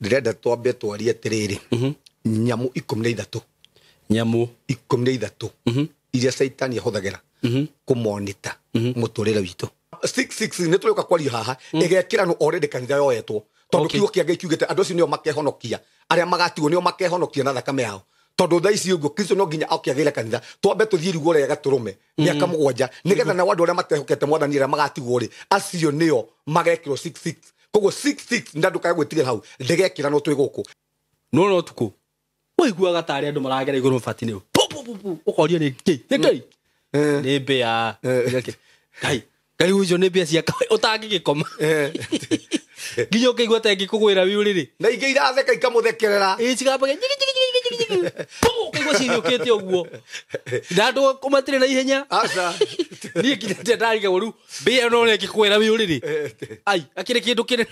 Ndĩrenda twambe twarie atĩrĩrĩ, nyamũ 13, Nyamũ 13 iria Caitani ahũthagĩra kũmonita mũtũrĩre witũ. 66 nĩ tũrĩũka kwaria haha ĩgekĩranwo already kanitha yoetwo, tondũ kiugo kĩa Ngai kiugĩte andũ acio nĩo makehonokia, arĩa magatigwo nĩo makehonokia na thakame yao. Tondũ thaa ici ũguo Kristo no nginya oke agĩre kanitha, twambe tũthiĩ riugo rĩa gatũrũme mĩaka 7, nĩgetha nao andũ arĩa matehokete mwathani arĩa magatigwo rĩ, acio nĩo magekĩrwo 66. Koguo 66 na ndũkae gwĩtigĩra hau, ndĩgekĩranwo twĩ gũkũ. No ũtukũ waiguaga tarĩ andũ maragera igũrũ mabati-inĩ, pu pu pu pu, ũkorio nĩ kĩ? Nĩ kĩ? Nĩ mbĩa. Ngai, Ngai ũcio nĩ mbĩa cia ũtangĩgĩkoma. Nginya ũkĩigua ta ĩngĩkũgwĩra wĩ ũrĩrĩ. Na ingĩ iratheka ikamũthekerera. Ĩ, cigambaga nyigi, nyigi, nyigi, nyigi, nyigi. Pu, ũkaigua cihiũkĩte ũguo. Na andũ matirĩ na ihenya. Aca. Niĩ nginya rĩrĩa ndarigagwo rĩu, mbĩa ĩno ũrĩa ĩngĩkũgwĩra wĩ ũrĩrĩ. Ai, akĩrĩ kĩndũ kĩnene.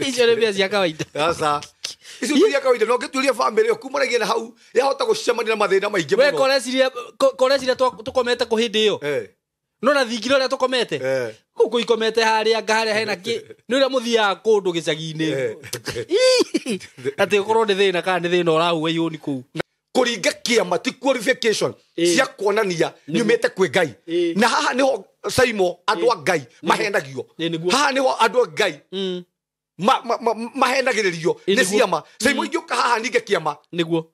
Icio nĩ mbĩa cia kawaida. Aca. Icio ti cia kawaida, no ũngĩtuĩria bamĩrĩ ĩyo kumanagia na hau, yahota gũcemania na mathĩna maingĩ We mũno. koreciria tũkomete kũ hĩndĩ ĩyo? No na thingira ũrĩa tũkomete? Gũkũ ikomete harĩa anga harĩa hena kĩ? Nĩ ũrĩa mũthiaga kũndũ gĩcagi-inĩ. Atĩ ũkorwo nĩ thĩna kana nĩ thĩna ũrahua ihũni kũu. Kũringa kĩama ti qualification cia kuonania nyumĩte kwĩ Ngai. Na haha nĩho Saimo andũ a Ngai mahenagio. Haha nĩho andũ a Ngai mahenagĩrĩrio nĩ ciama. Saimo ingĩũka haha ninge kĩama.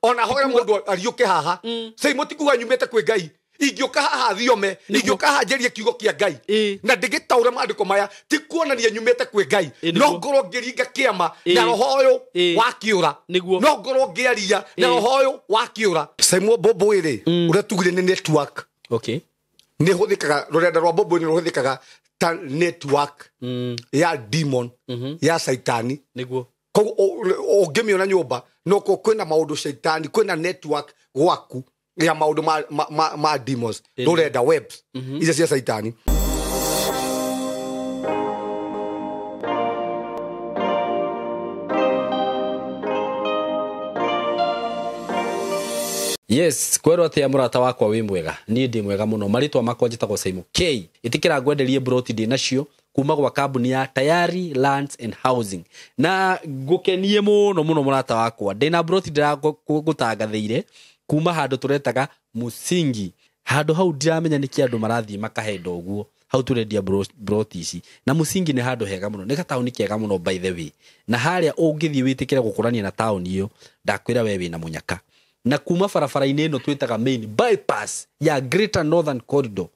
Ona hoya mũndũ ariũke haha. Saimo ti kuga nyumĩte kwĩ Ngai. Ingĩũka haha thiome, ingĩũka haha njerie kiugo kĩa Ngai. Na ndĩgĩtaũre maandĩko maya, ti kuonania nyumĩte kwĩ Ngai. No ngorwo ngĩringa kĩama na roho ũyũ wa kĩũra. No ngorwo ngĩaria na roho ũyũ wa kĩũra. Saimo mbũmbũĩ rĩ, ũrĩa tugire nĩ network. Nĩ hũthĩkaga, rũrenda rwa mbũmbũĩ nĩ rũhũthĩkaga ta network ya demon, ya Caitani. Koguo ũngĩmĩona nyũmba, no kwĩna maũndũ Caitani, kwĩna network gwaku ya maũndũ ma demons, rũrenda webs icio cia Caitani. Yes, kwerwo atia mũrata wakwa wĩ mwega. Niĩ ndĩ mwega mũno. Marĩtwa makwa njĩtagwo Saimo K. Ĩtĩkĩra ngwenderie broti ndĩ nacio kuma gwa kambuni ya Tayari Lands and Housing. Na ngũkenie mũno mũno mũrata wakwa. Ndĩna broti ndĩragũtangathĩire kuma handũ tũretaga Musingi. Handũ hau ndiramenya nĩkĩ andũ marathiĩ makahenda ũguo. Hau tũrendia broti ici. Na Musingi nĩ handũ hega mũno. Nĩ gataũni kega mũno by the way. Na harĩa ũngĩthiĩ wĩtĩkĩre gũkũrania na taũni ĩyo, ndakwĩra we wĩna mũnyaka. Na kuma barabara-inĩ ĩno twĩtaga main bypass ya Greater Northern Corridor.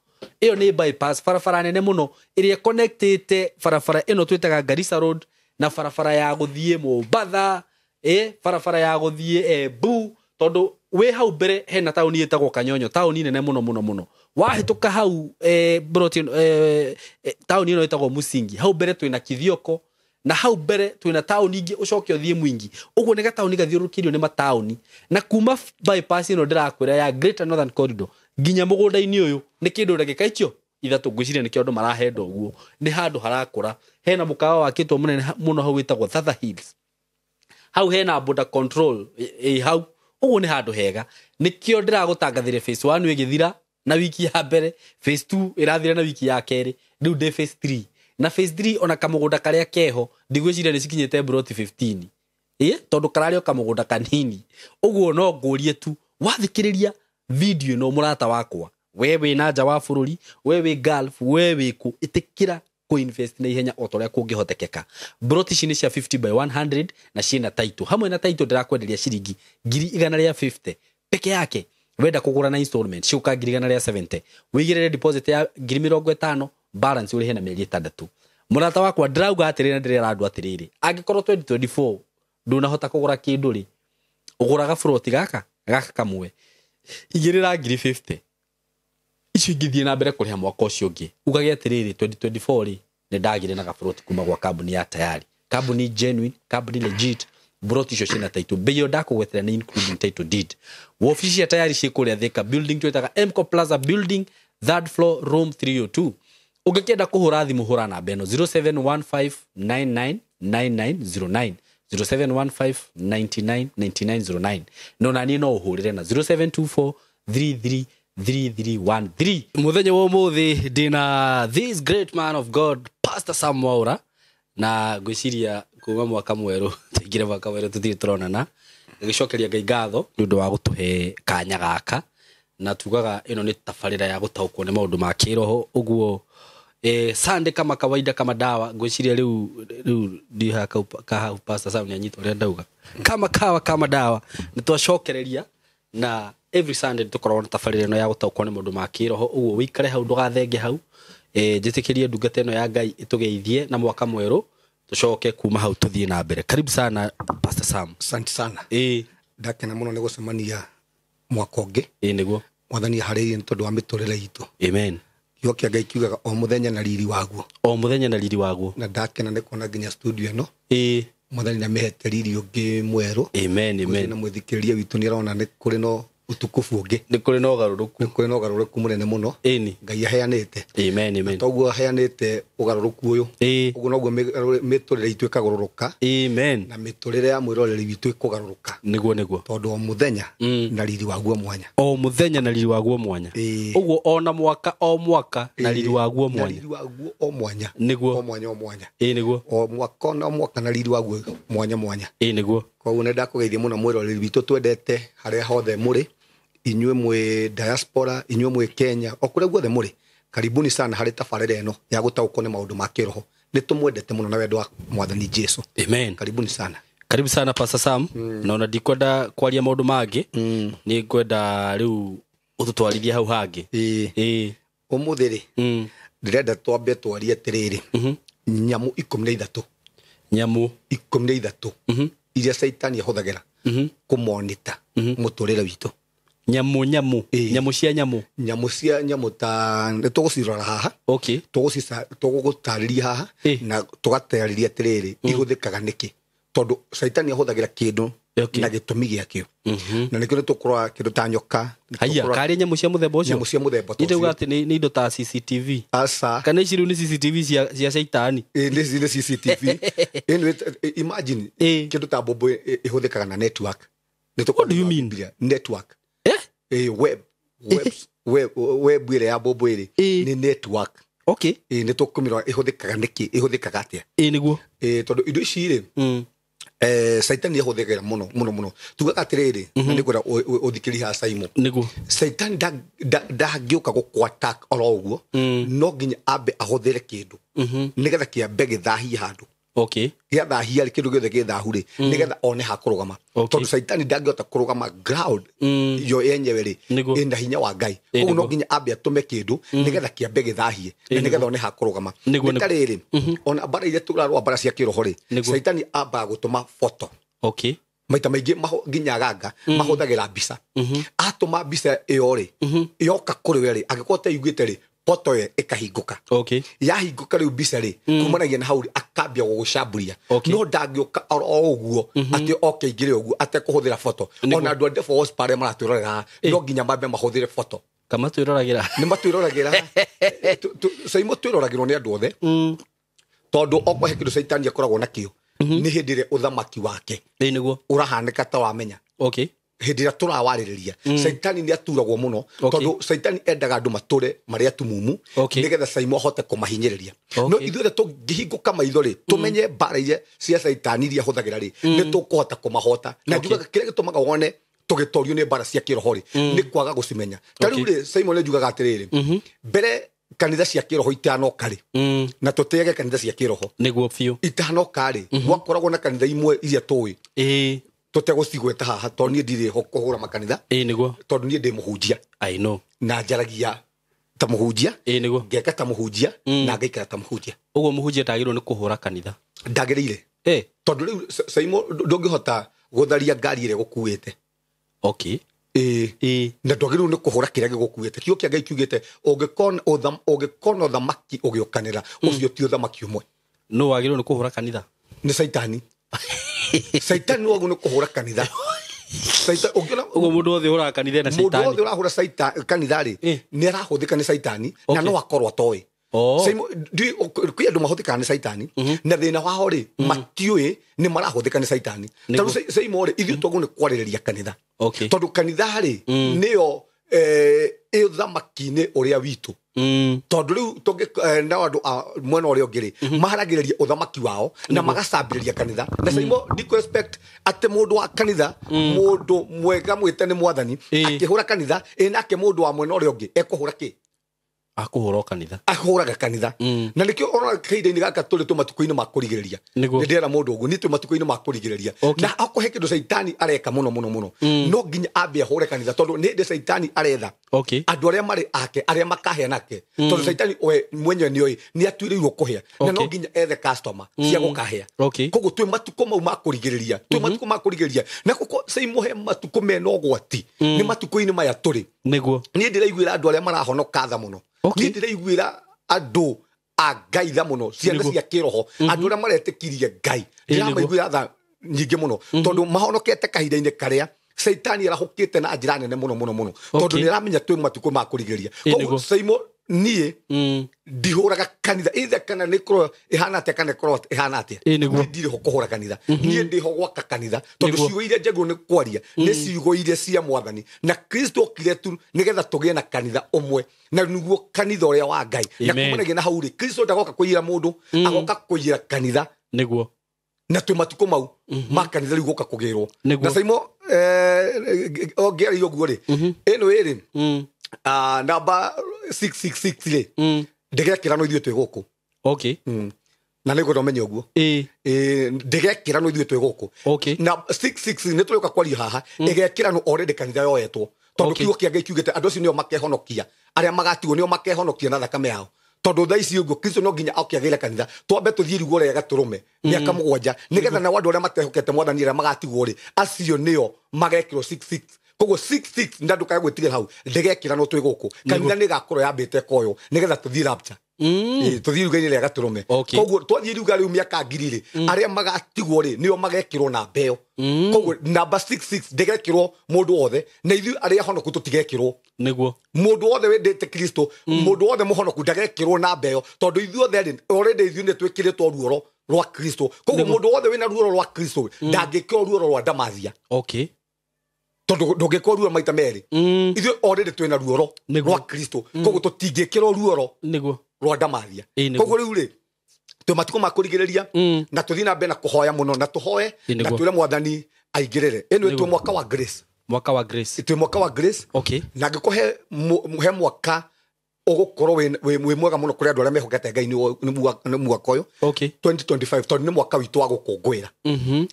Ĩyo nĩ bypass barabara nene mũno ĩrĩa connectĩte barabara ĩno twĩtaga Garissa Road na barabara ya gũthiĩ Mombatha, barabara ya gũthiĩ Embu, tondũ wĩ hau mbere hena taũni ĩtagwo Kanyonyo, taũni nene mũno mũno mũno. Wahĩtũka hau, broti ĩno, taũni ĩno ĩtagwo Musingi, hau mbere twĩna Kithioko, na hau mbere twĩna taũni ingĩ ũcoke ũthiĩ Mwingi. Ũguo nĩ gataũni gathiũrũrũkĩirio nĩ mataũni. Na kuma bypass ĩno ndĩrakwĩra ya Greater Northern Corridor nginya mũgũnda-inĩ ũyũ nĩ kĩndũ ndagĩka icio ithatũ ngwĩciria nĩkĩo andũ marahenda ũguo. Nĩ handũ harakũra. Hena mũkawa wakĩtwo mũnene mũno hau wĩtagwo Thatha Hills. Hau hena border control ĩ hau. Ũguo nĩ handũ hega. Nĩkĩo ndĩragũtangathĩra phase 1 ĩgĩthira na wiki ya mbere, phase 2 ĩrathira na wiki ya kerĩ, rĩu ndĩ phase 3. Na phase 3 ona kamũgũnda karĩa keho ndigwĩciria nĩ cikinyĩte broti 15. Tondũ kararĩ o kamũgũnda kanini. Ũguo no ngũrie tu wathikĩrĩria video ĩno mũrata wakwa, we wĩ na nja wa bũrũri, we wĩ Gulf, we wĩ kũ, ĩtĩkĩra kũ-invest na ihenya o ta ũrĩa kũngĩhotekeka. Broti ici nĩ cia 50 by 100 na ciĩna title. Hamwe na title ndĩrakwenderia ciringi ngiri igana rĩa 50 peke yake. Wenda kũgũra na installment ciũka ngiri igana rĩa 70, wĩigĩrĩre deposit ya ngiri mĩrongo ĩtano, balance ũrĩhe na mĩeri ĩtandatũ. Mũrata wakwa ndĩrauga atĩrĩrĩ na ndĩrera andũ atĩrĩrĩ, angĩkorwo 2024 ndũnahota kũgũra kĩndũ rĩ, ũgũraga broti gaka kamwe, igĩrĩra ngiri 50, icio ingĩthiĩ na mbere kũrĩha mwaka ũcio ũngĩ. Ugage atĩrĩrĩ, 2024 rĩ, nĩ ndagĩire na gabroti kuma gwa kambuni ya Tayari, kambuni genuine, kambuni legit. Broti icio ciĩna title, bei ĩyo ndakũgwetera nĩ including title deed. Wobici cia Tayari ciĩ kũrĩa Thika building twĩtaga Mco Plaza building, third floor, room 302. Ũngĩkĩenda kũhũra thimũ hũra namba ĩno zero seven one five nine nine nine nine zero nine, zero seven one five ninety nine ninety nine zero nine. No na niĩ no ũhũrĩre na zero seven two four three three three three one three. Mũthenya wa ũmũthĩ ndĩna this great man of God, Pastor Sam Mwaura, na ngwĩciria kuma mwaka mwerũ Tũingĩre mwaka mwerũ tũtirĩ tũronana. Ngagĩcokeria Ngai ngatho nĩ ũndũ wa gũtũhe kanya gaka, na tugaga ĩno nĩ tabarĩra ya gũtaũkwo nĩ maũndũ ma kĩroho. Ũguo Sunday kama kawaida kama dawa, ngwĩciria rĩu ndiha ka Pastor Sam nĩanyita ũrĩa ndauga, kama kawa kama dawa nĩ twacokereria, na every Sunday tũkoragwo na tabarĩra ĩno ya gũtaũkwo nĩ maũndũ ma kĩroho. Ũguo wĩikare hau ndũgathenge hau, njĩtĩkĩrie ndungata ĩno ya Ngai ĩtũgeithie na mwaka mwerũ, tũcoke kuma hau tũthiĩ na mbere. Karibu sana Pastor Sam. Asante sana. Ndakena mũno nĩ gũcemania mwaka ũngĩ. Nĩguo. Mwathani aharĩirie nĩ tondũ wa mĩtũrĩre itũ. Amen. Kiugo kĩa Ngai kiugaga o mũthenya na riri waguo. O mũthenya na riri waguo. Na ndakena nĩ kuona nginya studio ĩno. Mwathani nĩamĩhete riri ũngĩ mwerũ. Amen, amen. Na mwĩthikĩrĩria witũ nĩarona nĩ kũrĩ na ũtukufu ũngĩ. Nĩ kũrĩ na ũgarũrũku. Nĩ kũrĩ na ũgarũrũku mũnene mũno. Ngai aheanĩte. Amen, amen. Toguo aheanĩte ũgarũrũku ũyũ. Ũguo noguo mĩtũrĩre itũ ĩkagarũrũka. Amen. Na mĩtũrĩre ya mwĩroreri witũ ĩkũgarũrũka. Nĩguo, nĩguo. Tondũ o mũthenya na riri waguo mwanya. O mũthenya na riri waguo mwanya. Ũguo ona mwaka o mwaka na riri waguo mwanya. Na riri waguo o mwanya. Nĩguo. O mwanya o mwanya. Nĩguo. O mwaka o mwaka na riri waguo mwanya mwanya. Nĩguo. Koguo nĩ ndakũgeithia mũno mwĩroreri witũ twendete harĩa hothe mũrĩ, inyuĩ mwĩ diaspora, inyuĩ mwĩ Kenya, o kũrĩa guothe mũrĩ, karibuni sana harĩ tabarĩra ĩno ya gũtaũkwo nĩ maũndũ ma kĩroho. Nĩ tũmwendete mũno na wendo wa Mwathani Jesu. Amen. Karibuni sana. Karibu sana Pastor Sam. Na ona ndikwenda kwaria maũndũ mangĩ, nĩ ngwenda rĩu ũtũtwarithie hau hangĩ. Ũmũthĩ rĩ, ndĩrenda twambe twarie atĩrĩrĩ, nyamũ 13. Nyamũ 13 iria Caitani ahũthagĩra kũmonita mũtũrĩre witũ. Nyamũ nyamũ nyamũ cia nyamũ. Nyamũ cia nyamũ ta nĩ tũgũcirora haha. Okay. Tũgũtarĩria haha na tũgatarĩria atĩrĩrĩ ihũthĩkaga nĩkĩ, tondũ Caitani ahũthagĩra kĩndũ na gĩtũmi gĩakĩo. Na nĩkĩo nĩ tũkũrora kĩndũ ta nyoka. Haiya, karĩ nyamũ cia mũthemba ũcio. Nyamũ cia mũthemba ũcio. Nĩ atĩ nĩ indo ta CCTV. Aca. Kana ici rĩu nĩ CCTV cia Caitani. Nĩ CCTV. Anyway, imagine kĩndũ ta mbombo ĩhũthĩkaga na network. What do you mean? Network. Web web ĩrĩa ya mbombo ĩrĩ nĩ network. Okay. Nĩ tũkũmĩrora ĩhũthĩkaga nĩkĩ, ĩhũthĩkaga atĩa. Nĩguo. Tondũ indo ici rĩ, Caitani ahũthĩkaga mũno mũno mũno. Tugaga atĩrĩrĩ, na nĩ ngwenda ũthikĩrĩrie haha Saimo. Nĩguo. Caitani ndangĩũka gũkũ-attack oro ũguo, no nginya ambe ahũthĩre kĩndũ nĩgetha kĩambe gĩthahie handũ. Okay. Gĩathahia rĩ, kĩndũ gĩothe gĩthahu rĩ, nĩgetha one ha kũrũgama. Tondũ Caitani ndangĩhota kũrũgama ground yo yenyewe rĩ, ĩna hinya wa Ngai. Koguo no nginya ambe atũme kĩndũ nĩgetha kĩambe gĩthahie, na nĩgetha one ha kũrũgama. Nĩ ta rĩrĩ, ona mbara iria tũrarũa mbara cia kĩroho rĩ, Caitani ambaga gũtũma photo. Okay. Maita maingĩ nginya aganga mahũthagĩra mbica. Atũma mbica ĩyo rĩ, yoka kũrĩ we rĩ, angĩkorwo ũteiguĩte rĩ, poto ĩyo ĩkahingũka. Okay. Yahingũka rĩu mbica rĩ, kumanagia na hau rĩ, akambia gũgũcamburia. No ndangĩũka oro ũguo atĩ oke aingĩre ũguo atekũhũthĩra foto. Ona andũ a Devil Whisperer arĩa maratwĩrorera, no nginya mambe mahũthĩre foto. Kama twĩroragĩra. Nĩ matwĩroragĩra. Saimo twĩroragĩrwo nĩ andũ othe. Tondũ okorwo he kĩndũ Caitani akoragwo nakĩo, nĩ hĩndĩ ĩrĩa ũthamaki wake nĩguo ũrahanĩka ta wamenya. Okay. Hĩndĩ ĩrĩa tũrawarĩrĩria, Caitani nĩ aturagwo mũno, tondũ Caitani endaga andũ matũre marĩ atumumu, nĩgetha Saimo ahote kũmahinyĩrĩria. No ithuĩ tũngĩhingũka maitho rĩ, tũmenye mbara iria cia Caitani iria ahũthagĩra rĩ, nĩ tũkũhota kũmahota. Na njugaga kĩrĩa gĩtũmaga wone tũgĩtorio nĩ mbara cia kĩroho rĩ, nĩ kwaga gũcimenya. Ta rĩu rĩ, Saimo nĩ njugaga atĩrĩrĩ, mbere kanitha cia kĩroho itanoka rĩ, na tũtĩage kanitha cia kĩroho. Nĩguo biũ. Itanoka rĩ, gwakoragwo na kanitha imwe iria tũĩ. Tũtegũcigweta haha tondũ niĩ ndirĩ ho kũhũra makanitha. Nĩguo. Tondũ niĩ ndĩ mũhunjia. I know. Na njaragia ta mũhunjia. Nĩguo. Ngeka ta mũhunjia, na ngaikara ta mũhunjia. Ũguo mũhunjia ndagĩrĩirwo nĩ kũhũra kanitha. Ndagĩrĩire. Tondũ rĩu Saimo ndũngĩhota gũtharia ngari ĩrĩa ĩgũkuĩte. Okay. Na ndwagĩrĩirwo nĩ kũhũra kĩrĩa gĩgũkuĩte. Kiugo kĩa Ngai kiugĩte ũngĩkona ũthamaki ũgĩũkanĩra, ũcio ti ũthamaki ũmwe. No wagĩrĩirwo nĩ kũhũra kanitha. Nĩ Caitani. Caitani wagwo nĩ kũhũra kanitha. Caitani ũngĩona ũguo mũndũ wothe ũhũraga kanitha na Caitani. Mũndũ wothe ũrahũra Caitani kanitha rĩ, nĩ arahũthĩka nĩ Caitani na no akorwo atoĩ. Saimo kwĩ andũ mahũthĩkaga nĩ Caitani, na thĩna wao rĩ, matiũĩ nĩ marahũthĩka nĩ Caitani. Tondũ Saimo rĩ, ithuĩ twagwo nĩ kwarĩrĩria kanitha. Tondũ kanitha rĩ, nĩyo Ũthamaki-inĩ ũrĩa witũ. Tondũ rĩu na andũ a mwena ũrĩa ũngĩ rĩ, maharagĩrĩria ũthamaki wao na magacambĩrĩria kanitha. Na Saimo ndikũ expect atĩ mũndũ wa kanitha, mũndũ mwega mwĩte nĩ mwathani, akĩhũra kanitha, ĩ nake mũndũ wa mwena ũrĩa ũngĩ ekũhũra kĩ? Akũhũra kanitha. Ahũraga kanitha. Na nĩkĩo ũrona kahinda-inĩ gaka tũrĩ tũ matukũ-inĩ ma kũrigĩrĩria. Nĩ ndĩrera mũndũ ũguo, niĩ twĩ matukũ-inĩ ma kũrigĩrĩria. Na okorwo he kĩndũ caitani areka mũno mũno mũno, no nginya ambe ahũre kanitha, tondũ nĩ hĩndĩ caitani aretha andũ arĩa marĩ ake, arĩa makahĩa nake. Tondũ caitani we mwenyewe nĩoĩ nĩ atuĩrĩirwo kũhĩa, na no nginya ethe customer cia gũkahĩa. Koguo twĩ matukũ mau ma kũrigĩrĩria, twĩ matukũ ma kũrigĩrĩria. Na koko Saimo he matukũ mena ũgwati, nĩ matukũ-inĩ maya tũrĩ. Nĩguo. Niĩ ndĩraiguĩra andũ arĩa marahonoka tha mũno. Niĩ ndĩraiguĩra andũ a Ngai tha mũno, ciana cia kĩroho, andũ arĩa maretĩkirie Ngai. Ndĩramaiguĩra tha nyingĩ mũno, tondũ mahonokete kahinda-inĩ karĩa caitani arahũkĩte na njĩra nene mũno mũno mũno, tondũ nĩ aramenya twĩ matukũ ma kũrigĩrĩria. Koguo Saimo niĩ ndihũraga kanitha, either kana nĩ ĩkorwo ĩhana atĩa kana ĩkorwo ĩhana atĩa. Niĩ ndirĩ ho kũhũra kanitha, niĩ ndĩ ho gwaka kanitha, tondũ ciugo iria njagĩrĩirwo nĩ kwaria nĩ ciugo iria cia mwathani, na Kristo okire tu nĩgetha tũgĩe na kanitha ũmwe, na nĩguo kanitha ũrĩa wa Ngai. Na kumanagia na hau rĩ, Kristo ndagoka kũiyĩra mũndũ, agoka kũiyĩra kanitha. Nĩguo. Na twĩ matukũ mau ma kanitha rĩu gũka kũgĩrwo. Na Saimo ũngĩaria ũguo rĩ, ĩno ĩrĩ namba 666 rĩ, ndĩgekĩra no ithuĩ twĩ gũkũ. Na nĩngwenda ũmenye ũguo. Ndĩgekĩra no ithuĩ twĩ gũkũ. Na 66 nĩ tũrĩũka kwaria haha, ĩgekĩra no already kanitha yoetwo. Tondũ kiugo kĩa Ngai kiugĩte andũ acio nĩo makehonokia, arĩa magatigwo nĩo makehonokia na thakame yao. Tondũ thaa ici ũguo Kristo no nginya oke agĩre kanitha, twambe tũthiĩ riugo rĩa gatũrũme mĩaka 7, nĩgetha nao andũ arĩa matehokete mwathani arĩa magatigwo rĩ, acio nĩo magekĩrwo 66. Koguo 66 na ndũkae gwĩtigĩra hau, ndĩgekĩra no twĩ gũkũ. Kanitha nĩ ĩgakorwo yambĩte koywo nĩgetha tũthiĩ rapture. Tũthiĩ riuga-inĩ rĩa gatũrũme. Koguo twathiĩ riuga rĩu mĩaka 1000 rĩ, arĩa magatigwo rĩ nĩo magekĩrwo namba ĩyo. Koguo namba 66 ndĩgekĩrwo mũndũ wothe, na ithuĩ arĩa honoku tũtigekĩrwo. Nĩguo. Mũndũ wothe wendete Kristo, mũndũ wothe mũhonoku ndagekĩrwo namba ĩyo, tondũ ithuĩ othe rĩ, already ithuĩ nĩ twĩkĩrĩtwo ruoro rwa Kristo. Koguo mũndũ wothe wĩna ruoro rwa Kristo ndangĩkĩrwo ruoro rwa Ndamathia. Tondũ ndũngĩkĩrwo ruoro maita merĩ. Ithuĩ already twĩna ruoro rwa Kristo. Koguo tũtingĩkĩrwo ruoro rwa Ndamathia. Koguo rĩu rĩ, twĩ matukũ ma kũrigĩrĩria, na tũthiĩ na mbere na kũhoya mũno, na tũhoe, na twĩre mwathani aingĩrĩre. Ĩno twĩ mwaka wa grace. Mwaka wa grace. Twĩ mwaka wa grace. Na angĩkorwo he mwaka ũgũkorwo wĩ mwega mũno kũrĩ andũ arĩa mehokete Ngai nĩ mwaka ũyũ. 2025, tondũ nĩ mwaka witũ wa gũkũngũĩra.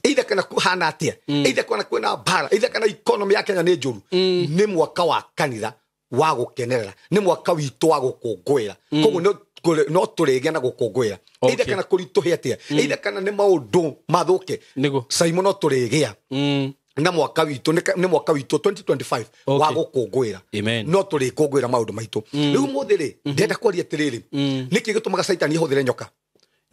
Either kana kũhana atĩa, either kana kwĩna mbara, either kana economy ya Kenya nĩ njũru, nĩ mwaka wa kanitha wa gũkenerera, nĩ mwaka witũ wa gũkũngũĩra. Koguo no tũrĩgĩa na gũkũngũĩra. Either kana kũritũhe atĩa, either kana nĩ maũndũ mathũke, Saimo no tũrĩgĩa na mwaka witũ, nĩ mwaka witũ 2025 wa gũkũngũĩra. No tũrĩkũngũĩra maũndũ maitũ. Rĩu ũmũthĩ rĩ, ndĩrenda kwaria atĩrĩrĩ, nĩkĩ gĩtũmaga caitani ahũthĩre nyoka?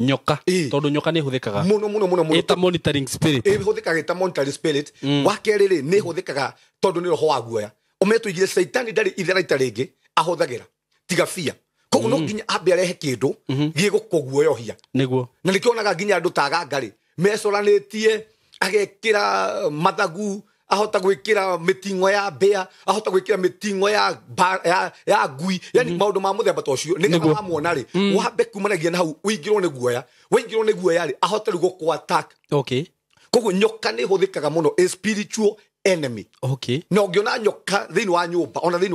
Nyoka. Tondũ nyoka nĩ ĩhũthĩkaga mũno mũno mũno mũno. Ĩta monitoring spirit. Ĩhũthĩkaga ĩta monitoring spirit. Wa kerĩ rĩ, nĩ ĩhũthĩkaga tondũ nĩ roho wa guoya. Ũmenye tũigire caitani ndarĩ itheraita rĩngĩ ahũthagĩra tiga fear. Koguo no nginya ambe arehe kĩndũ gĩgũkũguoyohia. Nĩguo. Na nĩkĩo onaga nginya andũ ta aganga rĩ, mecoranĩtie, agekĩra mathagu, ahota gwĩkĩra mĩting'o ya mbĩa, ahota gwĩkĩra mĩting'o ya ngui, yani maũndũ ma mũthemba ta ũcio, nĩgetha wamwona rĩ, wambe kumanagia na hau ũingĩrwo nĩ guoya, waingĩrwo nĩ guoya rĩ, ahote rĩu gũkũ attack. Koguo nyoka nĩ ĩhũthĩkaga mũno, a spiritual enemy. Na ũngĩona nyoka thĩinĩ wa nyũmba, ona thĩinĩ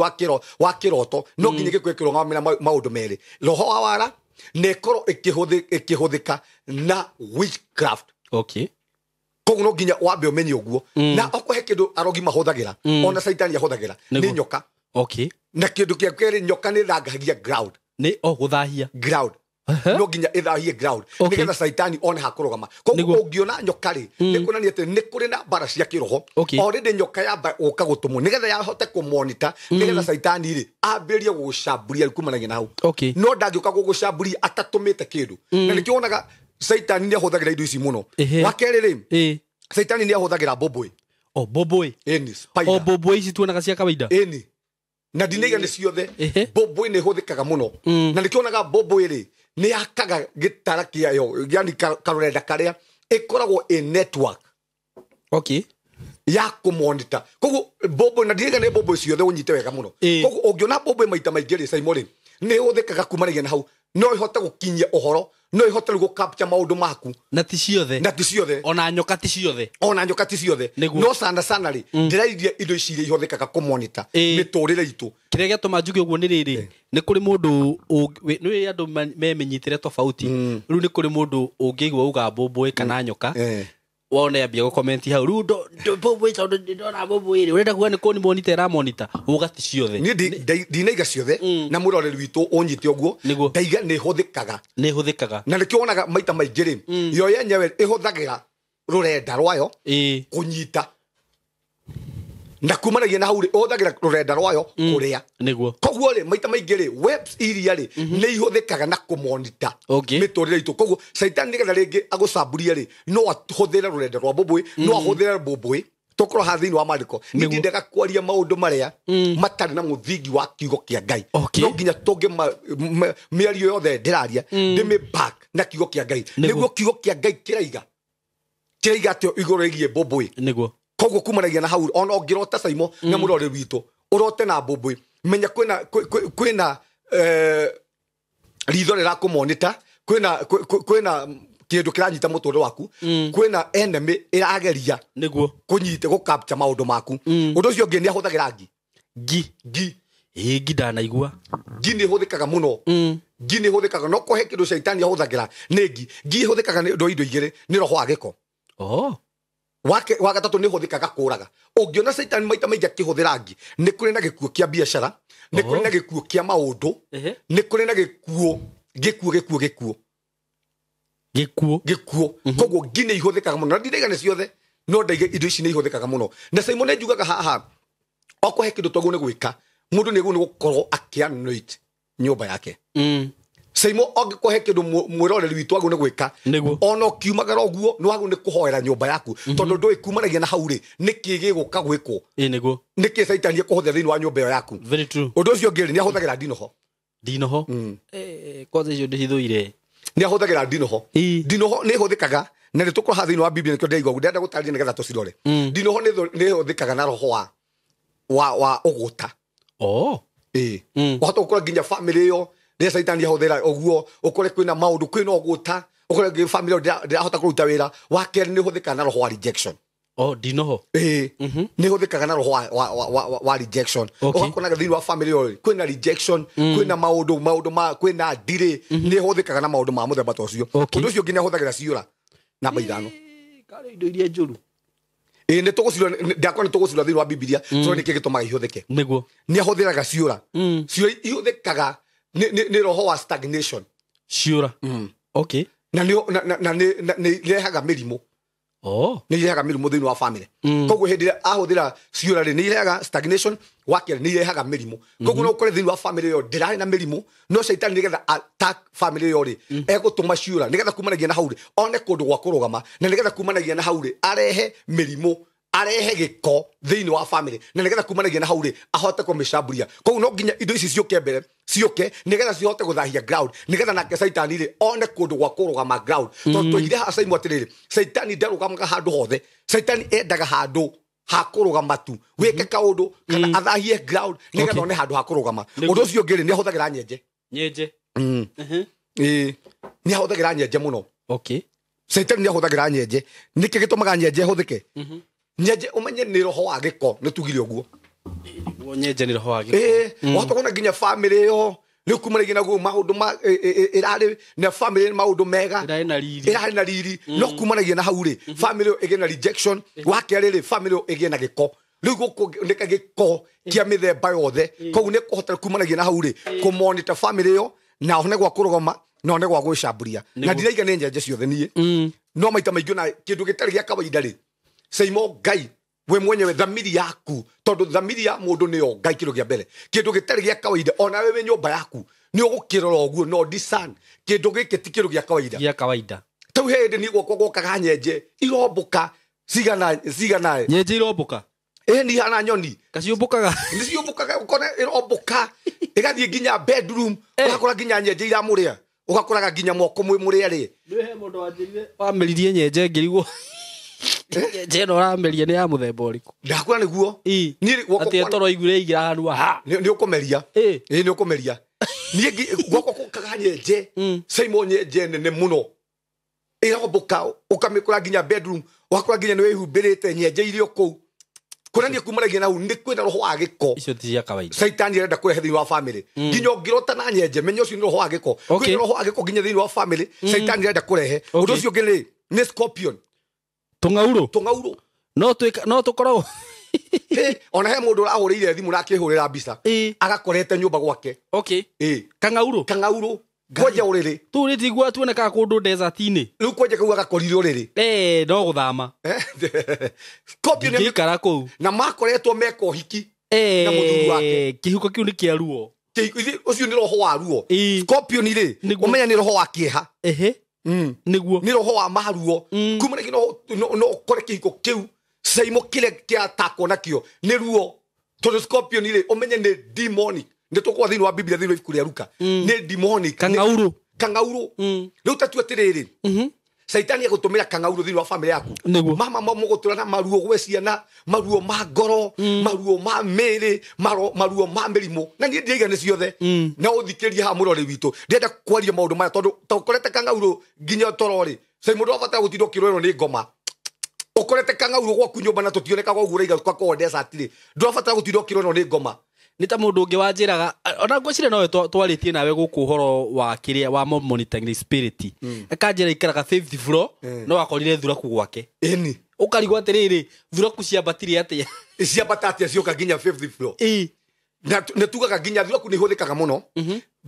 wa kĩroto, no nginya gĩkũĩ kĩrũgamĩra maũndũ merĩ, roho wa wara, na ĩkorwo ĩkĩhũthĩka na witchcraft. Koguo no nginya wambe ũmenye ũguo. Na okorwo he kĩndũ arogi mahũthagĩra, ona caitani ahũthagĩra, nĩ nyoka. Na kĩndũ kĩa kerĩ, nyoka nĩ ĩthangagia ground. Nĩ o gũthahia. Ground. No nginya ĩthahie ground, nĩgetha caitani one ha kũrũgama. Koguo ũngĩona nyoka rĩ, nĩ kuonania atĩ nĩ kũrĩ na mbara cia kĩroho. Already nyoka yamba gũka gũtũmwo nĩgetha yahote kũmonita, nĩgetha caitani rĩ ambĩrĩrie gũgũcamburia kumanagia na hau. No ndangĩũka gũgũcamburia atatũmĩte kĩndũ. Na nĩkĩo wonaga caitani nĩ ahũthagĩra indo ici mũno. Wa kerĩ rĩ, caitani nĩ ahũthagĩra mbũmbũĩ. O mbũmbũĩ. Ĩni, spider. O mbũmbũĩ ici tuonaga cia kawaida. Ĩni. Na ndinaiga nĩ ciothe. Mbũmbũĩ nĩ ĩhũthĩkaga mũno. Na nĩkĩo wonaga mbũmbũĩ rĩ, nĩ yakaga gĩtara kĩayo, yani karũrenda karĩa ĩkoragwo ĩ network. Ya kũmonita. Koguo mbũmbũ, na ndirĩga nĩ mbũmbũ ciothe, ũnyite wega mũno. Koguo ũngĩona mbũmbũ maita maingĩ rĩ, Saimo rĩ, nĩ ĩhũthĩkaga kumanagia na hau, no ĩhote gũkinyia ũhoro, no ĩhote rĩu gũcapture maũndũ maku. Na ti ciothe. Na ti ciothe. Ona nyoka ti ciothe. Ona nyoka ti ciothe. No sana sana rĩ, ndĩrairia indo ici iria ihũthĩkaga kũmonita mĩtũrĩre itũ. Kĩrĩa gĩatũma njuge ũguo nĩ rĩrĩ, nĩ kũrĩ mũndũ nĩ andũ memenyitĩre tofauti. Rĩu nĩ kũrĩ mũndũ ũngĩigua uga mbũmbũĩ kana nyoka, wone ambia gũkomenti hau, rĩu mbũmbũĩ, tondũ ndĩrona mbũmbũĩ rĩ, ũrenda kuga nĩ kũni monita ĩramonita, uga ti ciothe. Niĩ ndinaiga ciothe, na mũroreri witũ ũnyite ũguo. Ndaiga nĩ ĩhũthĩkaga. Nĩ ĩhũthĩkaga. Na nĩkĩo wonaga maita maingĩ rĩ, yo yenyewe ĩhũthagĩra rũrenda rwayo kũnyita, na kumanagia na hau rĩ, ĩhũthagĩra rũrenda rwayo kũrĩa. Koguo rĩ, maita maingĩ rĩ, webs iria rĩ, nĩ ihũthĩkaga na kũmonita mĩtũrĩre itũ. Koguo caitani nĩgetha rĩngĩ agũcamburie rĩ, no ahũthĩre rũrenda rwa mbũmbũĩ, no ahũthĩre mbũmbũĩ. Tũkorwo haha thĩinĩ wa maandĩko, niĩ ndindaga kwaria maũndũ marĩa matarĩ na mũthingi wa kiugo kĩa Ngai. No nginya tũngĩ mĩario yothe ndĩraria ndĩmĩ back na kiugo kĩa Ngai, nĩguo kiugo kĩa Ngai kĩraiga atĩa igũrũ rĩgiĩ mbũmbũĩ. Koguo kumanagia na hau, ona ũngĩrota Saimo na mũrori witũ ũrote na mbũmbũĩ, menya kwĩna ritho rĩrakũmonita, kwĩna kĩndũ kĩranyita mũtũrĩre waku, kwĩna enemy ĩrageria kũnyita gũcapture maũndũ maku. Ũndũ ũcio ũngĩ, nĩ ahũthagĩra ngi. Ngi. Ngi. Ĩ, ngi ndanaigua. Ngi nĩ ĩhũthĩkaga mũno. Ngi nĩ ĩhũthĩkaga, no kũhe kĩndũ caitani ahũthagĩra nĩ ngi. Ngi ĩhũthĩkaga nĩ ũndũ indo igĩrĩ, nĩ roho wa gĩko. Wa gatatũ nĩ ĩhũthĩkaga kũraga. Ũngĩona caitani maita maingĩ akĩhũthĩra ngi, nĩ kũrĩ na gĩkuũ kĩa biacara, nĩ kũrĩ na gĩkuũ kĩa maũndũ, nĩ kũrĩ na gĩkuũ, gĩkuũ, gĩkuũ, gĩkuũ. Gĩkuũ. Gĩkuũ. Koguo ngi nĩ ihũthĩkaga mũno, na ndinaiga nĩ ciothe, no ndaiga indo ici nĩ ihũthĩkaga mũno. Na Saimo nĩ njugaga haha, okorwo he kĩndũ twagĩrĩirwo nĩ gwĩka, mũndũ nĩ agĩrĩirwo nĩ gũkorwo akĩanoint nyũmba yake. Saimo angĩkorwo he kĩndũ mwĩroreri witũ agĩrĩirwo nĩ gwĩka, ona ũkiumagara ũguo, nĩ wagĩrĩirwo nĩ kũhoera nyũmba yaku, tondũ ndũĩ kumanagia na hau rĩ, nĩkĩ gĩgũka gwĩkwo. Nĩkĩ caitani ekũhũthĩra thĩinĩ wa nyũmba ĩyo yaku. Very true. Ũndũ ũcio ũngĩ rĩ, nĩ ahũthagĩra ndinoho. Ndinoho? Kwanza icio ndĩcithũire. Nĩ ahũthagĩra ndinoho. Ndinoho nĩ ĩhũthĩkaga, na nĩ tũkorwo haha thĩinĩ wa Biblia, nĩkĩo ndĩraigua ũguo, ndĩrenda gũtarĩria nĩgetha tũcirore. Ndinoho nĩ ĩhũthĩkaga na roho wa ũgũta. Wahota gũkora nginya family ĩyo, rĩrĩa caitani ahũthĩra ũguo, ũkore kwĩna maũndũ, kwĩna ũgũta, ũkore nginya family ĩyo ndĩrahota kũruta wĩra. Wa kerĩ nĩ ĩhũthĩkaga na roho wa rejection. Ndinoho. Nĩ ĩhũthĩkaga na roho wa rejection. Ũgakonaga thĩinĩ wa family ĩyo kwĩna rejection, kwĩna maũndũ, maũndũ ma, kwĩna ndirĩ, nĩ ĩhũthĩkaga na maũndũ ma mũthemba ta ũcio. Ũndũ ũcio ũngĩ nĩ ahũthagĩra ciũra namba 5. Karĩ indo iria njũru. Nĩ tũgũcirora, ndakwa nĩ tũgũcirora thĩinĩ wa Biblia, tũrone nĩkĩ gĩtũmaga ihũthĩke. Nĩ ahũthĩraga ciũra. Ciũra ihũthĩkaga nĩ roho wa stagnation. Ciũra. Na nĩ irehaga mĩrimũ. Nĩ irehaga mĩrimũ thĩinĩ wa family. Koguo hĩndĩ ĩrĩa ahũthĩra ciũra rĩ, nĩ irehaga stagnation, wa kerĩ nĩ irehaga mĩrimũ. Koguo no ũkore thĩinĩ wa family ĩyo ndĩrarĩ na mĩrimũ, no caitani nĩgetha attack family ĩyo rĩ, egũtũma ciũra nĩgetha kumanagia na hau rĩ, one kũndũ gwa kũrũgama, na nĩgetha kumanagia na hau rĩ, arehe mĩrimũ, arehe gĩko thĩinĩ wa family, na nĩgetha kumanagia na hau rĩ, ahote kũmĩcamburia. Koguo no nginya indo ici ciũke mbere, ciũke nĩgetha cihote gũthahia ground, nĩgetha nake caitani rĩ, one kũndũ gwa kũrũgama ground. Tondũ twaigire haha Saimo atĩrĩrĩ, caitani ndarũgamaga handũ hothe, caitani endaga handũ ha kũrũgama tu, wĩke kaũndũ kana athahie ground nĩgetha one handũ ha kũrũgama. Ũndũ ũcio ũngĩ rĩ, nĩ ahũthagĩra nyenje. Nyenje. Nĩ ahũthagĩra nyenje mũno. Caitani nĩ ahũthagĩra nyenje. Nĩkĩ gĩtũmaga nyenje ĩhũthĩke? Nyenje ũmenye nĩ roho wa gĩko, nĩ tugire ũguo. Nĩguo nyenje nĩ roho wa gĩko. Wahota kuona nginya family ĩyo, nĩ kumanagia naguo maũndũ ma, ĩrarĩ na family nĩ maũndũ mega. Ĩrarĩ na riri. Ĩrarĩ na riri. No kumanagia na hau rĩ, family ĩyo ĩgĩe na rejection. Wa kerĩ rĩ, family ĩyo ĩgĩe na gĩko. Rĩu gũkũ nĩ gĩko kĩa mĩthemba yothe. Koguo nĩ kũhota kumanagia na hau rĩ, kũmonitor family ĩyo, na one gwa kũrũgama, na one gwa gwĩcamburia. Na ndiraiga nĩ nyenje ciothe niĩ. No maita maingĩ ona kĩndũ gĩtarĩ gĩa kawaida rĩ, Saimo Ngai we mwenyewe thamiri yaku, tondũ thamiri ya mũndũ nĩyo Ngai kĩndũ kĩa mbere. Kĩndũ gĩtarĩ gĩa kawaida, ona wewe wĩ nyũmba yaku, nĩ ũgũkĩrora ũguo, no discern kĩndũ gĩkĩ ti kĩndũ gĩa kawaida. Gĩa kawaida. Tau he hĩndĩ niĩ gwakwa gwokaga nyenje irombũka cigana. Nyenje irombũka? Nĩ ihana nyoni. Kaciũmbũkaga? Nĩ ciũmbũkaga, ũkona ĩrombũka, ĩgathiĩ nginya bedroom, ũgakora nginya nyenje iramũrĩa, ũgakoraga nginya moko mwĩ mũrĩa rĩ. Nĩ he mũndũ wanjĩrire, wamĩririe nyenje ngĩrigwo. Nyenje ĩno ũrameria nĩ ya mũthemba ũrĩkũ? Ndakwĩra nĩguo. Niĩ guoko Atĩ toro iguire igira hanua ha. Nĩ ũkũmeria. Ĩĩ nĩ ũkũmeria. Niĩ guoko gũkaga nyenje. Saimo nyenje nene mũno. Ĩrombũka ũkamĩkora nginya bedroom, ũgakora nginya nĩ wĩhumbĩrĩte nyenje irio kũu. Kuonania kumanagia na hau nĩ kwĩna roho wa gĩko. Icio ti cia kawaida. Saitani arenda kũrehe thĩinĩ wa family. Nginya ũngĩrota na nyenje menya ũcio nĩ roho wa gĩko. Kwĩna roho wa gĩko nginya thĩinĩ wa family, saitani arenda kũrehe. Ũndũ ũcio ũngĩ nĩ scorpion. Tũng'aurũ. No tũkoragwo. Ona he mũndũ ũrahũrĩire thimũ na akĩhũrĩra mbica. Agakorete nyũmba gwake. Kang'aurũ. Kwenja ũrĩrĩ. Tũu nĩ tiguo tuonekaga kũndũ desert-inĩ. Rĩu kwenja kau agakorire ũrĩrĩ. No gũthama. Scorpion ngĩikara kũu. Na makoretwo meka ũhiki na mũthuri wake. Kĩhuko kĩu nĩ kĩa ruo. Ũcio nĩ roho wa ruo. Scorpion rĩ, ũmenya nĩ roho wa kĩeha. Nĩguo. Nĩ roho wa maruo. Kuma rĩngĩ no ũkore kĩhiko kĩu Saimo kĩrĩa kĩatakwo nakĩo nĩ ruo. Tondũ scorpion rĩ, ũmenye nĩ demonic. Nĩ tũkorwo thĩinĩ wa Biblia thĩinĩ wa ibuku rĩa Luka. Nĩ demonic. Kang'aurũ. Rĩu ta tua atĩrĩrĩ. Saitani agũtũmĩra kang'aurũ thĩinĩ wa family yaku. Mama mũgũtũra na maruo gwĩ ciana, maruo ma ngoro, maruo ma mĩĩrĩ, maruo ma mĩrimũ. Na niĩ ndiaiga nĩ ciothe. Na ũthikĩrĩrie haha mũrori witũ. Ndĩrenda kwaria maũndũ maya tondũ ta ũkorete kang'aurũ nginya toro rĩ. Sai mũndũ abatara gũtinda ũkĩrorerwo nĩ ngoma. Ũkorete kang'aurũ gwaku nyũmba na tũtionekaga ũguo ũraiga gwakorwo desert rĩ. Ndũrabatara gũtinda ũkĩrorerwo nĩ ngoma. Nĩ ta mũndũ ũngĩ wanjĩraga ona ngwĩciria nowe twarĩtie nawe gũkũ ũhoro wa kĩrĩa wa monitoring spirit. Akanjĩra ikaraga fifth floor no akorire thuraku gwake. Ĩni. Ũkarigwo atĩrĩrĩ thuraku ciambatire atĩa? Ciambata atĩa cioka nginya fifth floor? Na nĩ tugaga nginya thuraku nĩ ihũthĩkaga mũno.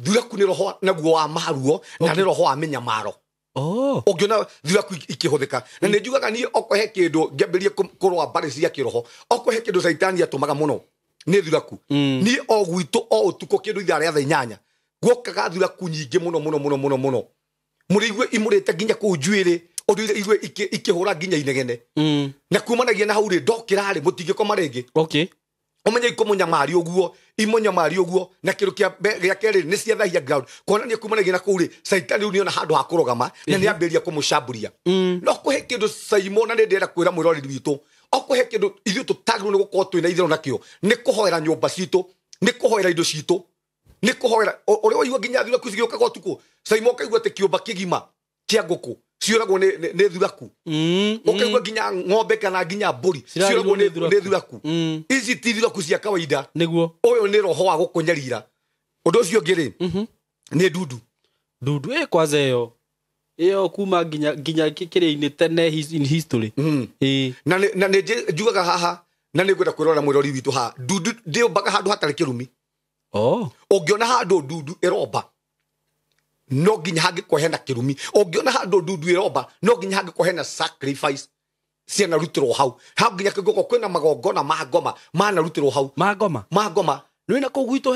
Thuraku nĩ roho naguo wa maruo na nĩ roho wa mĩnyamaro. Ũngĩona thuraku ikĩhũthĩka. Na nĩ njugaga niĩ okorwo he kĩndũ ngĩambĩrĩrie kũrũa mbarĩ cia kĩroho, okorwo he kĩndũ Saitani atũmaga mũno nĩ thuraku. Niĩ o gwitũ o ũtukũ kĩndũ ithaa rĩa thaa inyanya guokaga thuraku nyingĩ mũno mũno mũno mũno mũno. Mũrĩigue imũrĩte nginya kũu njuĩrĩ, ũndũ igue ikĩhũra nginya inegene. Na kumanagia na hau rĩ ndokĩra rĩ mũtingĩkoma rĩngĩ. Ũmenye ikũmũnyamaria ũguo, imũnyamaria ũguo, na kĩndũ gĩa kerĩ nĩ ciathahia ground. Kuonania kumanagia na kũu rĩ Saitani rĩu nĩona handũ ha kũrũgama na nĩambĩrĩria kũmũcamburia. No kũhe kĩndũ Saimo na nĩ ndĩrenda kwĩra mwĩroreri witũ, okũhe kĩndũ ithuĩ tũtagĩrĩirwo nĩ gũkorwo twĩna itherũ nakĩo nĩ kũhoera nyũmba citũ, nĩ kũhoera indo citũ, nĩ kũhoera ũrĩa waigua nginya thuraku cigĩũkaga ũtukũ. Saimo ũkaigua atĩ kĩũmba kĩgima kĩa ngũkũ ciũragwo nĩ thuraku. Ũkaigua nginya ng'ombe kana nginya mbũri ciũragwo nĩ thuraku. Ici ti thuraku cia kawaida. Nĩguo. Ũyũ nĩ roho wa gũkũnyarira. Ũndũ ũcio ũngĩ rĩ, nĩ ndundu. Ndundu kwanza ĩyo ĩyo kuma nginya kĩrĩa-inĩ tene in history. Na nĩ njugaga haha na nĩ ngwenda kwĩrora mwĩrori witũ haha, ndundu ndĩũmbaga handũ hatarĩ kĩrumi. Ũngĩona handũ ndundu ĩromba no nginya hangĩkorwo hena kĩrumi. Ũngĩona handũ ndundu ĩromba no nginya hangĩkorwo hena sacrifice cianarutĩrwo hau. Hau nginya kĩngĩkorwo kwĩna magongona ma ngoma manarutĩrwo hau. Ma ngoma? Ma ngoma. Nĩ na kũu gwitũ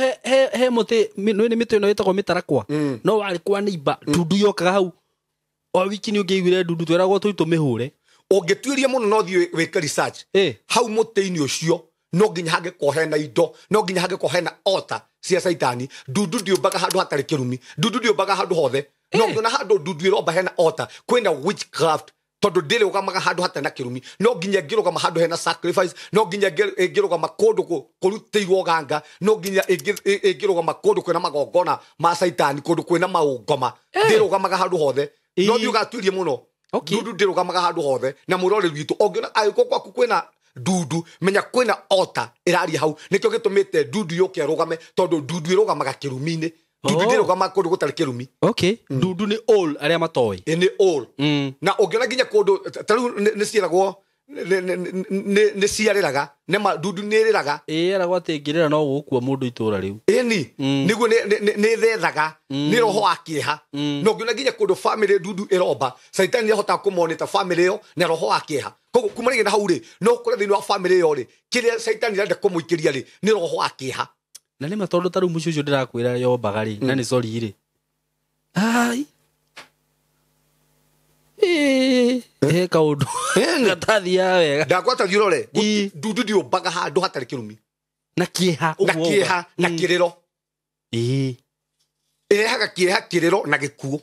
he mũtĩ, nĩ mĩtĩ ĩno ĩtagwo mĩtarakwa. No warĩ kwa neighbor, ndundu yokaga hau. O wiki nĩ ũngĩaiguire ndundu tweragwo tũi tũmĩhũre. Ũngĩtuĩria mũno no thiĩ wĩke research. Hau mũtĩ-inĩ ũcio no nginya hangĩkorwo hena indo, no nginya hangĩkorwo hena altar cia Saitani. Ndundu ndĩũmbaga handũ hatarĩ kĩrumi, ndundu ndĩũmbaga handũ hothe. No ũngĩona handũ ndundu ĩromba hena altar, kwĩna witchcraft, tondũ ndĩrũgamaga handũ hatarĩ na kĩrumi. No nginya ĩngĩrũgama handũ hena sacrifice, no nginya ĩngĩrũgama kũndũ kũrutĩirwo ganga, no nginya ĩngĩrũgama kũndũ kwĩna magongona ma Saitani, kũndũ kwĩna maũngoma. Ndĩrũgamaga handũ hothe. No thiĩ ũgatuĩrie mũno. Ndundu ndĩrũgamaga handũ hothe. Na mũrori witũ ũngĩona angĩkorwo gwaku kwĩna ndundu, menya kwĩna altar ĩraria hau. Nĩkĩo gĩtũmĩte ndundu yũke ĩrũgame, tondũ ndundu ĩrũgamaga kĩrumi-inĩ. Ndundu ndĩrũgamaga kũndũ gũtarĩ kĩrumi. Ndundu nĩ all arĩa matoĩ. Nĩ all. Na ũngĩona nginya kũndũ ta rĩu nĩ ciĩragwo nĩ ciarĩraga, ndundu nĩ ĩrĩraga. Ĩragwo atĩ ĩngĩrĩra no gũkua mũndũ itũra rĩu. Ĩni, nĩguo nĩ thethaga, nĩ roho wa kĩeha. Na ũngĩona nginya kũndũ family ndundu ĩromba, Saitani nĩahotaga kũmonita family ĩyo na roho wa kĩeha. Koguo kumanagia na hau rĩ, no ũkore thĩinĩ wa family ĩyo rĩ, kĩrĩa Saitani arenda kũmũikĩria rĩ, nĩ roho wa kĩeha. Na nĩma tondũ ta rĩu mũciĩ ũcio ndĩrakwĩra yombaga rĩ, na nĩ sorry rĩ. Ai. He kaũndũ gatathiaga wega. Ndakwata thiĩ ũrore, ndundu ndĩũmbaga handũ hatarĩ kĩrumi. Na kĩeha, Na kĩeha, na kĩrĩro. Ĩrehaga kĩeha, kĩrĩro na gĩkuũ.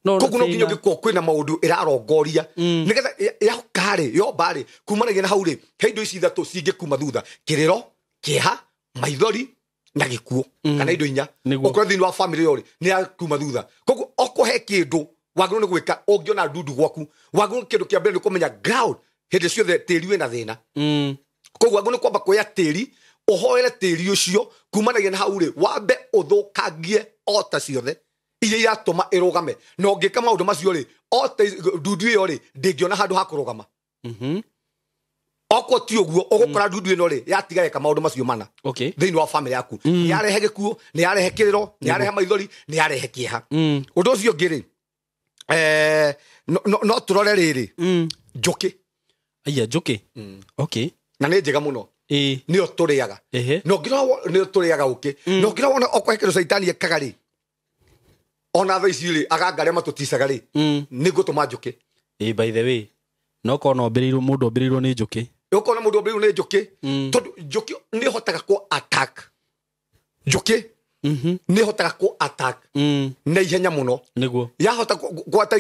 Koguo no nginya ũngĩkorwo kwĩna maũndũ ĩrarongoria nĩgetha yoka-rĩ yomba-rĩ kumanagia na hau rĩ he indo ici ithatũ cingĩkuma thutha kĩrĩro kĩeha maithori na gĩkuũ kana indo inya ũkorwo thĩinĩ wa family ĩyo rĩ nĩ yakuma thutha koguo okorwo he kĩndũ wagĩrĩirwo nĩ gwĩka ũngĩona ndundu gwaku wagĩrĩirwo kĩndũ kĩa mbere nĩ kũmenya ground hĩndĩ ciothe tĩri wĩna thĩna koguo wagĩrĩirwo nĩ kwamba kuoya tĩri ũhoere tĩri ũcio kumanagia na hau rĩ wambe ũthũkangie ota ciothe iria iratũma ĩrũgame na ũngĩka maũndũ macio rĩ ota ndundu ĩyo rĩ ndĩngĩona handũ ha kũrũgama okorwo ti ũguo ũgũkora ndundu ĩno rĩ yatiga yeka maũndũ macio mana thĩinĩ wa family yaku nĩ yarehe gĩkuũ nĩ yarehe kĩrĩro nĩ yarehe maithori nĩ yarehe kĩeha ũndũ ũcio ũngĩ rĩ no tũrore rĩrĩ njũkĩ aya njũkĩ okay na nĩ njega mũno nĩyo tũrĩaga na ũngĩrora nĩyo tũrĩaga ũkĩ na ũngĩrora wona okorwo he kĩndũ caitani ekaga rĩ ona thaa ici rĩ aganga arĩa matũticaga rĩ nĩ ngũtũma njũkĩ by the way no kona ũmbĩrĩirwo mũndũ ũmbĩrĩirwo nĩ njũkĩ ũkona mũndũ ũmbĩrĩirwo nĩ njũkĩ tondũ njũkĩ nĩ ĩhotaga kũ attack njũkĩ nĩ ĩhotaga kũ attack na ihenya mũno nĩguo yahota gwata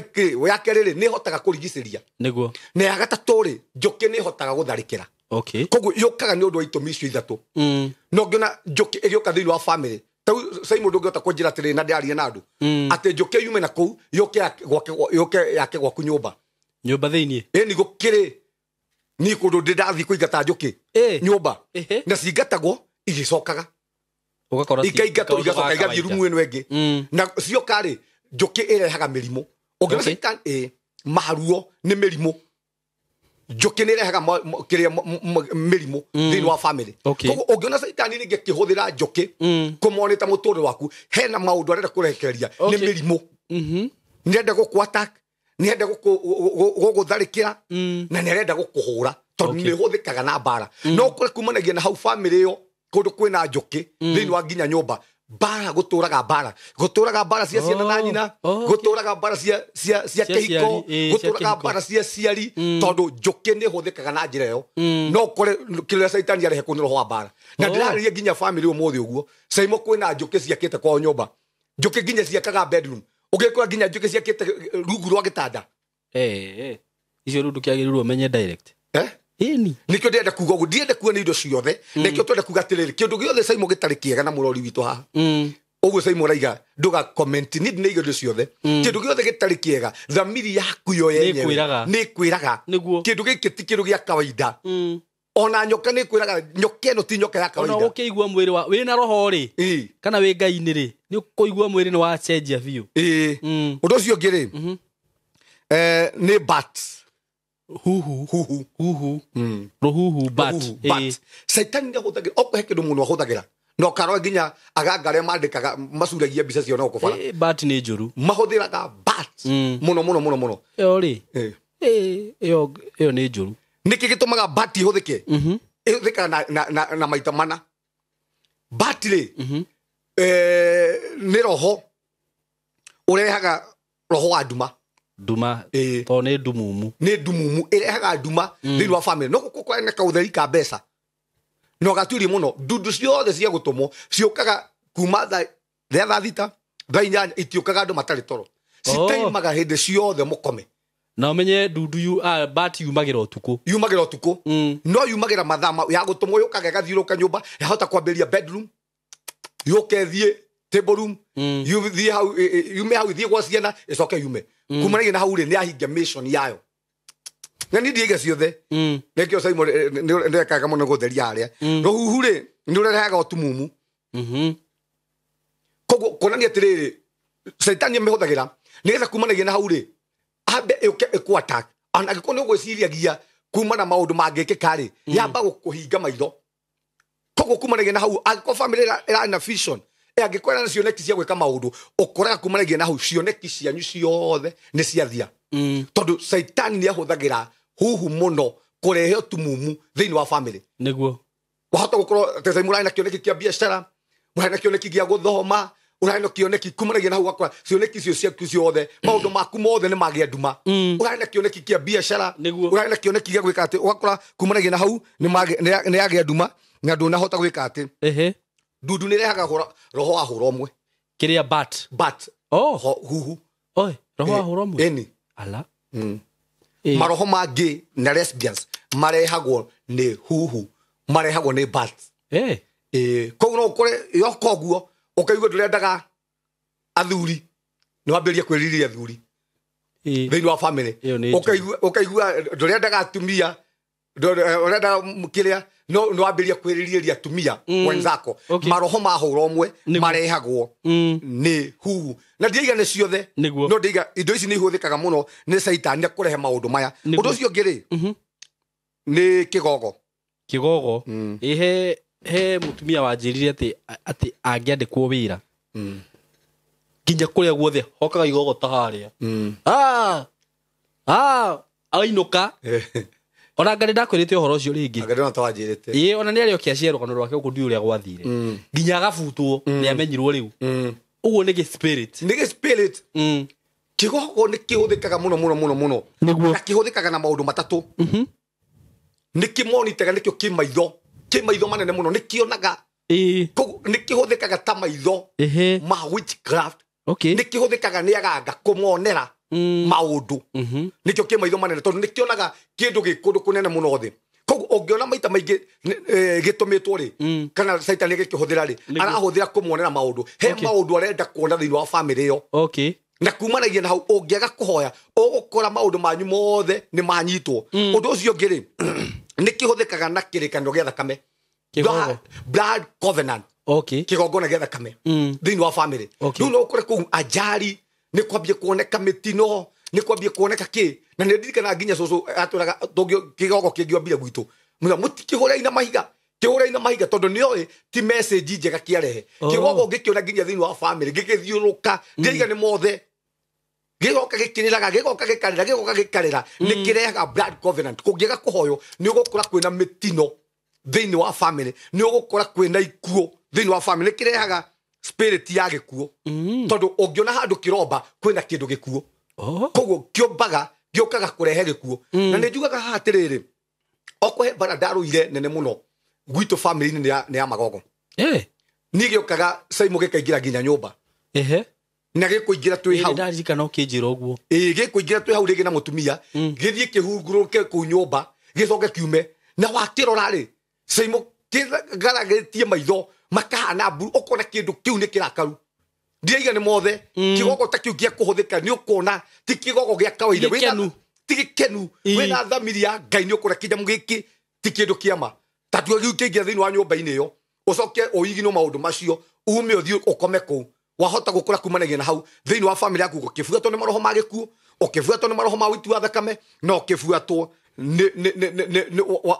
ya kerĩ rĩ nĩ ĩhotaga kũrigicĩria nĩguo na ya gatatũ rĩ njũkĩ nĩ ĩhotaga gũtharĩkĩra okay koguo yũkaga nĩ ũndũ wa itũmi icio ithatũ na ũngĩona njũkĩ ĩgĩũka thĩinĩ wa family tau sai mũndũ ũngĩhota kũnjĩra atĩrĩrĩ na ndĩraria na andũ atĩ njũkĩ yume na kũu yũke yake gwaku nyũmba nyũmba thĩinĩ ĩni gũkĩrĩ niĩ kũndũ ndĩ ndathiĩ kũingata njũkĩ nyũmba na cingatagwo igĩcokaga ikaingatwo igacoka igathiĩ rumu ĩno ĩngĩ na cioka rĩ njũkĩ ĩrehaga mĩrimũ ũngĩona caitani maruo nĩ mĩrimũ njũkĩ nĩ ĩrehaga kĩrĩa mĩrimũ thĩinĩ wa family koguo ũngĩona caitani rĩngĩ akĩhũthĩra njũkĩ kũmonĩta mũtũrĩre waku hena maũndũ arenda kũrekereria nĩ mĩrimũ nĩ arenda gũkũ attack nĩ arenda gũgũtharĩkĩra na nĩ arenda gũkũhũra tondũ nĩ ĩhũthĩkaga na mbara no ũkore kumanagia na hau family ĩyo kũndũ kwĩna njũkĩ thĩinĩ wa nginya nyũmba mbara gũtũraga mbara cia ciana na nyina gũtũraga mbara cia kĩhiko gũtũraga mbara cia ciari tondũ njũkĩ nĩ ĩhũthĩkaga na njĩra ĩyo no ũkore kĩrĩa caitani arehe kũu nĩ roho wa mbara na ndĩrarĩria nginya family ũmũthĩ ũguo caimo kwĩna njũkĩ ciakĩte kwao nyũmba njũkĩ nginya ciakaga bedroom ũngĩkora nginya njũkĩ ciakĩte rungu rwa gĩtanda icio rĩu ndũkĩagĩrĩirwo ũmenye direct ĩni nikio ndĩrenda kuga ũguo ndienda kuga nĩ indo ciothe nĩkĩo twenda kuga atĩrĩrĩ kĩndũ gĩothe Saimo gĩtarĩ kĩega na mũrori witũ haha ũguo Saimo araiga ndũga comment niĩ ndinaiga indo ciothe kĩndũ gĩothe gĩtarĩ kĩega thamiri yaku yo yenyewe nĩ ĩkwĩraga kĩndũ gĩkĩ ti kĩndũ gĩa kawaida ona nyoka nĩ ĩkwĩraga nyoka ĩno ti nyoka ya kawaida ona ũkĩigua mwĩrĩ wa wĩna roho rĩ kana wĩ ngai-inĩ rĩ nĩ ũkũigua mwĩrĩ nĩ wacenjia biũ ũndũ ũcio ũngĩ rĩ nĩ bat huhu huhu huhu ruhuhu bat caitani nĩ ahũthagĩra okorwo he kĩndũ mũno ahũthagĩra na ũkarora nginya aganga arĩa mandĩkaga macuragia mbica cio na gũkũ bara bat nĩ njũru mahũthĩraga bat mũno mũno mũno mũno ĩyo rĩ ĩyo nĩ njũru nĩkĩ gĩtũmaga bat ihũthĩke ĩhũthĩkaga na maita mana bat rĩ nĩ roho ũrehaga roho wa nduma nduma tondũ nĩ ndumumu nĩ ndumumu ĩrehaga nduma thĩinĩ wa family no gũkũ na kaũtheri ka mbeca na ũgatuĩria mũno ndundu ciothe cia gũtũmwo ciũkaga kuma thaa 6 thaa 8 itiũkaga andũ matarĩ toro citaimaga hĩndĩ ciothe mũkome na ũmenye ndundu bat yumagĩra ũtukũ yumagĩra ũtukũ no yumagĩra mathaa ya gũtũmwo yũkaga ĩgathiũrũrũka nyũmba yahota kwambĩrĩria bedroom yũke ĩthiĩ table room yuthiĩ hau yume hau ithiĩ gwa ciana ĩcoke yume kumanagia na hau rĩ nĩ yahingia mission yayo na niĩ ndiaiga ciothe nĩkĩo Saimo nĩrekaga mũno gũtheria harĩa rũhuhu rĩ nĩ ũrehaga ũtumumu koguo kuonania atĩrĩrĩ caitani amĩhũthagĩra nĩgetha kumanagia na hau rĩ ambe ĩũke ĩkũ attack ona angĩkorwo nĩ ũgwĩciriagia kuma na maũndũ mangĩkĩka rĩ yamba gũkũhinga maitho koguo kumanagia na hau angĩkorwo family ĩrarĩ na vision angĩkorwo na cioneki cia gwĩka maũndũ ũkoraga kumanagia na hau cioneki cianyu ciothe nĩ ciathia tondũ caitani nĩ ahũthagĩra huhu mũno kũrehe ũtumumu thĩinĩ wa family nĩguo wahota gũkorwo ta mũrarĩ na kĩoneki kĩa biacara mũrarĩ na kĩoneki gĩa gũthoma ũrarĩ na kĩoneki kumanagia na hau ũgakora cioneki icio ciaku ciothe maũndũ maku mothe nĩ magĩa nduma ũrarĩ na kĩoneki kĩa biacara ũrarĩ na kĩoneki gĩa gwĩka atĩ ũgakora kumanagia na hau nĩ yagĩa nduma na ndũnahota gwĩka atĩ ndundu nĩ ĩrehaga roho wa hũra ũmwe kĩrĩa bat bat huhu Oi, roho wa hũra ũmwe? Ĩni. Ala. Maroho ma gay na lesbians marehagwo nĩ huhu, marehagwo nĩ bats. Koguo no ũkore yoka ũguo ũkaigua ndũrendaga athuri, nĩ wambĩrĩria kwĩrirĩria athuri thĩinĩ wa family. Ũkaigua ndũrendaga atumia, ũrenda kĩrĩa, no nĩ wambĩrĩria kwĩrirĩria atumia wenzako. Maroho ma hũra ũmwe marehagwo nĩ huhu. Na ndiaiga nĩ ciothe, no ndiaiga indo ici nĩ ihũthĩkaga mũno nĩ caitani kũrehe maũndũ maya. Ũndũ ũcio ũngĩ rĩ, nĩ kĩgogo. Kĩgogo. He mũtumia wanjĩrire atĩ angĩandĩkwo wĩra nginya kũrĩa guothe hokaga igogo ta harĩa. Ainũka. Ona ngarĩ ndakwĩrĩte ũhoro ũcio rĩngĩ. Ngarĩ no twanjĩrĩte. Ĩĩ, ona nĩ arĩokia aciarwo rũgano rwake gũkũ ndiũĩ ũrĩa gwathire. Nginya agabutwo, nĩ amenyirwo rĩu. Ũguo nĩ gĩ spirit. Nĩ gĩ spirit. Kĩgogo nĩ kĩhũthĩkaga mũno mũno mũno mũno. Nĩguo. Na kĩhũthĩkaga na maũndũ matatũ. Nĩ kĩmonitaga, nĩkĩo kĩ maitho. Kĩ maitho manene mũno, nĩ kĩonaga. Koguo nĩ kĩhũthĩkaga ta maitho ma witchcraft. Nĩ kĩhũthĩkaga nĩ aganga kũmonera maũndũ. Nĩkĩo kĩ maitho manene tondũ nĩ kĩonaga kĩndũ gĩ kũndũ kũnene mũno thĩ. Koguo ũngĩona maita maingĩ gĩtũmĩtwo rĩ, kana caitani gĩkĩhũthĩra rĩ, arahũthĩra kũmuonera maũndũ. He maũndũ arenda kuona thĩinĩ wa family ĩyo. Na kumanagia na hau ũngĩaga kũhoya ũgũkora maũndũ manyu mothe nĩ manyitwo. Ũndũ ũcio ũngĩ rĩ, nĩ kĩhũthĩkaga na kĩrĩkanĩro gĩa thakame. Blood covenant. Kĩgongona gĩa thakame thĩinĩ wa family. Rĩu no ũkore kũu ajali, nĩ kwambia kuoneka mĩtino, nĩ kwambia kuoneka kĩ. Na nĩ ndirikanaga nginya cũcũ atwĩraga kĩgogo kĩngĩombire gwitũ, mũtikĩhũrei na mahiga, kĩhũrei na mahiga, tondũ nĩoĩ ti message njega kĩarehe. Kĩgogo ngĩkĩona nginya thĩinĩ wa family gĩgĩthiũrũka, ndiaiga nĩ mothe, gĩgoka gĩkĩrĩraga, gĩgoka gĩkarĩra, gĩgoka gĩkarĩra, nĩ kĩrehaga blood covenant. Kũngĩaga kũhoywo nĩ ũgũkora kwĩna mĩtino thĩinĩ wa family, nĩ ũgũkora kwĩna ikuũ thĩinĩ wa family. Nĩ kĩrehaga spirit ya gĩkuũ. Tondũ ũngĩona handũ kĩromba kwĩna kĩndũ gĩkuũ. Koguo kĩombaga gĩũkaga kũrehe gĩkuũ. Na nĩ njugaga haha atĩrĩrĩ, okorwo he mbara ndarũire nene mũno gwitũ family-inĩ nĩ ya magogo. Niĩ gĩũkaga Saimo gĩkaingĩra nginya nyũmba. Na gĩkũingĩra twĩ hau. Ndaririkana ũkĩnjĩra ũguo. Gĩkũingĩra twĩ hau rĩngĩ na mũtumia, gĩthiĩ kĩhungurũke kũu nyũmba, gĩcoke kiume. Na wakĩrora rĩ, Saimo kĩgaragĩtie maitho makahana mburu, ũkona kĩndũ kĩu nĩ kĩrakaru. Ndiaiga nĩ mothe, kĩgogo ta kĩu gĩa kũhũthĩka nĩ ũkuona ti kĩgogo gĩa kawaida. Ti gĩkenu. Wĩna thamiri ya Ngai nĩ ũkuona kĩnyamũ gĩkĩ ti kĩndũ kĩa ma. Ta tua gĩu kĩingĩra thĩinĩ wa nyũmba-inĩ ĩyo, ũcoke ũiginwo maũndũ macio, ume ũthiĩ ũkome kũu. Wahota gũkũra kumanagia na hau thĩinĩ wa family yaku, ũkĩbuatwo nĩ maroho ma gĩkuũ, ũkĩbuatwo nĩ maroho ma ũiti wa thakame, na ũkĩbuatwo nĩ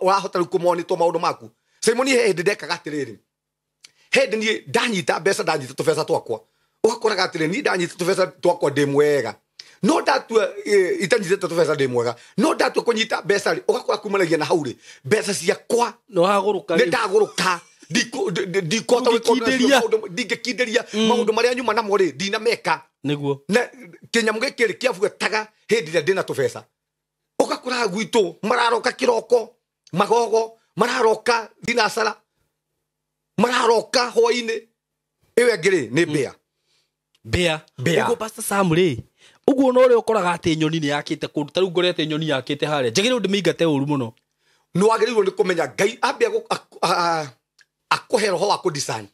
wahota rĩu kũmonĩtwo maũndũ maku. Simon he hĩndĩ ndekaga atĩrĩrĩ, hĩndĩ niĩ ndanyita mbeca, ndanyita tũbeca twakwa, ũgakoraga atĩrĩ niĩ ndanyita tũbeca twakwa ndĩ mwega, no ndatua itanyitĩte tũbeca ndĩ mwega, no ndatua kũnyita mbeca rĩ, ũgakora kumanagia na hau rĩ, mbeca ciakwa nĩ wagũrũka, nĩ ndagũrũka, ndingĩkindĩria maũndũ marĩa nyuma namo rĩ, ndinameka. Nĩguo. Na kĩnyamũ gĩkĩ rĩ kĩabuataga hĩndĩ ĩrĩa ndĩna tũbeca. Ũgakoraga gwitũ mararoka kĩroko magogo, mararoka thinacara, mararoka hwainĩ. Ĩyo ĩngĩ rĩ nĩ mbĩa. Mbĩa. Ũguo Pastor Sam rĩ, ũguo no ũrĩa ũkoraga atĩ nyoni nĩ yakĩte kũndũ, ta rĩu ngore atĩ nyoni yakĩte harĩa, njagĩrĩirwo ndĩmĩingate ũru mũno. Nĩ wagĩrĩirwo nĩ kũmenya Ngai ambia akũhe roho wa kũ-discern.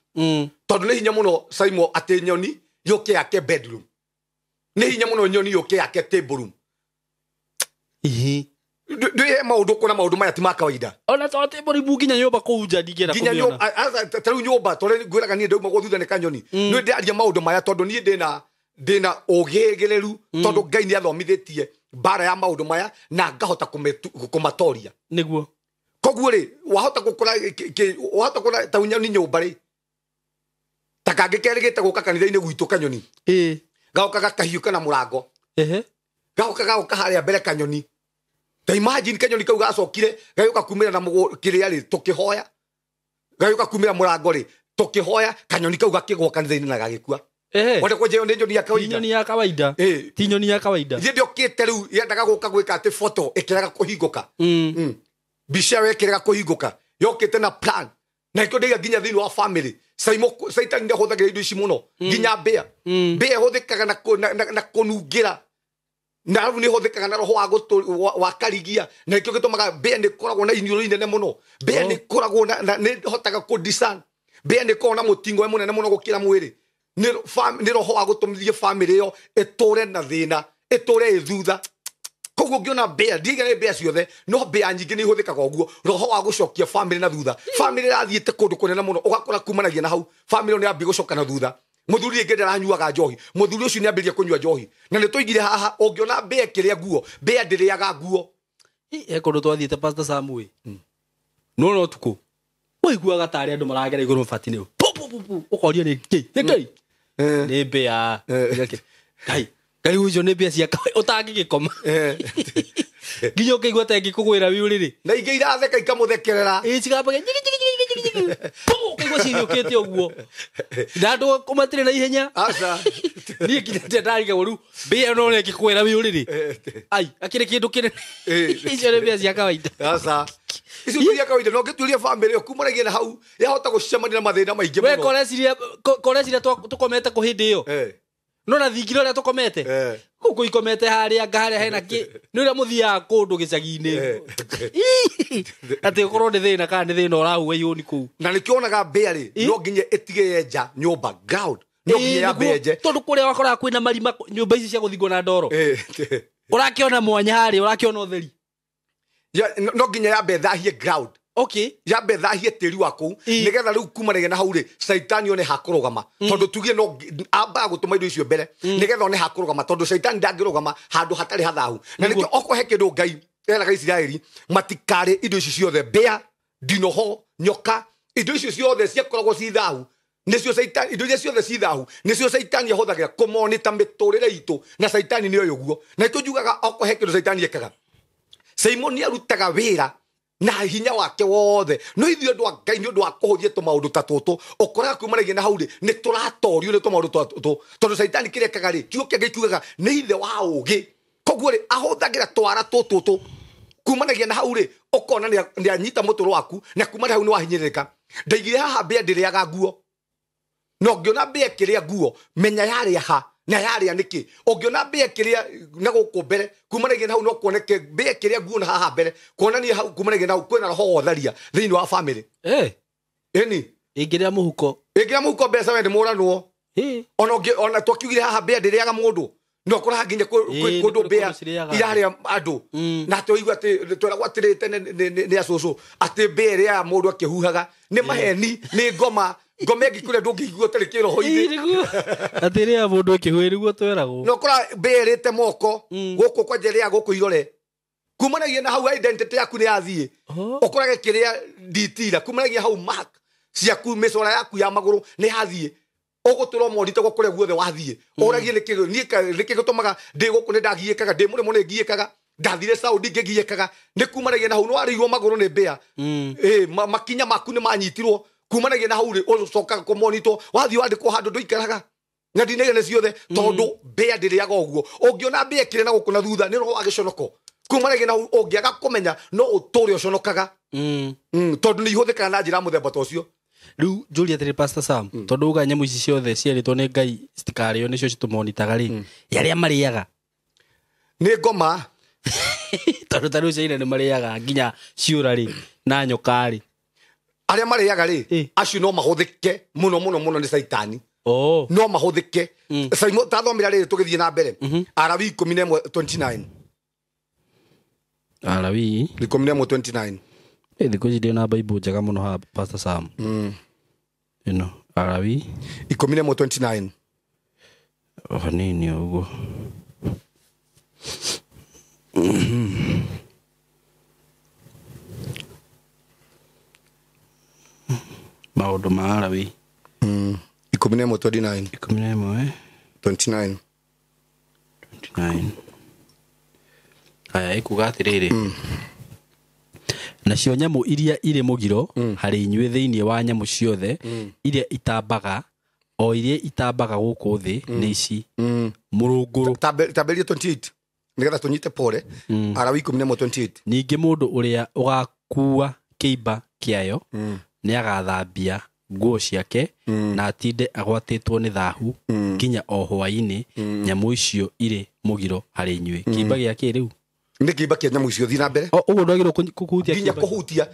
Tondũ nĩ hinya mũno Saimo atĩ nyoni yũke yake bedroom, nĩ hinya mũno nyoni yũke yake table room. Ndwĩ maũndũ ũkuona maũndũ maya ti ma kawaida. Ona to table room nginya nyũmba kũu nja ndingĩenda kũmĩona. Ta rĩu nyũmba tondũ ngwĩraga niĩ ndauma thutha nĩ kanyoni. Nĩ ndĩraria maũndũ maya tondũ niĩ ndĩna ũgĩgĩrĩru, tondũ Ngai nĩ athomithĩtie mbara ya maũndũ maya na ngahota kũmatoria. Nĩguo. Koguo rĩ, wahota gũkora wahota gũkora ta nyoni nyũmba rĩ, ta kangĩ kerĩgĩte gũka kanitha-inĩ gwitũ kanyoni. Gaũka gakahiũka na mũrango. Gaũka gaũka harĩa mbere kanyoni. Ta imagine kanyoni kau gacokire gagĩũka kumĩra na kĩrĩa rĩ, tũkĩhoya. Gagĩũka kumĩra mũrango rĩ, tũkĩhoya, kanyoni kau gakĩgũa kanitha-inĩ na gagĩkua. Wenda kũnjĩra nĩ nyoni ya kawaida? Ti nyoni ya kawaida. Ti nyoni ya kawaida. Ithuĩ ndĩokĩte rĩu yendaga gũka gwĩka atĩ photo ĩkĩrega kũhingũka. Mbica ĩyo ĩkĩrega kũhingũka. Yokĩte na plan. Na ĩkĩo ndĩiga nginya thĩinĩ wa family. Saitani ndahũthagĩra indo ici mũno nginya mbĩa. Mbĩa ĩhũthĩkaga na kũnungĩra na arabu nĩ ĩhũthĩkaga na roho wa karigia, na nĩkĩo gĩtũmaga mbĩa nĩ ĩkoragwo na iniũrũ inene mũno. Mbĩa nĩ ĩkoragwo na nĩ ĩhotaga kũ-discern. Mbĩa nĩ ĩkoragwo na mũting'oe mũnene mũno gũkĩra mwĩrĩ. Nĩ roho wa gũtũmithia bamĩrĩ ĩyo ĩtũre na thĩna, ĩtũre ĩ thutha. Koguo ũngĩona mbĩa, ndiga nĩ mbĩa ciothe, no mbĩa nyingĩ nĩ ihũthĩkaga ũguo, roho wa gũcokia bamĩrĩ na thutha. Bamĩrĩ ĩrathiĩte kũndũ kũnene mũno, ũgakora kumanagia na hau bamĩrĩ ĩyo nĩ yambia gũcoka na thutha. Mũthuri rĩngĩ ndaranyuaga njohi, mũthuri ũcio nĩ ambĩrĩria kũnyua njohi. Na nĩ tũigire haha, ũngĩona mbĩa ĩkĩrĩa nguo, mbĩa ndĩrĩaga nguo. He kũndũ twathiĩte Pastor Samuel. No no ũtukũ waiguaga tarĩ andũ maragera igũrũ mabati-inĩ. Pu, pu, pu, pu. Ũkorio nĩ kĩ? Nĩ kĩ? Nĩ mbĩa. Ngai, Ngai ũcio nĩ mbĩa cia ũtangĩgĩkoma. Nginya ũkaigua ta ĩngĩkũgwĩra wĩ ũrĩrĩ. Na ingĩ iratheka ikamũthekerera. Ĩ, cikambaga nyigi, nyigi, nyigi, nyigi, nyigi. Pum, ũkaigua cihiũkĩte ũguo. Na andũ matirĩ na ihenya. Aca. Niĩ nginya rĩrĩa ndarigagwo rĩu, mbĩa ĩno ũrĩa ĩngĩkũgwĩra wĩ ũrĩrĩ. Ai, akĩrĩ kĩndũ kĩnene. Icio nĩ mbĩa cia kawaida. Aca. Icio ti cia kawaida, no ũngĩtuĩria bamĩrĩ ĩyo kumanagia na hau, yahota gũcemania na mathĩna maingĩ We mũno. koreciria tũkomete kũ hĩndĩ ĩyo? No na thingira ũrĩa tũkomete? Kũu kũikomete harĩa anga harĩa hena kĩ? Nĩ ũrĩa mũthiaga kũndũ gĩcagi-inĩ. Atĩ ũkorwo nĩ thĩna kana nĩ thĩna ũrahua iũni kũu. Na nĩkĩo wonaga mbĩa rĩ, no nginya ĩtige yenja nyũmba, ground. No nginya yambe yenje. Tondũ kũrĩa wakoraga kwĩna marima, nyũmba ici cia gũthingwo na ndoro. Ũrakĩona mwanya harĩa, ũrakĩona ũtheri. No nginya yambe ĩthahie ground. Okay. Yambe thahie tĩri wa kũu, nĩgetha rĩu kumanagia na hau rĩ, Caitani one hakũrũgama. Tondũ tuge no ambaga gũtũma indo icio mbere, nĩgetha one hakũrũgama, tondũ Caitani ndangĩrũgama handũ hatarĩ hathahu. Na nĩkĩo okorwo he kĩndũ Ngai eraga Isiraeli, matikarĩ indo icio ciothe, mbĩa, ndinoho, nyoka, indo icio ciothe ciakoragwo ci thahu. Nĩcio Caitani, indo iria ciothe ci thahu, nĩcio Caitani ahũthagĩra kũmonita mĩtũrĩre itũ, na Caitani nĩoĩ ũguo. Na nĩkĩo njugaga okorwo he kĩndũ Caitani ekaga, Simoni arutaga wĩra na hinya wake wothe. No ithuĩ andũ a Ngai nĩ ũndũ wa kũhũthia tũmaũndũ ta tũtũ, ũkoraga kumanagia na hau rĩ, nĩ tũratorio nĩ tũmaũndũ ta tũtũ. Tondũ Caitani kĩrĩa ekaga rĩ, kiugo kĩa Ngai kiugaga nĩ ithe wa ũũgĩ. Koguo rĩ, ahũthagĩra twara tũtũ. Kumanagia na hau rĩ, ũkona nĩ anyita mũtũrũ waku, na kumana hau nĩ wahinyĩrĩrĩka. Ndaigire haha mbĩa ndĩrĩaga nguo. No ngĩona mbĩa ĩkĩrĩa nguo, menya yarĩa ha, na yarĩa nĩkĩ. Ũngĩona mbĩa ĩkĩrĩa na gũkũ mbere, kumanagia na hau no kuoneke mbĩa ĩkĩrĩa nguo na haha mbere, kuonania hau kumanagia na hau kwĩna roho wa ũtharia thĩinĩ wa bamĩrĩ. Ĩni. Ĩngĩrĩa mũhuko. Ĩngĩrĩa mũhuko mbeca we nĩ mũranwo. Ona ũngĩ, ona twakiugire haha mbĩa ndĩrĩaga mũndũ. No kũraha nginya kũndũ mbĩa irarĩa andũ. Na atĩ ũigua atĩ tweragwo atĩrĩ tene nĩ acũcũ, atĩ mbĩa ĩrĩaga mũndũ akĩhuhaga. Nĩ maheni, nĩ ngoma. Ngoma ĩngĩ kũrĩa ndũngĩigua ũtarĩ kĩroho-inĩ. Nĩguo. Atĩ ĩrĩaga mũndũ akĩhuha, nĩguo tweragwo. No kũra mbĩa ĩrĩte moko, gũkũ kwanja ĩrĩaga gũkũ irore. Kumanagia na hau identity yaku nĩ yathiĩ. Ũkorage kĩrĩa nditira, kumanagia hau mark ciaku, mĩcora yaku ya magũrũ nĩ yathiĩ. Ũgũtũra ũmonitagwo kũrĩa guothe wathiĩ. Ũragie nĩkĩ, niĩ nĩkĩ gĩtũmaga ndĩ gũkũ nĩ ndagiĩkaga, ndĩ mũrĩmo nĩ ngiĩkaga, ndathire Saudi ngĩgiĩkaga. Nĩ kumanagia na hau nĩ warĩirwo magũrũ nĩ mbĩa. Makinya maku nĩ manyitirwo. Kumanagia na hau rĩ, ũcokaga kũmonitwo, wathiĩ wandĩkwo handũ ndũikaraga. Na ndinegene ciothe, tondũ mbĩa ndĩrĩaga ũguo. Ũngĩona mbĩa ĩkĩrĩa na gũkũ na thutha, nĩ roho wa gĩconoko. Kumanagia na hau ũngĩaga kũmenya, no ũtũre ũconokaga. Tondũ nĩ ihũthĩkaga na njĩra mũthemba ta ũcio. Rĩu njũrie atĩrĩ Pastor Sam, tondũ uga nyamũ ici ciothe cierĩtwo nĩ Ngai citikarĩo nĩcio citũmonitaga rĩ, arĩa marĩaga? Nĩ ngoma. Tondũ ta rĩu China nĩ marĩaga nginya ciũra rĩ, na nyoka rĩ. Arĩa marĩaga rĩ, acio no mahũthĩke mũno mũno mũno nĩ Caitani. No mahũthĩke. Simon, ta thomera rĩrĩ tũgĩthiĩ na mbere. Arawi ikũmi na ĩmwe 29. Arawi ikũmi na ĩmwe 29. Thikũ ici ndĩ na Bible njega mũno haha, Pastor Sam. Ĩno, Arawi ikũmi na ĩmwe 29. O hanini ũguo. Maũndũ ma Arawi. Ikũmi na ĩmwe 29. Ikũmi na ĩmwe. 29. 29. Aya, ĩkuga atĩrĩrĩ. Nacio nyamũ iria irĩ mũgiro harĩ inyuĩ thĩinĩ wa nyamũ ciothe iria itambaga, o iria itambaga gũkũ thĩ nĩ ici. Mũrũngũrũ. Tambĩrĩria 28. Nĩgetha tũnyite pole. Arawi ikũmi na ĩmwe 28. Ningĩ mũndũ ũrĩa ũgakua kĩimba kĩayo nĩagathambia nguo ciake na atinde agwatĩtwo nĩ thahu nginya o hwaĩ-inĩ. Nyamũ icio irĩ mũgiro harĩ inyuĩ. Kĩimba gĩa kĩ rĩu? Nĩ kĩimba kĩa nyamũ icio. Thiĩ na mbere. Ũguo ndwagĩrĩirwo kũhutia nginya kĩimba. Kũhutia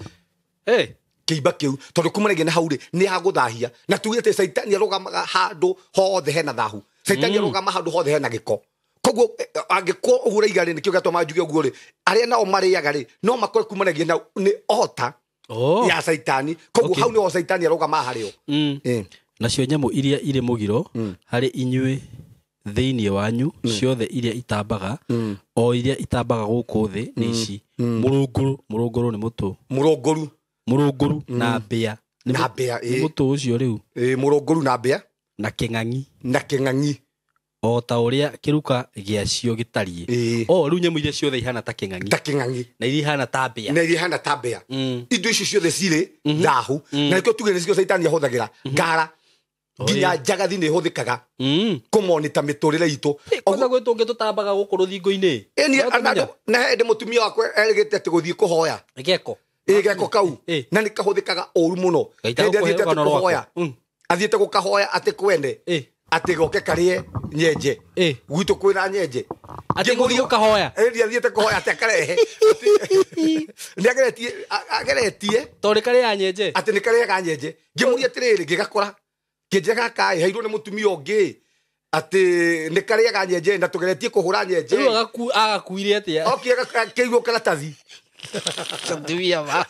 Eh, kĩimba kĩu, tondũ kumanagia na hau rĩ, nĩ hagũthahia. Na tuge atĩ caitani arũgamaga handũ hothe hena thahu. Caitani arũgama handũ hothe hena gĩko. Koguo angĩkorwo ũguo ũraiga rĩ, nĩkĩo gĩatũma njuge ũguo rĩ, arĩa nao marĩaga rĩ, no makore kumanagia na nĩ ota ya caitani. Koguo hau nĩho caitani arũgamaga harĩo. Nacio nyamũ iria irĩ mũgiro harĩ inyuĩ thĩinĩ wanyu, ciothe iria itambaga, o iria itambaga gũkũ thĩ, nĩ ici: mũrũngũrũ. Mũrũngũrũ nĩ mũtũ. Mũrũngũru. Mũrũngũru na mbĩa. Nĩ Na mbĩa, nĩ ĩ. mũtũ ũcio rĩu. Mũrũngũru na mbĩa. Na kĩng'ang'i. Na kĩng'ang'i. O ta ũrĩa kĩruka gĩacio gĩtariĩ. O rĩu nyamũ iria ciothe ihana ta kĩng'ang'i Ta kĩng'ang'i na iria ihana ta mbĩa. Na iria ihana ta mbĩa. Indo icio ciothe cirĩ thahu, na nĩkĩo tuge nĩcio caitani ahũthagĩra. Ngara nginya njagathi nĩ ĩhũthĩkaga kũmonita mĩtũrĩre itũ. Kwanza gwĩ tũngĩ tũtambaga gũkũ rũthingo-inĩ. Ĩni. No tũmenya. Na hĩndĩ mũtumia wakwa erĩgĩte atĩ gũthiĩ kũhoya. Geko. Ĩ, geko kau. Na nĩ kahũthĩkaga ũru mũno. Gaita Hĩndĩ gũkũhe athiĩte atĩ rũgano rwaku. kũhoya, athiĩte gũkahoya atĩ kwene atĩ goke karĩe nyenje. Gwitũ kwĩna nyenje. Atĩ gũthiĩ gũkahoya? Ĩni, athiĩte kũhoya atĩ akarehe. Nĩ ageretie ageretie Tondũ karĩa nyenje. Atĩ nĩ karĩaga nyenje. Ngĩmũria atĩrĩrĩ, ngĩgakora kĩnjĩra gaka ĩ heirwo nĩ mũtumia ũngĩ atĩ nĩ karĩaga nyenje na tũgeretie kũhũra nyenje. Rĩu agakuire atĩa? Okire kĩirwo karatathi. Mũtumia ma.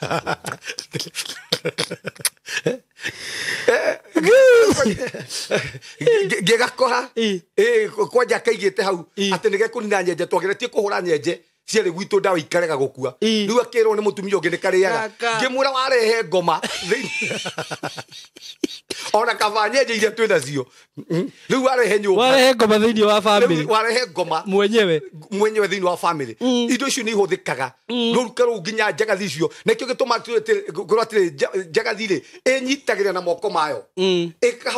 Ngĩgakora ĩ kwanja kaigĩte hau atĩ nĩ gekũnina nyenje. Twageretie kũhũra nyenje ciarĩ gwitũ, ndawa ikarega gũkua. Rĩu akĩrwo nĩ mũtumia ũngĩ nĩ karĩaga. Kaka. Ngĩmwĩra warehe ngoma ona kaba nyenje iria twĩ nacio. Rĩu warehe nyũmba. Warehe ngoma thĩinĩ wa Rĩu family. Warehe ngoma mwenyewe. Mwenyewe thĩinĩ wa family. Indo icio nĩ ihũthĩkaga rũruka rũu nginya njagathi icio. Nĩkĩo gĩtũma ngorwo atĩrĩ, njagathi rĩ, ĩnyitagĩrĩra na moko mayo.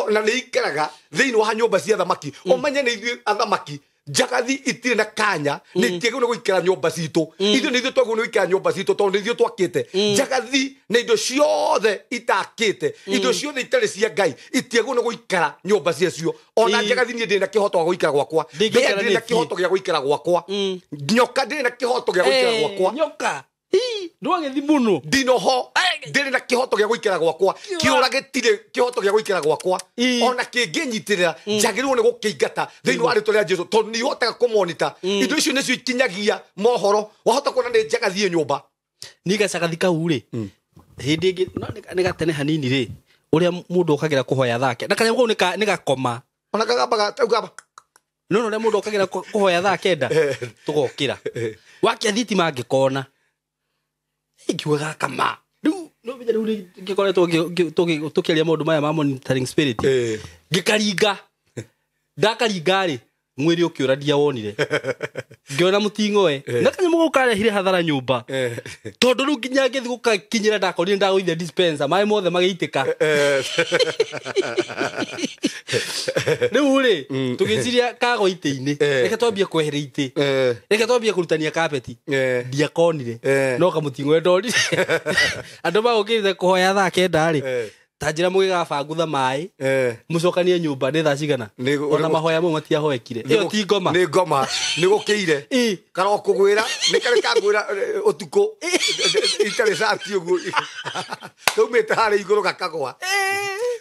Na nĩ ikaraga thĩinĩ wa nyũmba cia thamaki. Ũmenye nĩ ithuĩ athamaki. Njagathi itirĩ na kanya, nĩ itiagĩrĩirwo nĩ gũikara nyũmba citũ. Ithuĩ nĩ ithuĩ twagĩrĩirwo nĩ gũikara nyũmba citũ tondũ nĩ ithuĩ twakĩte. Njagathi na indo ciothe itakĩte, indo ciothe itarĩ cia Ngai, itiagĩrĩirwo nĩ gũikara nyũmba ciacio. Ona njagathi niĩ ndĩ na kĩhoto gĩa gũikara gwakwa. Ndĩngĩikara Mbĩa ndĩrĩ na nĩ kĩhoto gĩa gũikara gwakwa. Nyoka ndĩrĩ na kĩhoto gĩa gũikara gwakwa. Nyoka. Ii, ndwagĩthi mũno. Ndinoho ndĩrĩ na kĩhoto gĩa gũikara gwakwa. Kĩũra gĩtirĩ kĩhoto gĩa gũikara gwakwa. Ona kĩngĩnyitĩrĩra, njagĩrĩirwo nĩ gũkĩingata thĩinĩ wa rĩtwa rĩa Jesu tondũ nĩ ihotaga kũmonita. Indo icio nĩcio ikinyagia mohoro. Wahota kuona nĩ njagathiĩ nyũmba. Niĩ gacagathi kau rĩ, hĩndĩ ĩngĩ no nĩ gatene hanini rĩ, ũrĩa mũndũ okagĩra kũhoya thaa kenda na kanyamũ kau nĩ gakoma. Ona kagambaga gamba. No ũrĩa mũndũ okagĩra kũhoya thaa 9 tũgokĩra wakia thitima ngĩkona ingiuga gakama rĩu no menya rĩu ngĩkoretwo tũkĩaria maũndũ maya ma monitoring spirit. Ngĩkaringa, ndakaringa rĩ, mwĩrĩ ũkĩũra. Ndiawonire, ngĩona mũting'oe na kanyamũ kau karehire hathara nyũmba tondũ rĩu nginya ngĩthiĩ gũkakinyĩra ndakorire ndagũithia dispenser, maĩ mothe magĩitĩka. Rĩu rĩ, tũgĩciria kagwa itĩ-inĩ. Reke twambie kweheria itĩ. Reke twambie kũrutania kapeti. Ndiakonire. No kamũting'oe ndonire andũ magũkĩrĩte kũhoya thaa 9 rĩ, ta njĩra mũgĩgabangutha maĩ mũcokanie nyũmba nĩ thaa cigana. Ona mahoya mau matiahoekire. Ĩyo ti ngoma? Nĩ ngoma, nĩ gũkĩire. Karokũgwĩra nĩ karĩ kangwĩra ũtukũ itarĩ cati ũguo kaumĩte harĩa igũrũ gakagwa,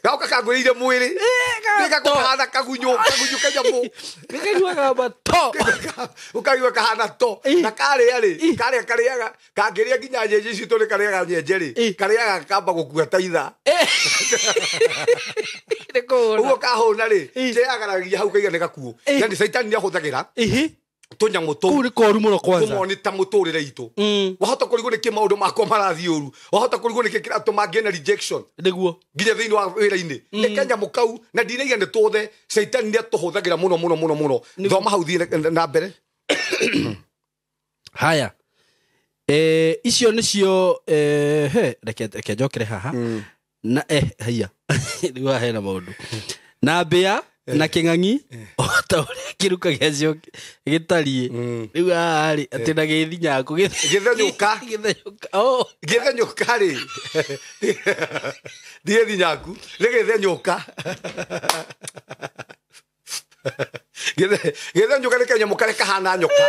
gaũka kangwĩrĩire mwĩrĩ nĩ kahana kagunyũ, kagunyũ kanyamũ. Gĩkaiguaga mato. Ũkaigua kahana to. Na karĩa rĩ, karĩa karĩaga kangĩrĩa nginya nyenje icio tondũ karĩaga nyenje rĩ, karĩaga kamba gũkua ta ithaa. Nĩ kũhũna. Ũguo kahũna rĩ, kĩagaragia hau kaiga nĩ gakuũ. Yani caitani nĩ ahũthagĩra tũnyamũ tũu Kũu nĩ koru mũno kwanza. Kũmonita mũtũrĩre itũ. Wahota kũrigwo nĩkĩ maũndũ makwa marathiĩ ũru. Wahota kũrigwo nĩkĩ kĩratũma ngĩe na rejection nginya thĩinĩ wa wĩra-inĩ. Nĩ kanyamũ kau na ndinaiga nĩ tũthe. Caitani nĩ atũhũthagĩra mũno mũno mũno mũno. Thoma hau, thiĩ na mbere. Haya, icio nĩcio he reke njokere haha na haiya, rĩu haha hena maũndũ na mbĩa. Na kĩng'ang'i o ta ũrĩa kĩruka gĩacio gĩtariĩ. Rĩu haha rĩ, atĩ na gĩthinyaku. Gĩthenyũka. Gĩthenyũka. Oh. Gĩthenyũka rĩ, ti gĩthinyaku, nĩ gĩthenyũka. Gĩthenyũka nĩ kanyamũ karĩa kahana nyoka.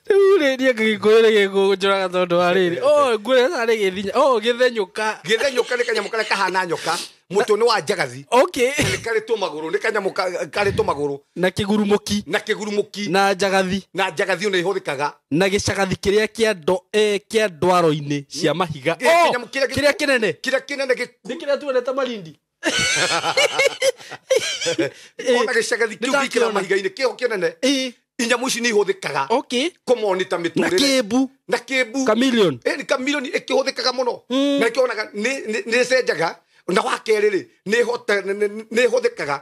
Rĩu rĩ, niĩ Gĩkũyũ nĩ gĩkũnjũraga tondũ wa rĩrĩ. Oh, ngwĩra nĩ gĩthinya. Oh, gĩthenyũka. Gĩthenyũka nĩ kanyamũ karĩa kahana nyoka, mũtwe nĩ wa njagathi. Okay. Nĩ karĩ tũmagũrũ, nĩ kanyamũ karĩ tũmagũrũ. Na kĩgurumũki. Na kĩgurumũki. Na njagathi. Na njagathi ona ihũthĩkaga. Na gĩcagathi kĩrĩa kĩa ndwaro-inĩ cia mahiga. Oh, kĩrĩa kĩnene. Kĩrĩa kĩnene Nĩ kĩrĩa tuonete Malindi. Ona gĩcagathi kĩu gĩikaraga mahiga-inĩ, kĩo kĩnene. Inyamũ ici nĩ ihũthĩkaga. Okay. Kũmonita mĩtũrĩre. Na kĩmbu. Na kĩmbu. Chameleon. Ni chameleon ĩkĩhũthĩkaga mũno. Na ĩkĩonaga nĩ ĩcenjaga. Na wa kerĩ rĩ, nĩ ĩhũthĩkaga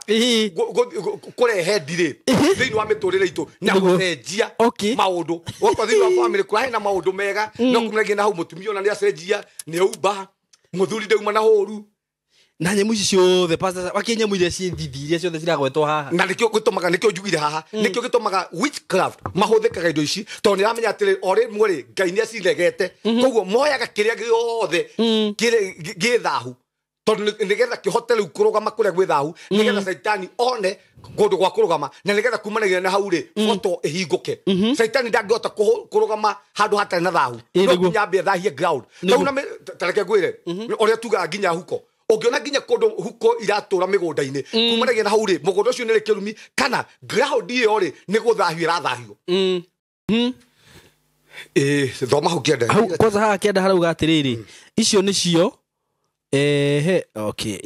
kũrehe ndirĩ thĩinĩ wa mĩtũrĩre itũ na gũcenjia maũndũ. Gũkorwo thĩinĩ wa family kũrahe na maũndũ mega, no kumanagia na hau mũtumia ona nĩ acenjia, nĩ aumba, mũthuri ndauma na hũru. Na nyamũ ici ciothe, pastor, wakĩ nyamũ iria ciĩ thithi iria ciothe ciragwetwo haha. Na nĩkĩo gĩtũmaga, nĩkĩo njugire haha, nĩkĩo gĩtũmaga witchcraft mahũthĩkaga indo ici, tondũ nĩramenya atĩrĩ, o rĩmwe rĩ, Ngai nĩaciregete. Koguo moyaga kĩrĩa gĩothe gĩ thahu, tondũ nĩgetha kĩhote rĩu kũrũgama kũrĩa gwĩ thahu, nĩgetha Caitani one kũndũ gwa kũrũgama, na nĩgetha kumanagia na hau rĩ, boto ĩhingũke. Caitani ndangĩhota kũrũgama handũ hatarĩ na thahu. No nginya ambe athahie ground. Ta reke ngwĩre, ũrĩa tugaga nginya huko. Ũngĩona nginya kũndũ huko iratũra mĩgũnda-inĩ, kumanagia na hau rĩ, mũgũnda ũcio nĩ kĩrumi, kana ground ĩyo rĩ, nĩ gũthahio ĩrathahio. Thoma hau kĩanda. Hau kwanza haha kĩanda harauga atĩrĩrĩ, icio nĩcio, okay,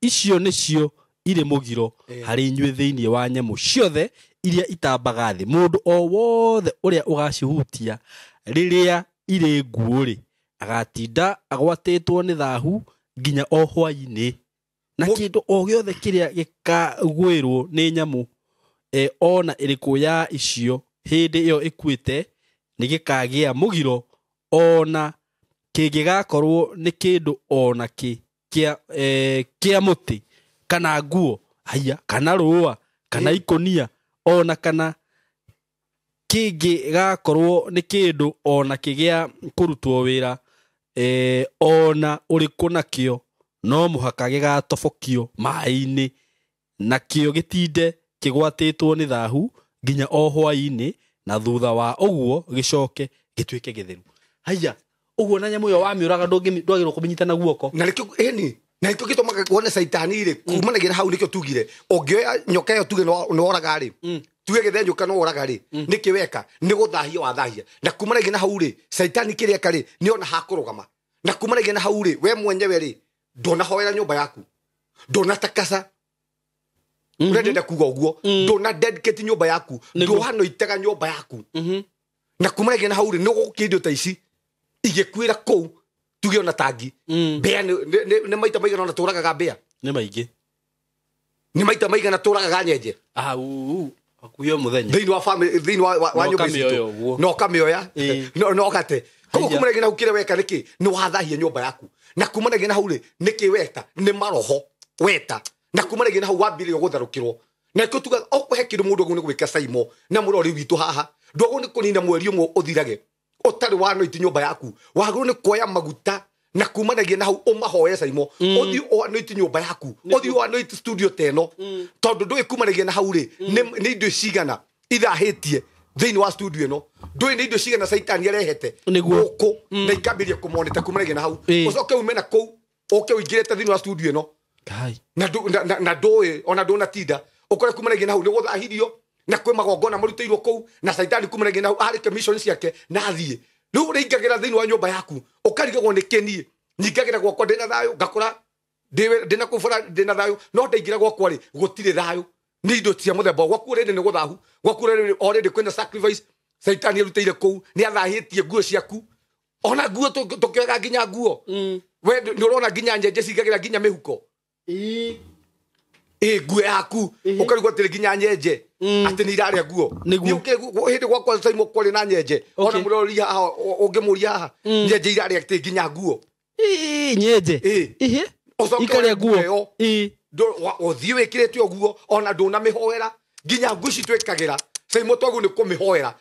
icio nĩcio irĩ mũgiro harĩ inyuĩ thĩinĩ wa nyamũ ciothe iria itambaga thĩ. Mũndũ o wothe ũrĩa ũgacihutia rĩrĩa irĩ nguũ rĩ, agatinda agwatĩtwo nĩ thahu nginya o hwaĩ-inĩ. Na kĩndũ o gĩothe kĩrĩa gĩkagwĩrwo nĩ nyamũ ona ĩrĩkũ ya icio hĩndĩ ĩyo ĩkuĩte nĩ gĩkagĩa mũgiro, ona kĩngĩgakorwo nĩ kĩndũ ona kĩ kĩa mũtĩ kana nguo, haiya, kana rũa, kana ikũnia, ona kana kĩngĩgakorwo nĩ kĩndũ ona kĩ gĩa kũrutwo wĩra ona ũrĩkũ nakĩo, no mũhaka gĩgatobokio maĩ-inĩ, nakĩo gĩtinde kĩgwatĩtwo nĩ thahu nginya o hwaĩ-inĩ, na thutha wa ũguo gĩcoke gĩtuĩke gĩtheru. Haiya, ũguo na nyamũ ĩyo wamĩũraga ndwagĩrĩirwo kũmĩnyita na guoko. Na nĩkĩo ĩni, na nĩkĩo gĩtũmaga wone Caitani rĩ, kumanagia na hau nĩkĩo tugire, ũngĩoya nyoka ĩyo tuge nĩ woraga rĩ, tuge gĩthenyũka nĩ woraga rĩ, nĩkĩ weka? Nĩ gũthahia wathahia. Na kumanagia na hau rĩ, Caitani kĩrĩa eka rĩ, nĩ ona hakũrũgama. Na kumanagia na hau rĩ, we mwenyewe rĩ, ndũnahoera nyũmba yaku, ndũnatakasa. Ũrĩa ndĩrenda kuga ũguo, ndũna dedicate nyũmba yaku, ndũhanoitaga nyũmba yaku. Na kumanagia na hau rĩ, nĩ ũgũkia indo ta ici igĩkuĩra kũu, tuge ona tangi. Mbĩa nĩ maita maigana ona tũragaga mbĩa. Nĩ maingĩ. Nĩ maita maigana tũragaga nyenje. Hakuhĩ o mũthenya. Thĩinĩ wa family, thĩinĩ wa nyũmba citũ. No ũkamĩoya, no ũgate. Koguo kumanagia na hau kĩrĩa weka nĩkĩ? Nĩ wathahia nyũmba yaku. Na kumanagia na hau rĩ, nĩkĩ weta? Nĩ maroho weta. Na kumanagia na hau wambĩrĩria gũtharũkĩrwo. Na nĩkĩo tugaga okorwo he kĩndũ mũndũ agĩrĩirwo nĩ gwĩka Saimo na mũrori witũ haha, ndwagĩrĩirwo nĩ kũnina mweri ũmwe ũthirage ũtarĩ wanoiti nyũmba yaku. Wagĩrĩirwo nĩ kuoya maguta na kumanagia na hau ũmahoe Saimo, ũthiĩ ũanoiti nyũmba yaku, ũthiĩ ũanoiti studio ta ĩno, tondũ ndũĩ kumanagia na hau rĩ, nĩ indo cigana ithahĩtie thĩinĩ wa studio ĩno, ndũĩ nĩ indo cigana Caitani arehete gũkũ na ikambĩrĩria kũmonita kumanagia na hau. Ũcoke ume na kũu ũke ũingĩrĩte thĩinĩ wa studio ĩno na ndũĩ ona ndũnatinda, ũkore kumanagia na hau nĩ gũthahirio na kwĩ magongona marutĩirwo kũu, na Caitani kumanagia na hau arĩke mission ciake na athiĩ. Rĩu ũrĩingagĩra thĩinĩ wa nyũmba yaku ũkarigagwo nĩ kĩ niĩ nyingagĩra gwakwa ndĩna thayũ, ngakora ndĩna kũu bara ndĩna thayũ, no ndaingĩra gwakwa rĩ gũtirĩ thayũ. Nĩ indo cia mũthemba gwaku rĩndĩ nĩ gũthahu, gwaku rĩndĩ already kwĩna sacrifice Caitani arutĩire kũu, nĩ athahĩtie nguo ciaku. Ona nguo tũkĩoyaga nginya nguo. We nĩ ũrona nginya nyenje cingagĩra nginya mĩhuko. Nguo yaku ũkarigwo atĩrĩ nginya nyenje atĩ nĩ irarĩa nguo. Hĩndĩ gwakwa Saimo kwarĩ na nyenje, ona mũrori haha ũngĩmũria haha, nyenje irarĩa atĩ nginya nguo. Nyenje. Ikarĩa nguo. Ũthiĩ wĩkĩrĩte ũguo ona ndũnamĩhoera nginya nguci twĩkagĩra Saimo twagu nĩ kũmĩhoera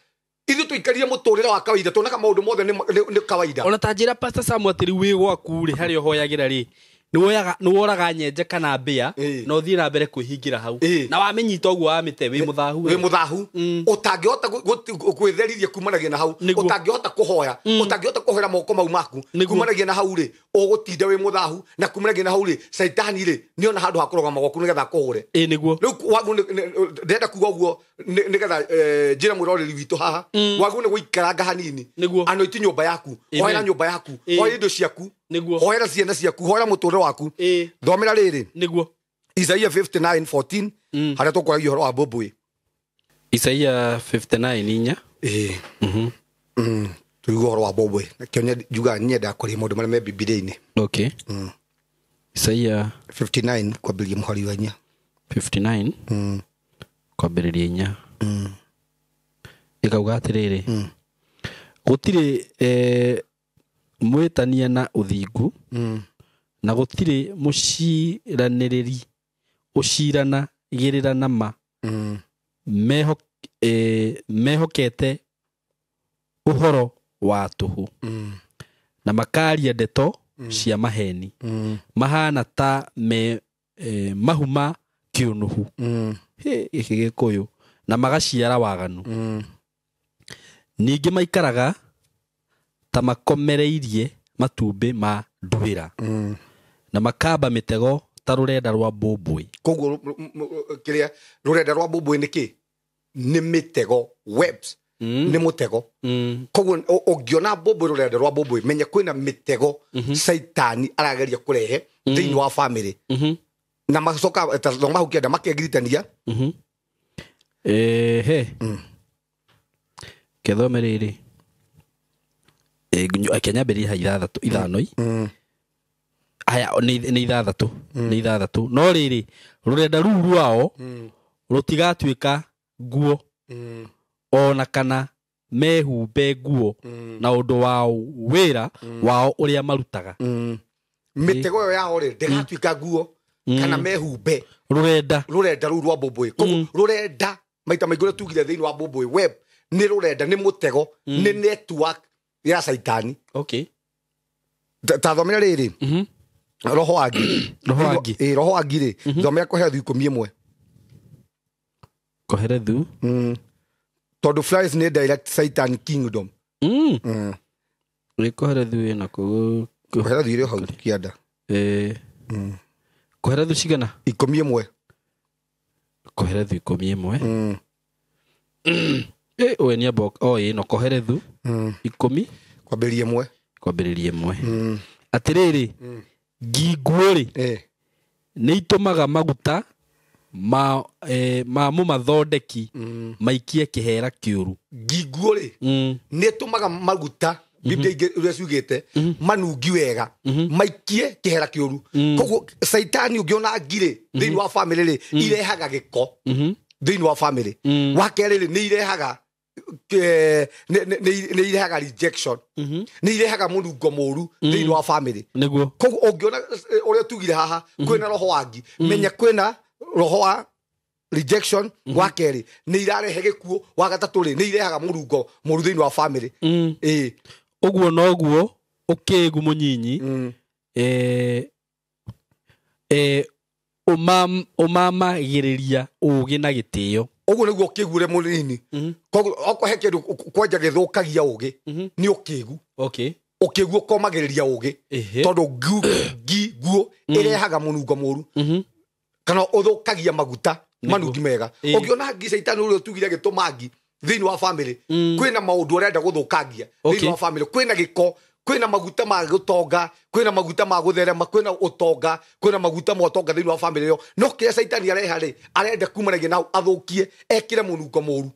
ithuĩ tũikarire mũtũrĩre wa kawaida tuonaga maũndũ mothe nĩ kawaida. Ona ta njĩra Pastor Sam atĩ rĩu wĩ gwaku rĩ harĩa ũhoyagĩra rĩ nĩ woraga nyenje kana mbĩa na ũthiĩ na mbere kwĩhingĩra hau na wamĩnyita ũguo wamĩte wĩ mũthahu. Wĩ mũthahu ũtangĩhota gwĩtherithia kumanagia na hau, ũtangĩhota kũhoya, ũtangĩhota kũhoera moko mau maku kumanagia na hau rĩ ũgũtinda wĩ mũthahu, na kumanagia na hau rĩ caitani rĩ nĩona handũ ha kũrũgama gwaku nĩgetha akũhũre. Ĩ nĩguo. Rĩu wagu ndĩrenda kuga ũguo nĩgetha njĩre mwĩroreri witũ haha wagu nĩ gũikaranga hanini. Anoiti nyũmba yaku, hoera nyũmba yaku, hoera indo ciaku, hoera ciana ciaku, hoera mũtũrĩre waku. Thomera rĩrĩ. Nĩguo. Isaia 59:14 harĩa tũkwaragia ũhoro wa mbũmbũĩ. Isaia 59 inya. Ĩĩ. Tũigue ũhoro wa mbũmbũĩ nakĩo njugaga nyendaga kũrĩa maũndũ marĩa me Bibilia-inĩ. Okay. Isaia 59 kwambĩrĩria mũhari wa 4. 59 kwambĩrĩria 4. Ĩkauga atĩrĩrĩ, gũtirĩ mwĩtania na ũthingu na gũtirĩ mũciranĩrĩri ũciranagĩrĩra na ma, mehokete ũhoro wa tũhũ na makaria ndeto cia maheni, mahana ta mahuma kĩũnũhu gĩkĩ Gĩkũyũ na magaciara waganu. Ningĩ maikaraga ta makomereirie matumbĩ ma nduĩra na makamba mĩtego ta rũrenda rwa mbũmbũĩ. Koguo kĩrĩa rũrenda rwa mbũmbũĩ nĩ kĩ? Nĩ mĩtego, webs, nĩ mũtego. Koguo ũngĩona mbũmbũĩ, rũrenda rwa mbũmbũĩ, menya kwĩna mĩtego caitani arageria kũrehe thĩinĩ wa famĩlĩ na macoka ta thoma hau kĩanda makegiritania. Ehe. Kethome rĩrĩ kĩanyambĩrĩria ha ithathatũ ithano aya nĩ ithathatũ nĩ ithathatũ, no rĩrĩ rũrenda rũu rwao rũtigatuĩka nguo ona kana mehumbe nguo na ũndũ wa wĩra wao ũrĩa marutaga. Mĩtego ĩyo yao rĩ ndĩgatuĩka nguo kana mehumbe rũrenda rũrenda rũu rwa mbũmbũĩ. Koguo rũrenda maita maingĩ ũrĩa tugire thĩinĩ wa mbũmbũĩ web nĩ rũrenda, nĩ mũtego, nĩ network ya caitani. Okay. Ta thomera rĩrĩ roho wa ngi. Roho wa ngi. Ĩ roho wa ngi rĩ, thomera Koherethu 11. Koherethu. Tondũ flies nĩ direct Satan kingdom. Ĩ Koherethu ĩna kũ? Koherethu ĩrĩ hau kĩanda. Koherethu cigana? 11. Koherethu 11. Ĩ ũyũ nĩ amba o ĩno Koherethu 10 kwambĩrĩria 1. Kwambĩrĩria 1. Atĩrĩrĩ, ngi nguũ rĩ nĩ itũmaga maguta ma mũmathondeki maikie kĩhera kĩũru. Ngi nguũ rĩ nĩ ĩtũmaga maguta, Biblia ingĩ ũrĩa ciugĩte, manungi wega maikie kĩhera kĩũru. Koguo caitani ũngĩona ngi rĩ thĩinĩ wa famĩlĩ rĩ irehaga gĩko thĩinĩ wa famĩlĩ. Wa kerĩ rĩ nĩ irehaga nĩ irehaga rejection, nĩ irehaga mũnungo mũru thĩinĩ wa famĩlĩ. Nĩguo. Koguo ũngĩona ũrĩa tugire haha kwĩna roho wa ngi, menya kwĩna roho wa rejection. Wa kerĩ nĩ irarehe gĩkuũ. Wa gatatũ rĩ nĩ irehaga mũnungo mũru thĩinĩ wa famĩlĩ. Ĩĩ. Ũguo noguo ũkĩgu mũnyinyi ũmamagĩrĩria ũũgĩ na gĩtĩo. Ũguo nĩguo ũkĩgu ũrĩa mũnini. Koguo okorwo he kĩndũ kwanja gĩthũkagia ũũgĩ nĩ ũkĩgu. Okay. Ũkĩgu ũkomagĩrĩria ũũgĩ tondũ ngi nguũ ĩrehaga mũnungo mũru kana ũthũkagia maguta manungi mega. Ũngĩona ngi caitani ũrĩa tugire gĩtũma ngi thĩinĩ wa famĩlĩ, kwĩna maũndũ ũrenda gũthũkangia thĩinĩ wa famĩlĩ, kwĩna gĩko, kwĩna maguta ma gũtonga, kwĩna maguta ma gũtherema, kwĩna ũtonga, kwĩna maguta ma ũtonga thĩinĩ wa famĩlĩ ĩyo. No kĩrĩa caitani areha rĩ arenda kumanagia na athũkie ekĩre mũnungo mũru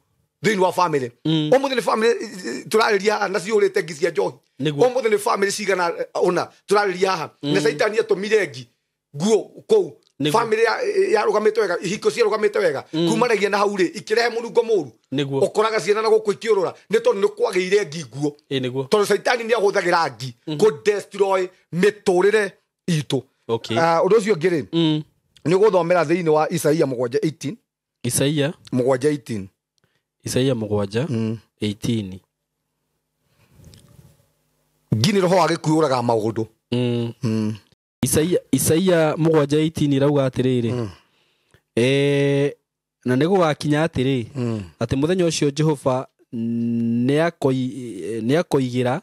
thĩinĩ wa famĩlĩ. Ũmũthĩ nĩ famĩlĩ tũrarĩria haha na cihũrĩte ngi cia njohi. Ũmũthĩ nĩ famĩlĩ cigana ũna tũrarĩria haha na caitani atũmire ngi nguo kũu. Famĩlĩ yarũgamĩte wega, ihiko ciarũgamĩte wega, kumanagia na hau rĩ ikĩrehe mũnungo mũru. Ũkoraga ciana na gũkũ ikĩũrũra nĩ tondũ nĩ kwagĩire ngi nguo. Tondũ caitani nĩ ahũthagĩra ngi kũ destroy mĩtũrĩre itũ. Ũndũ ũcio ũngĩ rĩ Nĩ ũgũthomera thĩinĩ wa Isaia 7:18. Isaia 7:18. Isaia 7:18. Ngi nĩ roho wa gĩkuũ ũragaga maũndũ. Isaia 7:18 irauga atĩrĩrĩ, na nĩ gũgakinya atĩrĩ, atĩ mũthenya ũcio Jehova nĩakoigĩra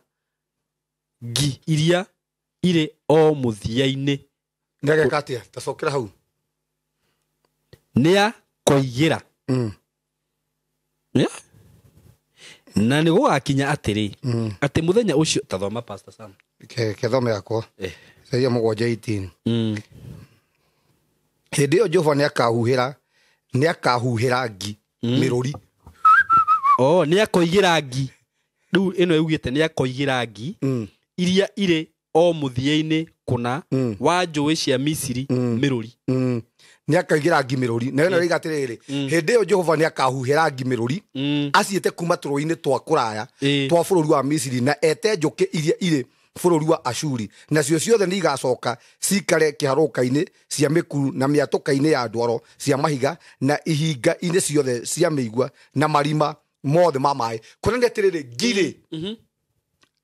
ngi iria irĩ o mũthia-inĩ. Nĩageka atĩa? Tacokera hau. Nĩakoigĩra. Yeah? Na nĩ gũgakinya atĩrĩ, atĩ mũthenya ũcio, tathoma Pastor Sam. Kethome yakwa. Isaia 7:18. Hĩndĩ ĩyo Jehova nĩakahuhĩra ngi mĩrũri. Oh, nĩakoigĩra ngi. Rĩu ĩno ĩugĩte nĩakoigĩra ngi iria irĩ o mũthia-inĩ kũna wa njũĩ cia Misiri mĩrũri. Nĩakaigĩra ngi mĩrũri. Na ĩno ĩroiga atĩrĩrĩ, hĩndĩ ĩyo Jehova nĩakahuhĩra ngi mĩrũri, aciĩte kuma tũrũĩ-inĩ twa kũraya twa bũrũri wa Misiri, na ete njũkĩ iria irĩ bũrũri wa Ashuri, nacio ciothe nĩigacoka cikare kĩharũrũka-inĩ cia mĩkuru na mĩatũka-inĩ ya ndwaro cia mahiga na ihinga-inĩ ciothe cia mĩigua na marima mothe ma maĩ. Kuonania atĩrĩrĩ, ngi-rĩ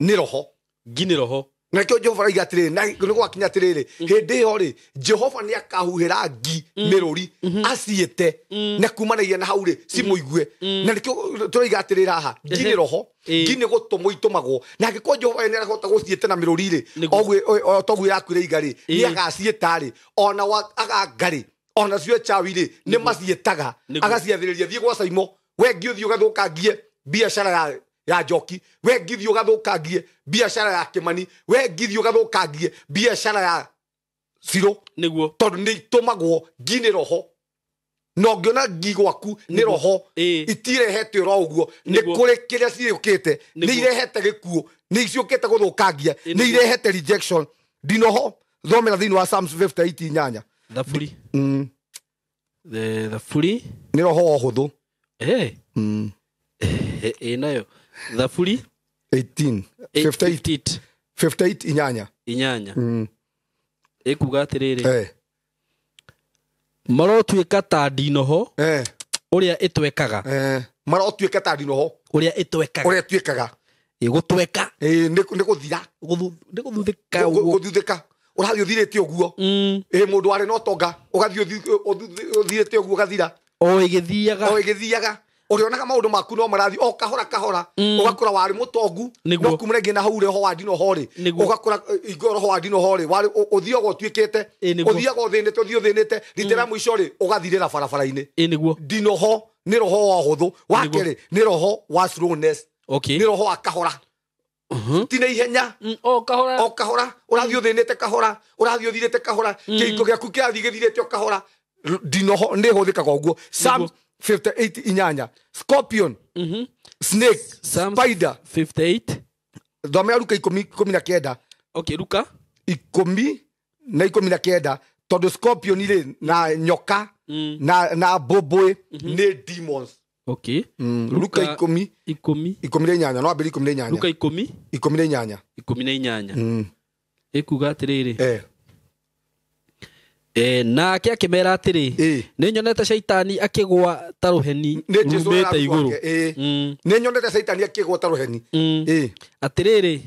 nĩ roho. Ngi nĩ roho. Na nĩkĩo Jehova arauga atĩrĩrĩ, na nĩ gwakinya atĩrĩrĩ, hĩndĩ ĩyo rĩ, Jehova nĩakahuhĩra ngi mĩrũri aciĩte, na kumanagia na hau rĩ cimũigue. Na nĩkĩo tũroiga atĩrĩrĩ haha, ngi nĩ roho, ngi nĩ gũtũmwo itũmagwo. Na angĩkorwo Jehova nĩarahota gũciĩte na mĩrũri rĩ, o toguo yaku ĩroiga rĩ, nĩagaciĩta rĩ, ona aganga rĩ, ona cio chawi rĩ, nĩ maciĩtaga, agaciathĩrĩria, thiĩ gwa Saimo, we ngi ũthiĩ ũgathũkangie biacara ya Njoki, we ngi thiĩ ũgathũkangie biacara ya Kĩmani, we ngi thiĩ ũgathũkangie biacara ya Ciro. Nĩguo. Tondũ nĩ itũmagwo, ngi nĩ roho. Na ũngĩona ngi gwaku nĩ roho, itirehete oro ũguo, nĩ kũrĩ kĩrĩa ciũkĩte, nĩ irehete gĩkuũ, nĩ ciũkĩte gũthũkangia, nĩ irehete rejection. Ndinoho, thomera thĩinĩ wa Psalms 58:8. Thaburi. Thaburi nĩ roho wa ũhũthũ. Nayo Thaburi 18 58 58:8. Inyanya. Ĩkuga atĩrĩrĩ, marotuĩka ta ndinoho ũrĩa ĩtwekaga. Marotuĩka ta ndinoho ũrĩa ĩtwekaga. Ũrĩa ĩtuĩkaga. Gũtweka. Nĩ gũthira. Nĩ gũthuthĩka. Gũthuthĩka. Ũrathiĩ ũthirĩte ũguo. Mũndũ warĩ na ũtonga, ũgathiĩ ũthirĩte ũguo ũgathira. O ĩgĩthiaga. O ĩgĩthiaga. Ũrĩonaga maũndũ maku no marathiĩ o kahora kahora, ũgakora warĩ mũtongu, no kumũra ngina hau roho wa ndinoho rĩ, ũgakora ingo roho wa ndinoho rĩ, warĩ ũthiaga ũtuĩkĩte, ũthiaga ũthĩnĩte, ũthiĩ ũthĩnĩte, rita rĩa mũico rĩ, ũgathirĩra barabara-inĩ. Ndinoho nĩ roho wa ũhũthũ. Wa kerĩ nĩ roho wa slowness. Nĩ roho wa kahora. Ti na ihenya. O kahora. O kahora. Ũrathiĩ ũthĩnĩte kahora, ũrathiĩ ũthirĩte kahora, kĩhiko gĩaku kĩrathiĩ gĩthirĩte o kahora. Ndinoho nĩ ĩhũthĩkaga ũguo. Psalm 58:8. Scorpion, snake, spider. 58. Thomera Luka 10:19. Okay, Luka 10:19. Tondũ scorpion rĩ na nyoka na mbũmbũĩ nĩ demons. Okay. Luka 10:18. No ambĩrĩrie 18. Luka 10:18. 18. Ĩkuga atĩrĩrĩ, nake akĩmera atĩrĩ, nĩ nyonete Shaitani akĩgũa ta rũheni rumĩte igũrũ. Nĩ nyonete Shaitani akĩgũa ta rũheni. Atĩrĩrĩ,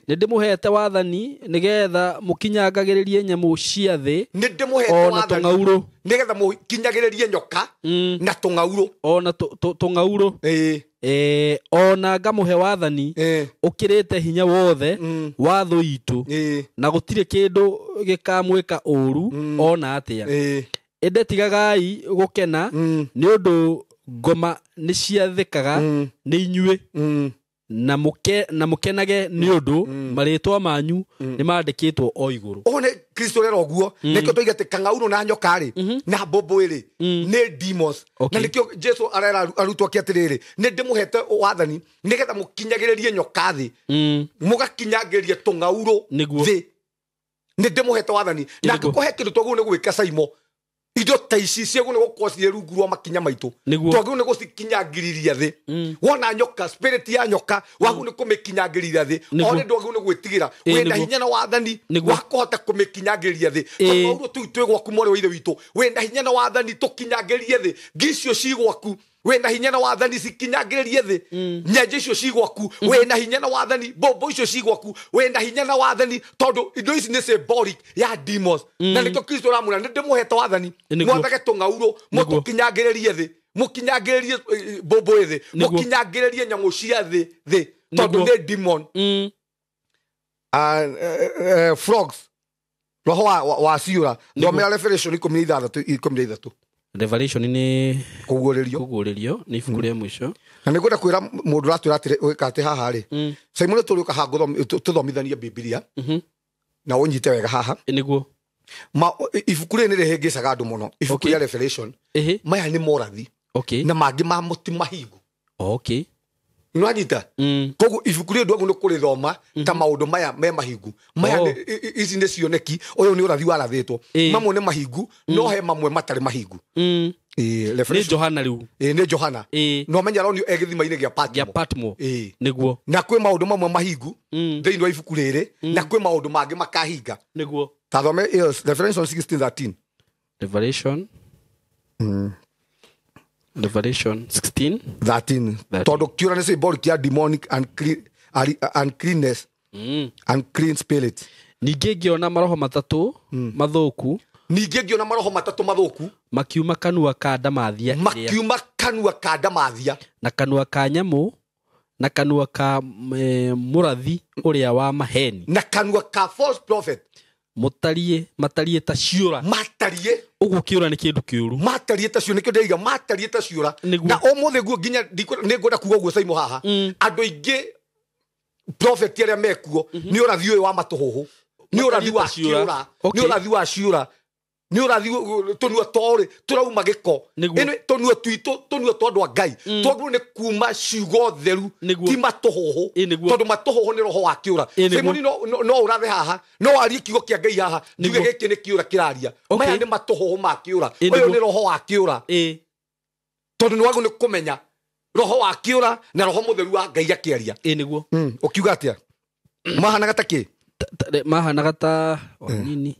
nĩ ndĩmũheete wathani nĩgetha mũkinyangagĩrĩrie nyamũ cia thĩ, nĩ ndĩmũheete wathani tũng'aurũ, nĩgetha mũkinyagĩrĩrie nyoka na tũng'aurũ, ona tũng'aurũ. Ona ngamũhe wathani ũkĩrĩte hinya wothe wa thũ itũ, na gũtirĩ kĩndũ gĩkamwĩka ũũru ona atĩa. Ĩndĩ tigagai gũkena nĩ ũndũ ngoma nĩ ciathĩkaga nĩ inyuĩ, na mũkenage nĩ ũndũ marĩtwa manyu nĩ mandĩkĩtwo o igũrũ. Ũguo nĩ Kristo rero ũguo, nĩkĩo tũiga atĩ kang'aurũ na nyoka rĩ, na mbũmbũĩ rĩ, nĩ demons. Na nĩkĩo Jesu arera arutwo ake atĩrĩrĩ, nĩ ndĩmũhete wathani nĩgetha mũkinyagĩrĩrie nyoka thĩ, mũgakinyangĩrĩrie tũng'aurũ thĩ. Nĩ ndĩmũhete wathani. Na angĩkorwo he kĩndũ twagĩrĩirwo nĩ gwĩka Saimo, Indo ta ici ciagwo nĩ gũkorwo cirĩ rungu rwa makinya maitũ. Twagĩrĩirwo nĩ gũcikinyangĩrĩria thĩ. Wona nyoka, spirit ya nyoka, wagĩrĩirwo nĩ kũmĩkinyangĩrĩria thĩ. One ndwagĩrĩirwo nĩ gwĩtigĩra. Wĩna hinya na wathani wa kũhota kũmĩkinyangĩrĩria thĩ. Tondũ maũndũ tũu twĩ gwaku mwarĩ wa ithe witũ. Wĩna hinya na wathani tũkinyangĩrĩrie thĩ. Ngi icio ci gwaku. Wĩna hinya na wathani cikinyangĩrĩrie thĩ. Nyenje icio ci gwaku. Wĩna hinya na wathani mbombo icio ci gwaku. Wĩna hinya na wathani tondũ indo ici nĩ symbolic ya demons. Na nĩkĩo Kristo aramwĩra nĩ ndĩmũhete wathani. Mwathage tũng'aurũ, mũtũkinyangĩrĩrie thĩ. Mũkinyangĩrĩrie mbombo thĩ. Mũkinyangĩrĩrie nyamũ cia thĩ thĩ. Tondũ nĩ demon. Frogs. Roho wa ciũra. Thomera Revelation 16:13. Revelation nĩ kũguũrĩrio nĩ ibuku rĩa mũico. Na nĩ ngwenda kwĩra mũndũ ũratwĩra atĩrĩ wĩka atĩ haha rĩ. Simon tũrĩũka haha tũthomithanie Bibilia. Na ũnyite wega haha. Nĩguo. Ibuku rĩrĩ nĩ rĩhĩngĩcaga andũ mũno. Ibuku rĩa Revelation. Maya nĩ morathi. Na mangĩ mamo ti mahingu. Nĩwanyita? Koguo ibuku rĩrĩ ndwagĩrĩirwo nĩ kũrĩthoma ta maũndũ maya me mahingu. Maya ici nĩ cioneki, ũyũ nĩ ũrathi warathĩtwo. Mamwe nĩ mahingu, no he mamwe matarĩ mahingu. Nĩ Johana rĩu. Nĩ Johana. No menya aronio e gĩthima-inĩ gĩa Patmo. Nĩguo. Na kwĩ maũndũ mamwe mahingu thĩinĩ wa ibuku rĩrĩ, na kwĩ maũndũ mangĩ makahinga. Nĩguo. Ta thome Revelation 16:13. Revelation Revelation 16:13. Tondũ kĩũra nĩ symbolic ya demonic uncleanness, unclean spirit. Ningĩ ngĩona maroho matatũ mathũku. Ningĩ ngĩona maroho matatũ mathũku makiuma kanua ka ndamathia. Makiuma kanua ka ndamathia. Na kanua ka nyamũ, na kanua ka mũrathi ũrĩa wa maheni. Na kanua ka false prophet. Matariĩ ta ciũra. Matariĩ. Ũguo kĩũra nĩ kĩndũ kĩũru. Matariĩ ta ciũra, nĩkĩo ndĩraiga matariĩ ta ciũra. Na ũmũthĩ guo nginya nĩ ngwenda kuga ũguo Saimo haha. Andũ aingĩ prophet arĩa mekuo nĩ ũrathi ũyũ wa matũhũhũ. Nĩ ũrathi wa ciũra. Nĩ ũrathi wa ciũra. Nĩ ũrathi tũnua twarĩ tũrauma gĩko. Ĩno tũnua twitũ tũnua twa andũ a Ngai. Twagĩrĩirwo nĩ kuma ciugo theru ti matũhũhũ. Tondũ matũhũhũ nĩ roho wa kĩũra. Simoni no ũrathe haha, no warie kiugo kĩa Ngai haha, njuge gĩkĩ nĩ kĩũra kĩraria. Maya nĩ matũhũhũ ma kĩũra. Ũyũ nĩ roho wa kĩũra. Tondũ nĩ wagĩrĩirwo nĩ kũmenya roho wa kĩũra na roho mũtheru wa Ngai akĩaria. Nĩguo. Ũkiuga atĩa? Mahanaga ta kĩ? Mahanaga ta nini?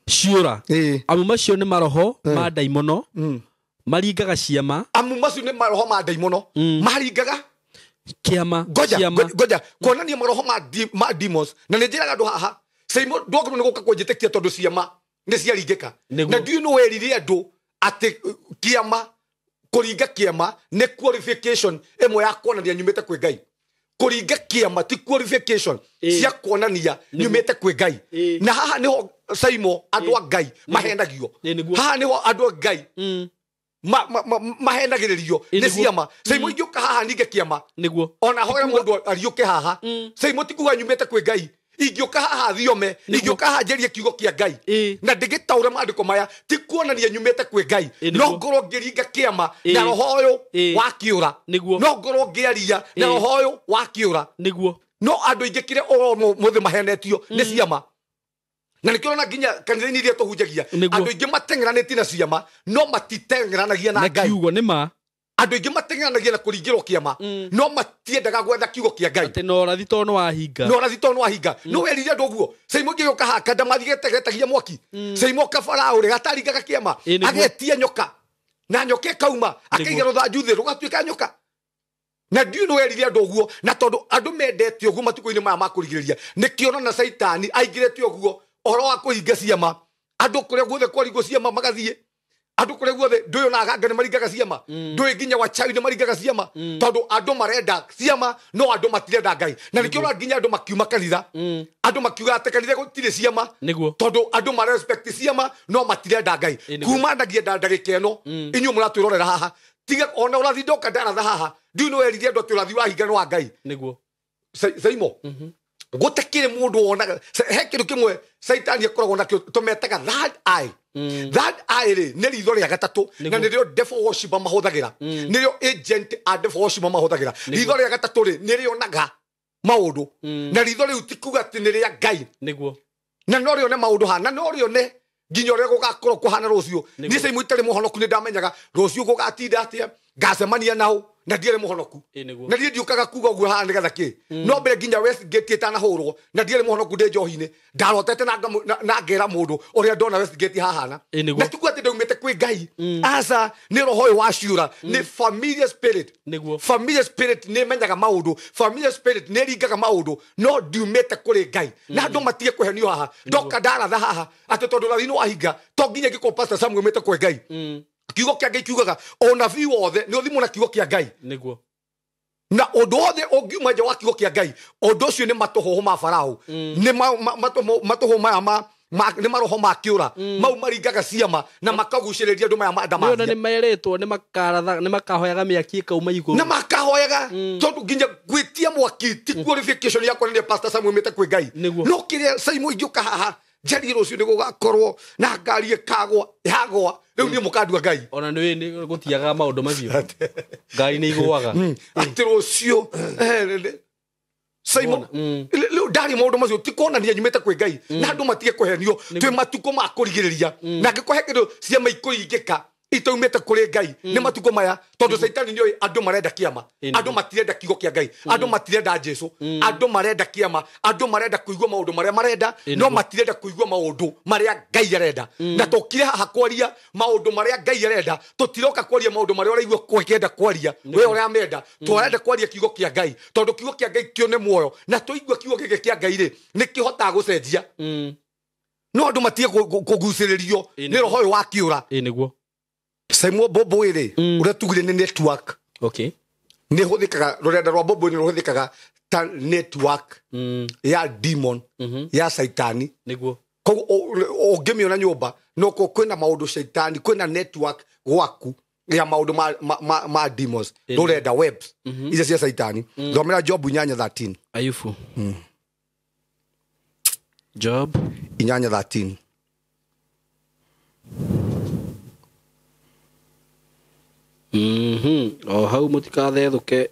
Ciũra. Amu macio nĩ maroho ma ndaimono maringaga ciama. Amu macio nĩ maroho ma ndaimono maringaga kĩama. Ngoja kuonania maroho ma demons. Na nĩ njĩraga andũ haha Saimo ndwagĩrĩirwo nĩ gũka kũnjĩtĩkia tondũ ciama nĩ ciaringĩka. Na ndiũĩ nũ werire andũ atĩ kĩama kũringa kĩama nĩ qualification ĩmwe ya kuonania nyumĩte kwĩ Ngai. Kũringa kĩama ti qualification cia kuonania nyumĩte kwĩ Ngai. Na haha nĩho Saimo andũ a Ngai mahenagio. Haha nĩho andũ a Ngai mahenagĩrĩrio nĩ ciama. Saimo ingĩũka haha ninge kĩama. Ona hoera mũndũ ariũke haha. Saimo ti kuga nyumĩte kwĩ Ngai. Ingĩũka haha thiome, ingĩũka haha njerie kiugo kĩa Ngai. Na ndĩgĩtaũre maandĩko maya ti kuonania nyumĩte kwĩ Ngai. No ngorwo ngĩringa kĩama na roho ũyũ wa kĩũra. No ngorwo ngĩaria na roho ũyũ wa kĩũra. No andũ aingĩ kĩrĩa ũmũthĩ mahenetio nĩ ciama. Na nĩkĩo ũrona nginya kanitha-inĩ iria tũhunjagia andũ aingĩ mateng'eranĩtie na ciama no matiteng'eranagia na Ngai. Kiugo nĩ ma. Andũ aingĩ mateng'eranagia na kũringĩrwo kĩama no matiendaga gwetha kiugo kĩa Ngai. Atĩ no ũrathi tondũ nĩ wahinga. No ũrathi tondũ nĩ wahinga. No werire andũ ũguo. Saimo ngĩgĩũka haha kandamathi getagia mwaki. Saimo kabaraũ rĩ gataringaga kĩama. Agetia nyoka. Na nyoka ĩkauma akaiga rũthanju thĩ rũgatuĩka nyoka. Na ndiũĩ nĩ werire andũ ũguo. Na tondũ andũ mendete ũguo matukũ-inĩ maya ma kũrigĩrĩria nĩkĩo ũrona Caitani aingĩrĩte ũguo ũhoro wa kũhinga ciama. Andũ kũrĩa guothe kwaringwo ciama magathiĩ. Andũ kũrĩa guothe ndũĩ ona aganga nĩ maringaga ciama. Ndũĩ nginya wachawi nĩ maringaga ciama. Tondũ andũ marenda ciama no andũ matirenda Ngai. Na nĩkĩo ũrona nginya andũ makiuma kanitha. Andũ makiuga atĩ kanitha gũtirĩ ciama. Tondũ andũ marespect ciama no matirenda Ngai. Kuma ndagia ndagĩka ĩno inyuĩ mũratwĩrorera haha. Tiga ona ũrathi ndoka ndaratha haha. Ndiũĩ nĩ werire andũ atĩ ũrathi wa hinga nĩ wa Ngai. Saimo. Gũtikĩrĩ mũndũ wonaga he kĩndũ kĩmwe Caitani akoragwo nakĩo tũmetaga third eye. Third eye rĩ nĩ ritho rĩa gatatũ na nĩrĩo devil worshiper mahũthagĩra. Nĩrĩo agent a devil worshipper mahũthagĩra. Ritho rĩa gatatũ rĩ nĩrĩonaga maũndũ. Na ritho rĩu ti kuga atĩ nĩ rĩa Ngai. Na no rĩone maũndũ haha na no rĩone Nginya ũrĩa gũgakorwo kũhana rũciũ. Niĩ Simon itarĩ mũhonoku nĩ ndamenyaga rũciũ gũgatinda atĩa, ngacemania nao na ndiarĩ mũhonoku. Na niĩ ndiũkaga kuga ũguo haha nĩgetha kĩ. No mbere nginya Westgate ĩtanahũrwo na ndiarĩ mũhonoku ndĩ njohi-inĩ, ndarotete na ngera mũndũ ũrĩa ndona Westgate hahana. Na tikuga atĩ ndaumĩte kwĩ Ngai. Aca, nĩ roho ũyũ wa ciũra, nĩ familiar spirit. Familiar spirit nĩ ĩmenyaga maũndũ, familiar spirit nĩ ĩringaga maũndũ, no ndiumĩte kũrĩ Ngai. Na andũ matige kũhenio haha. Ndoka ndaratha haha atĩ tondũ ũrathi nĩ wahinga, to nginya ingĩkorwo Pastor Samuel aumĩte kwĩ Ngai. Kiugo kĩa Ngai kiugaga ũnabii wothe nĩ ũthimwo na kiugo kĩa Ngai. Nĩguo. Na ũndũ wothe ũngiuma nja wa kiugo kĩa Ngai, ũndũ ũcio nĩ matũhũhũ ma Farao. Nĩ matũhũhũ maya nĩ maroho ma kĩũra. Mau maringaga ciama na makagucĩrĩria andũ maya ma ndamathia. Nĩ merĩtwo nĩ makaratha, nĩ makahoyaga mĩaki ĩkauma igũrũ. Na makahoyaga, tondũ nginya gwĩtia mwaki ti qualification ya kuonania Pastor Samuel aumĩte kwĩ Ngai. No kĩrĩa Simon ingĩũka haha njarie rũciũ nĩ gũgakorwo na ngari ĩkagwa, yagwa. Rĩu niĩ mũkandua Ngai. Ona nĩ nĩ gũtiagaga maũndũ macio. Ngari nĩ igũaga. Atĩ rũciũ, Simon, rĩu ndarĩ maũndũ macio ti kuonania nyumĩte kwĩ Ngai. Na andũ matige kũhenio, twĩ matukũ ma kũrigĩrĩria. Na angĩkorwo he kĩndũ ciama ikũringĩka itaumĩte kũrĩ Ngai, nĩ matukũ maya, tondũ Caitani nĩoĩ andũ marenda kĩama. Andũ matirenda kiugo kĩa Ngai, andũ matirenda Jesũ, andũ marenda kĩama, andũ marenda kũigua maũndũ marĩa marenda, no matirenda kũigua maũndũ marĩa Ngai arenda. Na tũkire haha kwaria maũndũ marĩa Ngai arenda, tũtiroka kwaria maũndũ marĩa ũraigua ũkĩenda kwaria, we ũramenda. Tũrenda kwaria kiugo kĩa Ngai, tondũ kiugo kĩa Ngai kĩo nĩ muoyo, na tũigua kiugo gĩkĩ kĩa Ngai rĩ, nĩ kĩhotaga gũcenjia. No andũ matige kũgucĩrĩrio nĩ roho ũyũ wa kĩũra. Nĩguo. Simon Bobo ĩrĩ, ũrĩa tugire nĩ network. Nĩ hũthĩkaga, rũrenda rwa Bobo nĩ rũhũthĩkaga ta network ya demon, ya Caitani. Nĩguo. Koguo ũngĩmĩona nyũmba, no kwĩna maũndũ Caitani, kwĩna network gwaku ya maũndũ ma demons, rũrenda webs icio cia Caitani. Thomera Job 8:13. Ayubu. Job 8:13. O hau mũtikathethũke.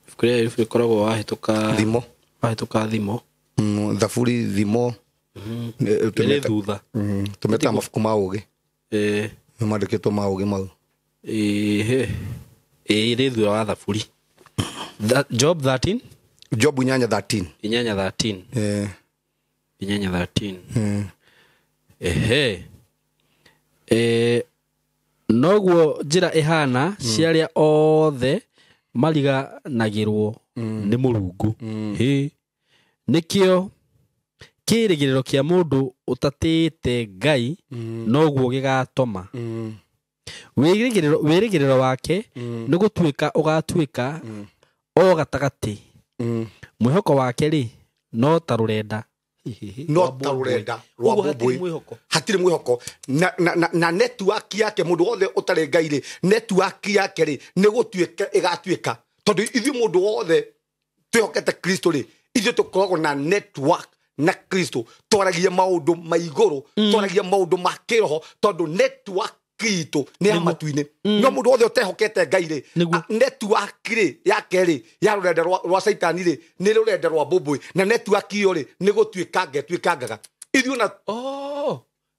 Ibuku rĩa Ayubu rĩkoragwo wahĩtũka Thimo. Wahĩtũka thimo. Thaburi thimo. Nĩ thutha. Tũmetaga mabuku ma ũũgĩ. Nĩ mandĩkĩtwo ma ũũgĩ mau. Rĩ thutha wa Thaburi. Job 13? Job 8:13. 8:13. 8:13. Noguo njĩra ĩhana cia arĩa othe mariganagĩrwo nĩ Mũrungu. Nĩkĩo kĩĩrĩgĩrĩro kĩa mũndũ ũtatĩĩte Ngai noguo gĩgatoma. Wĩrĩgĩrĩro wake nĩ gũtuĩka ũgatuĩka o gatagatĩ. Mwĩhoko wake rĩ no ta rũrenda. No ta rũrenda rwa Bobo. Hatirĩ mwĩhoko. Na network yake mũndũ wothe ũtarĩ Ngai rĩ, network yake rĩ nĩ gũtuĩka ĩgatuĩka. Tondũ ithuĩ mũndũ wothe twĩhokete Kristo rĩ, ithuĩ tũkoragwo na network na Kristo. Twaragia maũndũ ma igũrũ, twaragia maũndũ ma kĩroho, tondũ network itũ nĩ ya matu-inĩ. No mũndũ wothe ũtehokete Ngai rĩ, network rĩ yake rĩ ya rũrenda rwa Caitani rĩ nĩ rũrenda rwa Bobo, na network iyo rĩ nĩ gũtuĩka ngetuĩkangaga. Ithuĩ na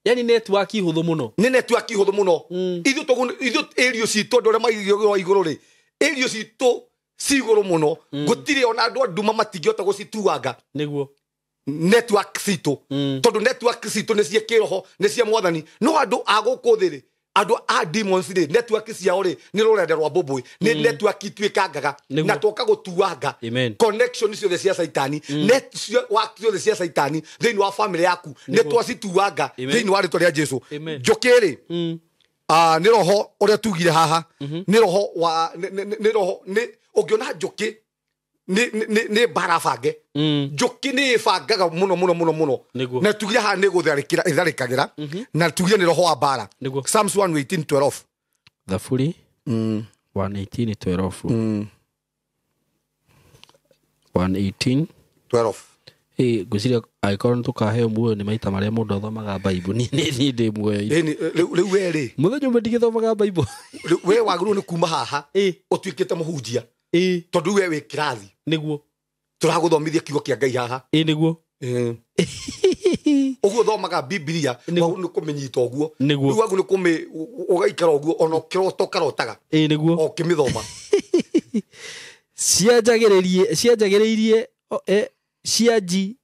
Yani network ihũthũ mũno. Nĩ network ihũthũ mũno. Ithuĩ area citũ andũ arĩa maigĩrwo igũrũ rĩ, area citũ ci igũrũ mũno. Gũtirĩ ona andũ a nduma matingĩhota gũcituanga. Nĩguo. Network citũ. Tondũ network citũ nĩ cia kĩroho, nĩ cia mwathani. No andũ a gũkũ thĩ rĩ, andũ a demons rĩ, network ciao rĩ nĩ rũrenda rwa Bobo, nĩ network ituĩkangaga na twoka gũtuanga connection ciothe cia Caitani, network ciothe cia Caitani thĩinĩ wa family yaku nĩ twacituanga thĩinĩ wa rĩtwa rĩa Jesũ. Njũkĩ rĩ, nĩ roho ũrĩa tugire haha, nĩ roho wa nĩ roho nĩ ũngĩona njũkĩ nĩ mbara bange. Njũkĩ nĩ ĩbangaga mũno mũno mũno mũno. Na tugire haha nĩ gũtharĩkĩra ĩtharĩkagĩra, na tugire nĩ roho wa mbara. Psalms 118:12. Thaburi 118:12. 118:12. Ngwĩciria angĩkorwo nĩ tũkaheo muoyo nĩ maita marĩa mũndũ athomaga Bible. Niĩ ndĩ muoyo. Rĩu we rĩ, mũthenya ũmwe ndigĩthomaga Bible. We wagĩrĩirwo nĩ kuma haha ũtuĩkĩte mũhunjia. Tondũ we wĩ kĩrathi. Nĩguo. Tũragũthomithia kiugo kĩa Ngai haha. Nĩguo. Ũguo thomaga Biblia wagũ nĩ kũmĩnyita ũguo. Nĩguo. Rĩu wagu nĩ kũmĩ ũgaikara ũguo ona ũkĩrota ũkarotaga. Ĩĩ nĩguo. O ũkĩmĩthoma. Cianjagĩrĩirie cianji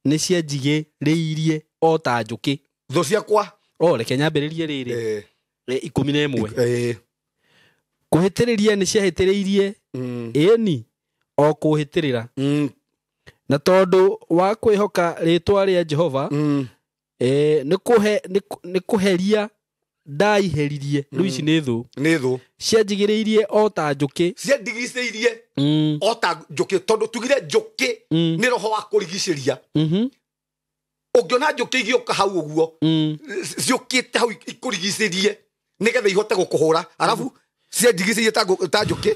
nĩ cianjigĩrĩirie o ta njũkĩ. Thũ ciakwa. O reke nyambĩrĩrie rĩrĩ. 11. Kũhĩtĩrĩria nĩ ciahĩtĩrĩirie ĩni o kũhĩtĩrĩra. Na tondũ wa kwĩhoka rĩtwa rĩa Jehova nĩ kũheria ndaiheririe. Rĩu ici nĩ thũ. Nĩ thũ. Cianjigĩrĩirie o ta njũkĩ. Ciandigicĩirie o ta njũkĩ tondũ tugire njũkĩ nĩ roho wa kũrigicĩria. Ũngĩona njũkĩ igĩũka hau ũguo ciũkĩte hau ikũrigicĩrie nĩgetha ihote gũkũhũra arabu ciandigicĩirie ta njũkĩ.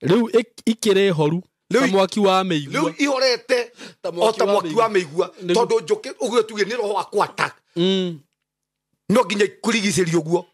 Rĩu ikĩrĩ horu ta mwaki wa mĩigua. Rĩu ihorete o ta mwaki wa mĩigua tondũ njũkĩ ũguo tuge nĩ roho wa kũ attack. No nginya ikũrigicĩrie ũguo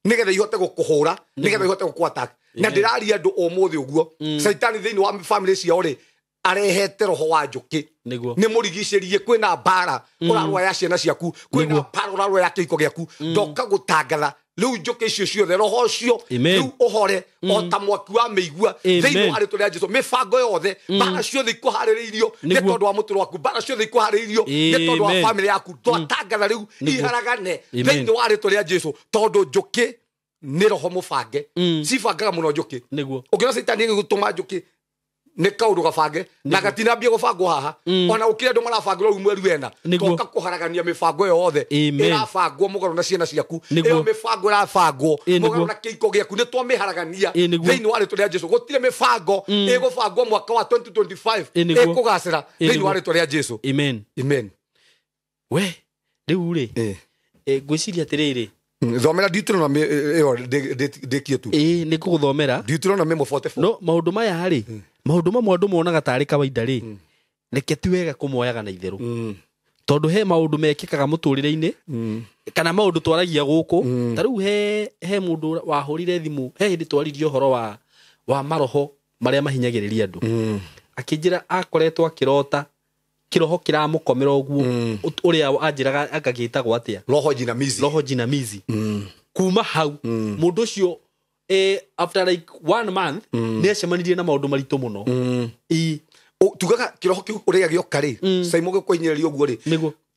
nĩgetha ihote gũkũhũra nĩgetha ihote gũkũ attack. Na ndĩraria andũ ũmũthĩ ũguo Caitani thĩinĩ wa family ciao rĩ arehete roho wa njũkĩ. Nĩ mũrigicĩrie kwĩna mbara ũrarũa ya ciana ciaku kwĩna mbara ũrarũa ya kĩhiko gĩaku ndoka gũtangatha rĩu njũkĩ icio ciothe roho ũcio rĩu ũhore o ta mwaki wa mĩigua thĩinĩ wa rĩtwa rĩa Jesũ. Mĩbango yothe mbara ciothe ikũharĩrĩirio nĩ tondũ wa mũtũrĩre waku mbara ciothe ikũharĩrĩirio nĩ tondũ wa family yaku twatangatha rĩu iharagane thĩinĩ wa rĩtwa rĩa Jesũ tondũ njũkĩ nĩ roho mũbange. Cibangaga mũno njũkĩ. Ũngĩona Caitani agĩgũtũma njũkĩ nĩ kaũndũ gabange na gatinambia gũbangwo haha ona gũkĩrĩ andũ marabangĩrwo rĩu mweri wena toka kũharagania mĩbango ĩyo yothe ĩrabangwo mũgarũ na ciana ciaku ĩyo mĩbango ĩrabangwo mũgarũ na kĩhiko gĩaku nĩ twamĩharagania thĩinĩ wa rĩtwa rĩa Jesũ. Gũtirĩ mĩbango ĩgũbangwo mwaka wa 2025 ĩkũgacĩra thĩinĩ wa rĩtwa rĩa Jesũ. Amen. Amen. We rĩu rĩ ngwĩciria atĩrĩrĩ thomera Deuteronomy ĩyo ndĩkie tu. Ĩĩ nĩ ngũgũthomera Deuteronomy 44. No maũndũ maya rĩ maũndũ mamwe andũ monaga tarĩ kawaida rĩ reke ti wega kũmoyaga na itherũ tondũ he maũndũ mekĩkaga mũtũrĩre-inĩ kana maũndũ twaragia gũkũ ta rĩu he mũndũ wahũrire thimũ he hĩndĩ twaririe ũhoro wa maroho marĩa mahinyagĩrĩria andũ akĩnjĩra akoretwo akĩrota kĩroho kĩramũkomera ũguo ũrĩa anjĩraga agagĩtagwo atĩa roho jinamizi. Roho jinamizi. Kuma hau mũndũ ũcio after like 1 month nĩ acemanirie na maũndũ maritũ mũno. Tugaga kĩroho kĩu ũrĩa gĩoka rĩ Caimo gĩkũhinyĩrĩria ũguo rĩ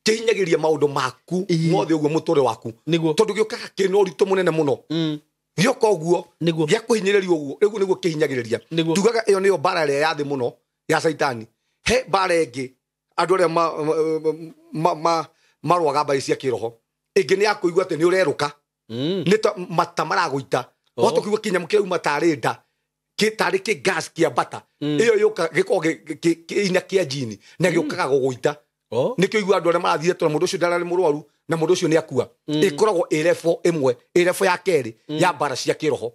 kĩhinyagĩrĩria maũndũ maku mothe ũguo mũtũrĩre waku tondũ gĩũkaga kĩna ũritũ mũnene mũno gĩoka ũguo gĩakũhinyĩrĩria ũguo rĩu nĩguo kĩhinyagĩrĩria. Tugaga ĩyo nĩyo mbara ĩrĩa ya thĩ mũno ya Caitani. He mbara ĩngĩ andũ arĩa marũaga mbarĩ cia kĩroho ĩngĩ nĩ ya kũigua atĩ nĩ ũrerũka nĩ ta mata maragũita wahota kũigua kĩnyamũ kĩrauma tarĩ nda tarĩ kĩ gas kĩambata ĩyo yũka gĩkoragwo kĩina kĩa njini na gĩũkaga gũgũita nĩkĩo igua andũ arĩa marathire tondũ mũndũ ũcio ndararĩ mũrwaru na mũndũ ũcio nĩ akua. Ĩkoragwo ĩrebo ĩmwe ĩrebo ya kerĩ ya mbara cia kĩroho.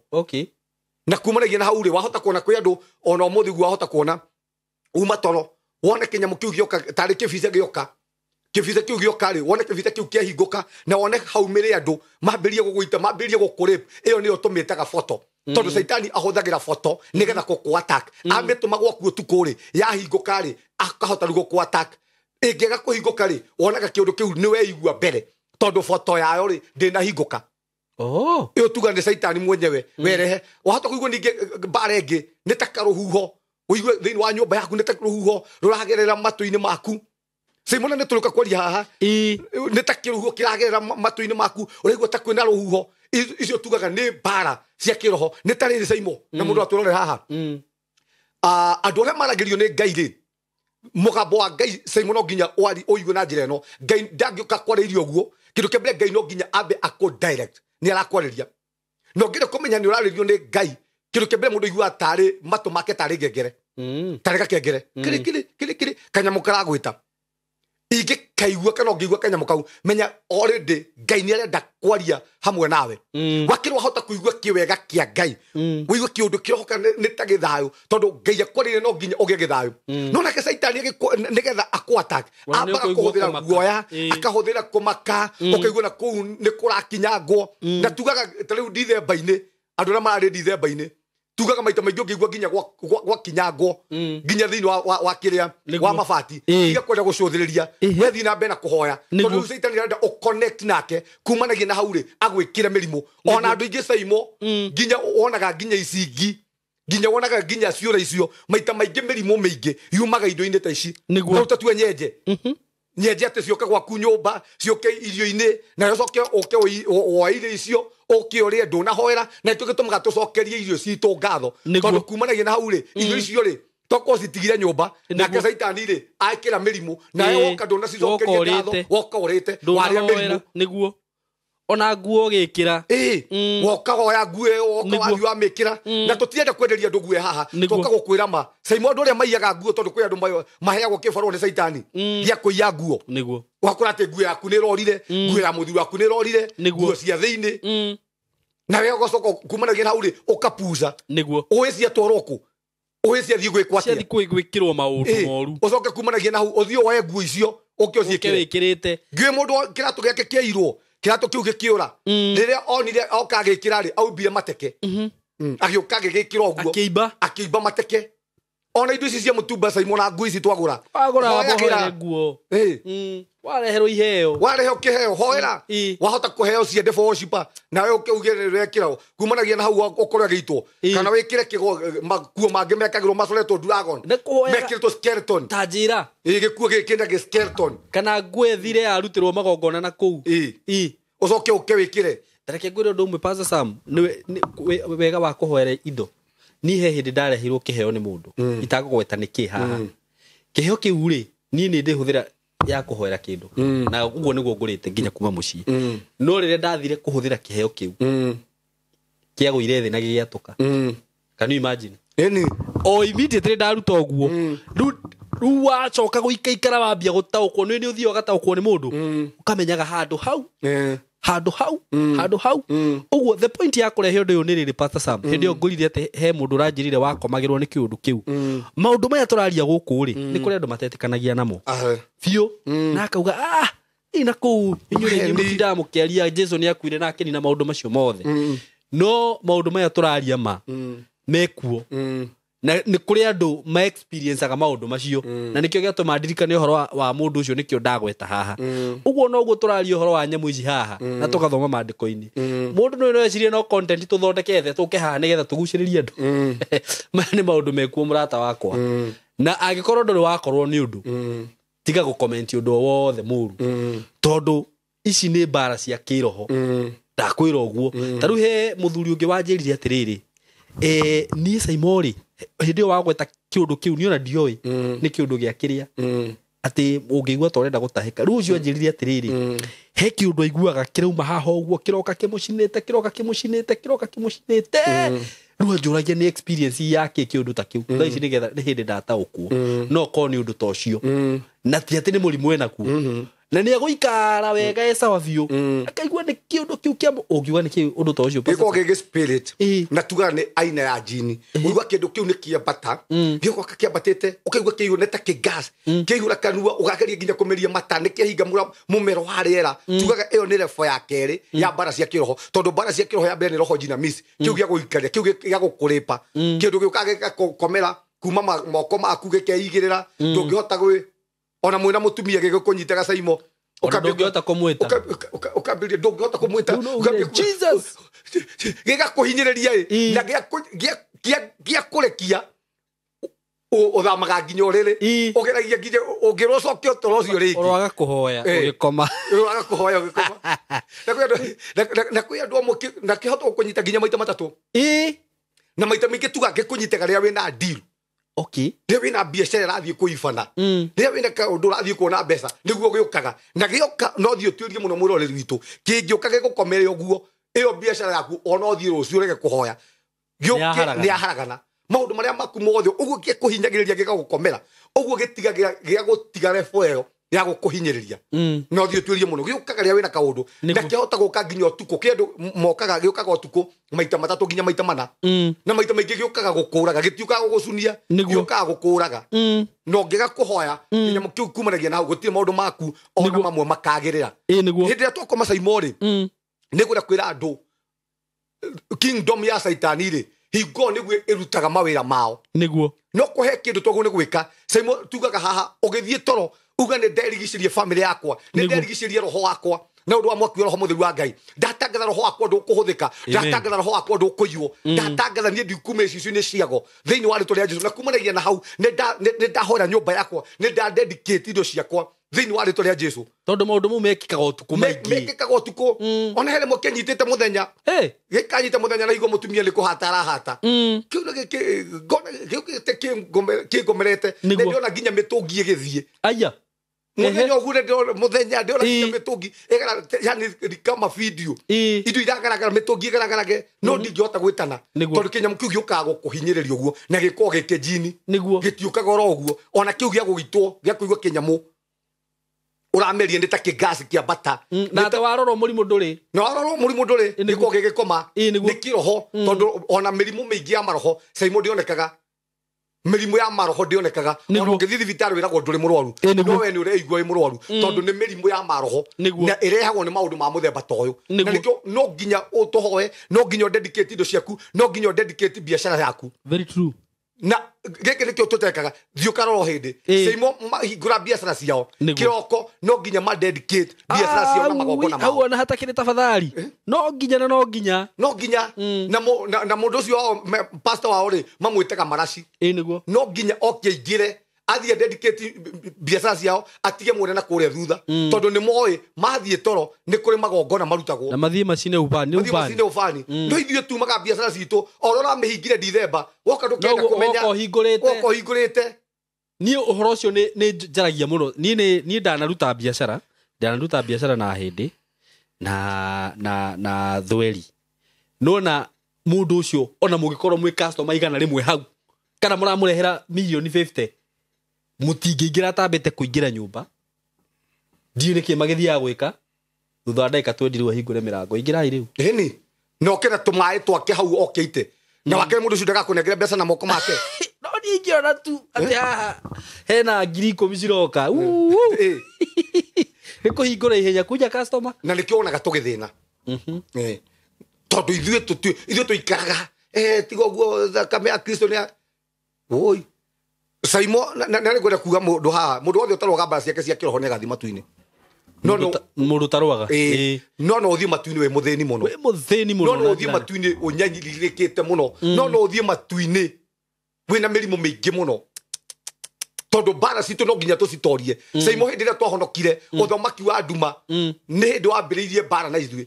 Na kumanagia na hau rĩ wahota kuona kwĩ andũ ona ũmũthĩ ũguo wahota kuona uma toro wone kĩnyamũ kĩu gĩoka tarĩ kĩbica gĩoka kĩbica kĩu gĩoka rĩ wone kĩbica kĩu kĩahingũka na wone haumĩre andũ mambĩrĩrie gũgũita mambĩrĩrie gũkũrape ĩyo nĩyo tũmĩtaga boto tondũ Caitani ahũthagĩra boto nĩgetha gũkũ attack amĩtũma gwaku ũtukũ rĩ yahingũka rĩ akahota rĩu gũkũ attack ĩngĩaga kũhingũka rĩ wonaga kĩũndũ kĩu nĩ weigua mbere tondũ boto yayo rĩ ndĩnahingũka. Ĩyo tuga nĩ Caitani mwenyewe werehe. Wahota kũigua ningĩ mbara ĩngĩ nĩ ta karũhuho ũigue thĩinĩ wa nyũmba yaku nĩ ta rũhuho rũragerera matũ-inĩ maku. Simona nĩ tũrĩka kwaria haha nĩ ta kĩrũhuho kĩragerera matũ-inĩ maku ũraigua ta kwĩna rũhuho. Icio tugaga nĩ mbara cia kĩroho nĩ ta rĩrĩ Caimo na mũndũ atũrore haha andũ arĩa maragĩrio nĩ Ngai rĩ mũgambo wa Ngai Caimo no nginya ũigue na njĩra ĩno. Ngai ndangĩũka kwarĩirie ũguo kĩndũ kĩa mbere Ngai no nginya ambe akũ direct nĩ arakwarĩria na ũngĩenda kũmenya nĩ ũrarĩrio nĩ Ngai kĩndũ kĩa mbere mũndũ aiguaga tarĩ matũ make tarĩ ngengere tarĩ gakengere kĩrĩ kĩrĩ kĩrĩ kĩrĩ kanyamũ karagwĩta ingĩkaigua kana ũngĩigua kanyamũ kau menya already Ngai nĩ arenda kwaria hamwe nawe. Wakĩrwo wahota kũigua kĩwega kĩa Ngai ũigue kĩũndũ kĩrohoka nĩ ta gĩthayũ tondũ Ngai akwarĩire no nginya ũgĩe gĩthayũ. No nake Caitani nĩgetha akũ attack ambaga kũhũthĩra guoya akahũthĩra kũmaka ũkaigua na kũu nĩ kũrakinyangwo. Na tugaga ta rĩu Dithemba-inĩ andũ arĩa mararĩ Dithemba-inĩ Tugaga maita maingĩ ũngĩigua nginya gwakinyangwo nginya thĩinĩ wa kĩrĩa wa mabati tiga kwenda gũcũthĩrĩria we thiĩ na mbere na kũhoya tondũ rĩu caitani arenda ũconnect nake kumanagia na hau rĩ agwĩkĩre mĩrimũ. Ona andũ aingĩ Saimo nginya wonaga nginya icingi nginya wonaga nginya ciũra icio maita maingĩ mĩrimũ mĩingĩ yumaga indo-inĩ ta ici. Rĩu ta tue nyenje nyenje atĩ ciũke gwaku nyũmba ciũke irio-inĩ na ũcoke ũke woe irio icio ũke ũrĩe ndũnahoera na nĩkĩo gĩtũmaga tũcokerie irio citũ ngatho tondũ kumanagia na hau rĩ irio icio rĩ tokorwo citigire nyũmba nake caitani rĩ akĩra mĩrimũ nawe woka ndũnacicokeria ngatho woka ũrĩte warĩa mĩrimũ. Nĩguo ona nguo ũgĩkĩra woka woya nguo ĩyo woka wathiĩ wamĩkĩra na tũtirenda kwenderia andũ nguo haha tũka gũkwĩra ma Saimo andũ arĩa maiyaga nguo tondũ kwĩ andũ maheagwo kĩbarũa nĩ caitani gĩa kũiya nguo. Nĩguo ũgakora atĩ nguo yaku nĩ ĩrorire nguo ya mũthuri waku nĩ ĩrorire nguo cia thĩinĩ nawe ũgacoka kumanagia na hau rĩ ũkapuca. Nĩguo ũĩ ciatwarwo kũ ũĩ ciathiĩ gwĩkwo atĩa ciathiĩ gwĩkĩrwo maũndũ moru ũcoke kumanagia na hau ũthiĩ woe nguo icio ũke ũciĩkĩre wĩkĩrĩte. Ngiũĩ mũndũ kĩratũ gĩake kĩairwo kĩratũ kĩu gĩkĩũra rĩrĩa onire oka agĩkĩra rĩ aumbire mateke agĩũka agĩgĩkĩra ũguo akĩimba mateke. Ona indo ici cia mũtumba Saimo na nguo ici twagũra wagũra nguo wareherwo iheo wareheo kĩheo hoera wahota kũheo ciende worshiper nawe ũke uge wekĩra kumanagia na hau ũkorwo agĩitwo kana wĩkĩre kĩgo makuo mangĩ mekagĩrwo macoretwo dragon mekĩrĩtwo skeleton ta njĩra gĩkuo gĩkĩ na skeleton kana nguo ĩthire yarutĩrwo magongona na kũu ũcoke ũke wĩkĩre. Tareke ngwĩre ũndũ ũmwe Pastor Sam nĩ wega wa kũhoera indo. Niĩ he hĩndĩ ndareheirwo kĩheo nĩ mũndũ itangũgweta nĩ kĩ haha kĩheo kĩu rĩ niĩ nĩ ndĩhũthĩra ya kũhoera kĩndũ na ũguo nĩguo ngũrĩte nginya kuma mũciĩ no rĩrĩa ndathire kũhũthĩra kĩheo kĩu kĩagũire thĩ na gĩgĩatũka. Can you imagine? Ĩni o immediately ndaruta ũguo rĩu wacoka gũikaikara wambia gũtaũkwo nĩ ũthiaga ũgataũkwo nĩ mũndũ ũkamenyaga handũ hau handũ hau handũ hau ũguo the point ya kũrehe ũndũ ũyũ nĩ rĩrĩ Pastor Sam hĩndĩ ĩyo ngũrire atĩ he mũndũ ũranjĩrire wakomagĩrwo nĩ kĩũndũ kĩu maũndũ maya tũraria gũkũ rĩ nĩ kũrĩ andũ matetĩkanagia namo biũ na akauga ĩ na kũu inyuĩ rĩngĩ mũtindaga mũkĩaria Jesu nĩ akuire na akĩnina maũndũ macio mothe no maũndũ maya tũraria ma mekuo na nĩ kũrĩ andũ ma experienceaga maũndũ macio na nĩkĩo gĩatũma ndirikane ũhoro wa mũndũ ũcio nĩkĩo ndagweta haha. Ũguo noguo tũraria ũhoro wa nyamũ ici haha na tũgathoma maandĩko-inĩ mũndũ no ecirie no content tũthondekete tũke haha nĩgetha tũgucĩrĩrie andũ. Maya nĩ maũndũ mekuo mũrata wakwa na angĩkorwo ndũrĩ wakorwo nĩ ũndũ tiga gũcomment ũndũ o wothe mũru tondũ ici nĩ mbara cia kĩroho ndakwĩra ũguo. Ta rĩu he mũthuri ũngĩ wanjĩrire atĩrĩrĩ niĩ Saimo rĩ hĩndĩ ĩyo wagweta kĩũndũ kĩu niĩ ona ndioĩ nĩ kĩũndũ gĩa kĩrĩa atĩ ũngĩigua ta ũrenda gũtahĩka rĩu ũcio anjĩrire atĩrĩrĩ he kĩũndũ aiguaga kĩrauma haha ũguo kĩroka kĩmũcinĩte kĩroka kĩmũcinĩte kĩroka kĩmũcinĩte rĩu anjũragia nĩ experience yake kĩũndũ ta kĩu thaa ici nĩgetha nĩ hĩndĩ ndataũkwo no korwo nĩ ũndũ ta ũcio na ti atĩ nĩ mũrimũ enakuo na nĩ agũikara wega e sawa biũ akaigua nĩ kĩũndũ kĩu kĩa ũngiuga nĩ kĩu ũndũ ta ũcio gĩkoragwo gĩ spirit na tugaga nĩ aina ya jini ũigua kĩndũ kĩu nĩ kĩambata gĩgoka kĩambatĩte ũkaigua kĩihũra nĩ ta kĩgas kĩihũra kanua ũgageria nginya kũmeria mata nĩ kĩahinga mũmero wa rĩera tugaga ĩyo nĩ level ya kerĩ ya mbara cia kĩroho tondũ mbara cia kĩroho ya mbere nĩ roho jinamici kĩu gĩa gũikaria kĩu gĩa gũkũrĩpa kĩndũ gĩũkaga gĩgakomera kuma moko maku gĩkeigĩrĩra ndũngĩhota gwĩ ona mwĩna mũtumia gĩgũkũnyitaga Saimo ndũngĩhota kũmwĩta ũkambĩrĩria ndũngĩhota kũmwĩta Jesus gĩgakũhinyĩrĩria ĩ na gĩakũrekia ũthamaga nginya ũrĩrĩ ũgeragia nginya ũngĩrwo ũcoke ũtoro ũcio rĩngĩ ũroaga kũhoya ũgĩkoma ũroaga kũhoya ũgĩkoma na kwĩ andũ amwe na kĩhota gũkũnyita nginya maita matatũ na maita maingĩ tuga gĩkũnyitaga rĩrĩa wĩna deal. Okay. Rĩrĩa wĩna biacara ĩrathiĩ kũibana rĩrĩa wĩna kaũndũ ũrathiĩ kuona mbeca nĩguo gĩũkaga na gĩoka no thiĩ ũtuĩrie mũno mwĩroreri witũ kĩngĩũka gĩgũkomere ũguo ĩyo biacara yaku ona ũthiĩ rũciũ ũrege kũhoya gĩũke nĩ yaharagana maũndũ marĩa maku mothe ũguo gĩkũhinyagĩrĩria gĩgagũkomera ũguo gĩtiga gũtiga level ĩyo ya gũkũhinyĩrĩria no thiĩ ũtuĩrie mũno gĩũkaga rĩrĩa wĩna kaũndũ na kĩahota gũka nginya ũtukũ kĩ andũ mokaga gĩũkaga ũtukũ maita matatũ nginya maita mana na maita maingĩ gĩũkaga gũkũraga gĩtiũkaga gũgũcunia gĩũkaga gũkũraga na ũngĩga kũhoya kĩnyamũ kĩu kumanagia na hau gũtirĩ maũndũ maku ona mamwe makagĩrĩra hĩndĩ ĩrĩa twakoma Saimo rĩ nĩ ngwenda kwĩra andũ kingdom ya Caitani rĩ Hingo nĩguo ĩrutaga mawĩra mao. Nĩguo. No kũhe kĩndũ twaguo nĩ gwĩka. Saimo tugaga haha ũgĩthiĩ toro uga nĩ nderigicĩrie family yakwa, nĩ nderigicĩrie roho wakwa. Na ũndũ wa mwaki wa roho mũtheru wa Ngai. Ndatangatha roho wakwa ndũkũhũthĩka, ndatangatha roho wakwa ndũkũiywo, ndatangatha niĩ ndikuuma icicio-inĩ ciago thĩinĩ wa rĩtwa rĩa Jesũ. Na kumanagia na hau nĩ ndahoera nyũmba yakwa, nĩ ndadedicate indo ciakwa thĩinĩ wa rĩtwa rĩa Jesũ. Tondũ maũndũ mau mekĩkaga ũtukũ maingĩ. Mekĩkaga ũtukũ. Ona he rĩmwe kĩnyitĩte mũthenya. Gĩkanyita mũthenya na igua mũtumia nĩ kũhata arahata. Kĩu kĩngomerete. Nĩ ndĩrona nginya mĩtũngi ĩgĩthiĩ. Aya. Mũthenya ũguo mũthenya ndĩrona nginya mĩtũngi ĩgara, yani kama video. Indo iragaragara mĩtũngi ĩgaragarage, no ndingĩhota gwĩtana. Tondũ kĩnyamũ kĩu gĩũkaga gũkũhinyĩrĩria ũguo na gĩkoragwo gĩ kĩnjini. Nĩguo. Gĩtiũkaga oro ũguo. Ona kĩu gĩa gũgitwo, gĩa kũigua kĩnyamũ ũrameria nĩ ta kĩngasi kĩa bata. Na atĩ warora mũrimũ ndũrĩ. Na warora mũrimũ ndũrĩ, gĩkoragwo gĩgĩkoma. Nĩ kĩroho, tondũ ona mĩrimũ mĩingĩ ya maroho, Saimo ndĩonekaga. Mĩrimũ ya maroho ndĩonekaga. Ona ũngĩthiĩ thibitarĩ wĩragwo ndũrĩ mũrwaru. No we nĩ ũreigua wĩ mũrwaru, tondũ nĩ mĩrimũ ya maroho. Na ĩrehagwo nĩ maũndũ ma mũthemba ta ũyũ. Na nĩkĩo no nginya ũtũhoe, no nginya ũdedicate indo ciaku, no nginya ũdedicate biacara yaku. Very true. Na gĩkĩ nĩkĩo tũtekaga, thiĩ ũkarora hĩndĩ. Saimo mahingũra biacara ciao. Kĩroko no nginya ma dedicate biacara ciao na magongona mao. Hau ona hatakĩrĩ tafadhali. No nginya na no nginya. No nginya. Na mũndũ ũcio wao, pastor wao rĩ, mamwĩtaga maraci. Nĩguo. No nginya oke aingĩre, athiĩ dedicate biacara ciao, atige mwene na kũrĩa thutha. Tondũ nĩ moĩ, mathiĩ toro, nĩ kũrĩ magongona marutagwo. Na mathiĩ macine ubani, Mathiĩ macine ubani. No ithuĩ tumaga biacara citũ, o ũrĩa ũramĩhingire Dithemba, woka ndũkenda kũmenya. Woka ũhingũrĩte. Woka ũhingũrĩte. Niĩ ũhoro ũcio nĩ njaragia mũno. Niĩ ndanaruta biacara, ndanaruta biacara na hĩndĩ, na thweri. Nona mũndũ ũcio, ona mũngĩkorwo mwĩ customer igana rĩmwe hau, kana mũramũrehera mirioni 50, mũtingĩingĩra atambĩte kũingĩra nyũmba. Ndiũĩ nĩkĩ magĩthiaga gwĩka. Thutha wa ndagĩka 20 rĩu ahingũre mĩrango. Ingĩrai rĩu. Ĩni. Na oke na tũmaĩ twake hau okĩte. Na wake mũndũ ũcio ndagakũnengera mbeca na moko make. No niĩ ingĩona tu atĩ haha hena ngiri ikũmi ciroka. Nĩ kũhingũra ihenya kuja customer. Na nĩkĩo wonaga tũgĩthĩna. Tondũ ithuĩ tũikaraga. Tiga ũguo thakame ya Kristo nĩ ya- Oi. Saimo, na nĩ ngwenda kuga mũndũ haha, mũndũ wothe ũtarũaga mbara ciake cia kĩroho nĩ agathiĩ matu-inĩ. No, no. Mũndũ ũtarũaga? No, no ũthiĩ matu-inĩ wĩ mũthĩni mũno. Wĩ mũthĩni mũno No, no na ũthiĩ njĩra. matu-inĩ ũnyanyirĩkĩte mũno. No, no ũthiĩ matu-inĩ wĩna mĩrimũ mĩingĩ mũno. Tondũ mbara citũ no nginya tũcitorie. Saimo hĩndĩ ĩrĩa twahonokire, ũthamaki wa nduma, nĩ hĩndĩ wambĩrĩirie mbara na ithuĩ.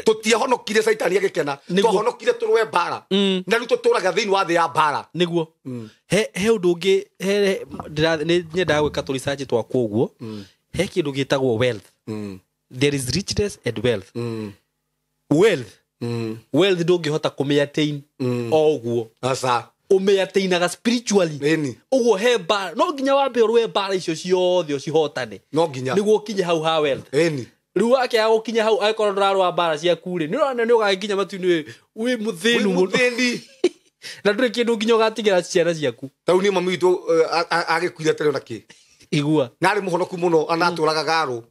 Tũtiahonokire Caitani agĩkena. Twahonokire tũrũe mbara. Na rĩu tũtũraga thĩinĩ wa thĩ ya mbara. Nĩguo. He ũndũ ũngĩ, he, ndĩra, nĩ nyendaga gwĩka tũ research twakwa ũguo. He kĩndũ gĩtagwo wealth. There is richness and wealth. Wealth. Wealth ndũngĩhota kũmĩ-attain o ũguo. Aca. Ũmĩ-attainaga spiritually. Ĩni. Ũguo he mbara, no nginya wambe ũrũe mbara icio ciothe ũcihotane. No nginya. Nĩguo ũkinye hau ha wealth. Ĩni. Rĩu wakĩaga gũkinya hau, angĩkorwo ndũrarũa mbara ciaku rĩ, nĩ ũrona nĩ ũgagĩkinya matu-inĩ wĩ mũthĩnu Wĩ mũno. mũthĩni. Na ndũrĩ kĩndũ nginya ũgatigĩra ciana ciaku. Ta rĩu niĩ mami witũ, agĩkuire atarĩ ona kĩ. Igua. Na arĩ mũhonoku mũno, anatũraga garũ.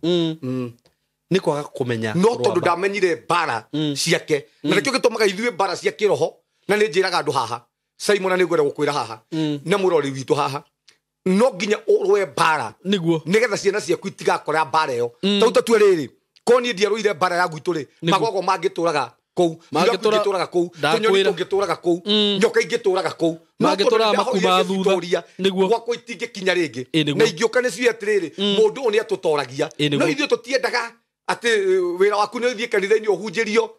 Nĩ kwaga kũmenya No kũrũa tondũ mbara. ndamenyire mbara ciake. Na nĩkĩo gĩtũmaga ithuĩ mbara cia kĩroho, na nĩ njĩraga andũ haha. Simon, na nĩ ngwenda gũkwĩra haha. Na mũrori witũ haha. No nginya ũrũe mbara. Nĩguo. Nĩgetha ciana ciaku itigakora mbara ĩyo. Ta rĩu tatue rĩrĩ, korwo niĩ ndiarũire mbara ya gwitũ rĩ, Nĩguo. magogo mangĩtũraga kũu, Mangĩtũra- tũraga kũu, Ndakwĩra. tũnyoni tũngĩtũraga kũu, nyoka ingĩtũraga kũu. No Mangĩtũraga tondũ makuma nĩndahorire thutha. ngĩcitoria, Nĩguo. gwakwa itingĩkinya rĩngĩ. Nĩguo. Na ingĩũka nĩciũĩ atĩrĩrĩ, mũndũ ũyũ nĩatũtoragia. Nĩguo. No ithuĩ tũtiendaga atĩ wĩra waku nĩ ũthiĩ kanitha-inĩ ũhunjĩrio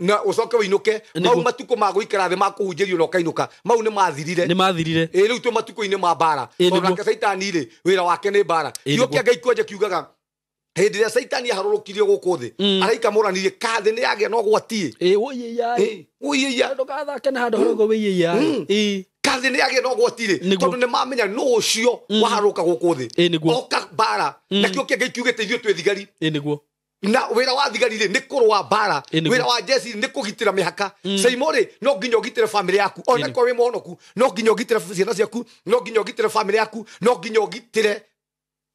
na ũcoke ũinũke. Nĩguo. Mau matukũ ma gũikara thĩ ma kũhunjĩrio na ũkainũka, mau nĩ mathirire. Nĩ mathirire. Rĩu twĩ matukũ-inĩ ma mbara. Nĩguo. Tondũ nake Caitani rĩ, wĩra wake nĩ mbara. Kiugo Nĩguo. kĩa Ngai kwanja kiugaga, hĩndĩ ĩrĩa Caitani aharũrũkirio gũkũ thĩ, araika moranirie, ka thĩ nĩ yagĩa na ũgwati. Wũiye yai. Wũiye yai. Ndũgathake na handũ harauga wũiye yai. Ka thĩ nĩ yagĩa na ũgwati rĩ, Nĩguo. tondũ nĩ mamenya nũ ũcio waharũrũka gũkũ thĩ. Nĩguo. Oka mbara. Na kĩo kĩa Ngai kiugĩte ithuĩ twĩ thigari. Nĩguo. Na wĩra wa thigari rĩ, nĩ kũrũa mbara. Nĩguo. Wĩra wa jeshi nĩ kũgitĩra mĩhaka. Saimo rĩ, no nginya ũgitĩre family yaku. Ona korwo wĩ mũhonoku, no nginya ũgitĩre ciana ciaku, no nginya ũgitĩre family yaku, no nginya ũgitĩre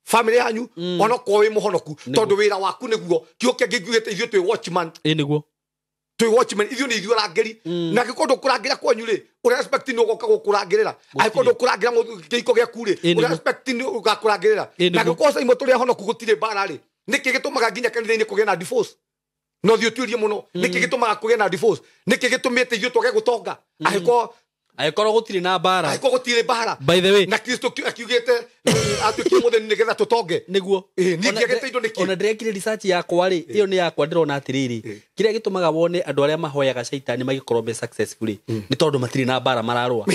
family yanyu, ona korwo wĩ mũhonoku. Nĩguo. Tondũ wĩra waku nĩguo. Kĩo kĩa Ngai kiugĩte ithuĩ twĩ watchman. Nĩguo. Twĩ watchmen, ithuĩ nĩ ithuĩ arangĩri. Na angĩkorwo ndũkũrangĩra kwanyu rĩ, ũrĩa respect nĩ ũgoka gũkũrangĩrĩra. Angĩkorwo ndũkũrangĩra kĩhiko gĩaku rĩ, ũrĩa respect nĩ ũgakũrangĩrĩra. Na angĩkorwo Saimo tũrĩ ahonoku gũtirĩ mbara rĩ, nĩkĩ gĩtũmaga nginya kanitha-inĩ kũgĩe na divorce? No thiĩ ũtuĩrie mũno. Nĩkĩ gĩtũmaga kũgĩe na divorce? Nĩkĩ gĩtũmĩte ithuĩ twage gũtonga? Angĩkorwo gũtirĩ na mbara. Angĩkorwo gũtirĩ mbara. By the way, na Kristo akiugĩte atuĩkire mũthĩni nĩgetha tũtonge. Nĩguo. Niĩ ngĩagĩte indo nĩkĩ? Ona ndĩrekire research yakwa rĩ, ĩyo nĩ yakwa ndĩrona atĩrĩrĩ, kĩrĩa gĩtũmaga wone andũ arĩa mahoyaga caitani magĩkorwo me successful rĩ, nĩ tondũ matirĩ na mbara mararũa.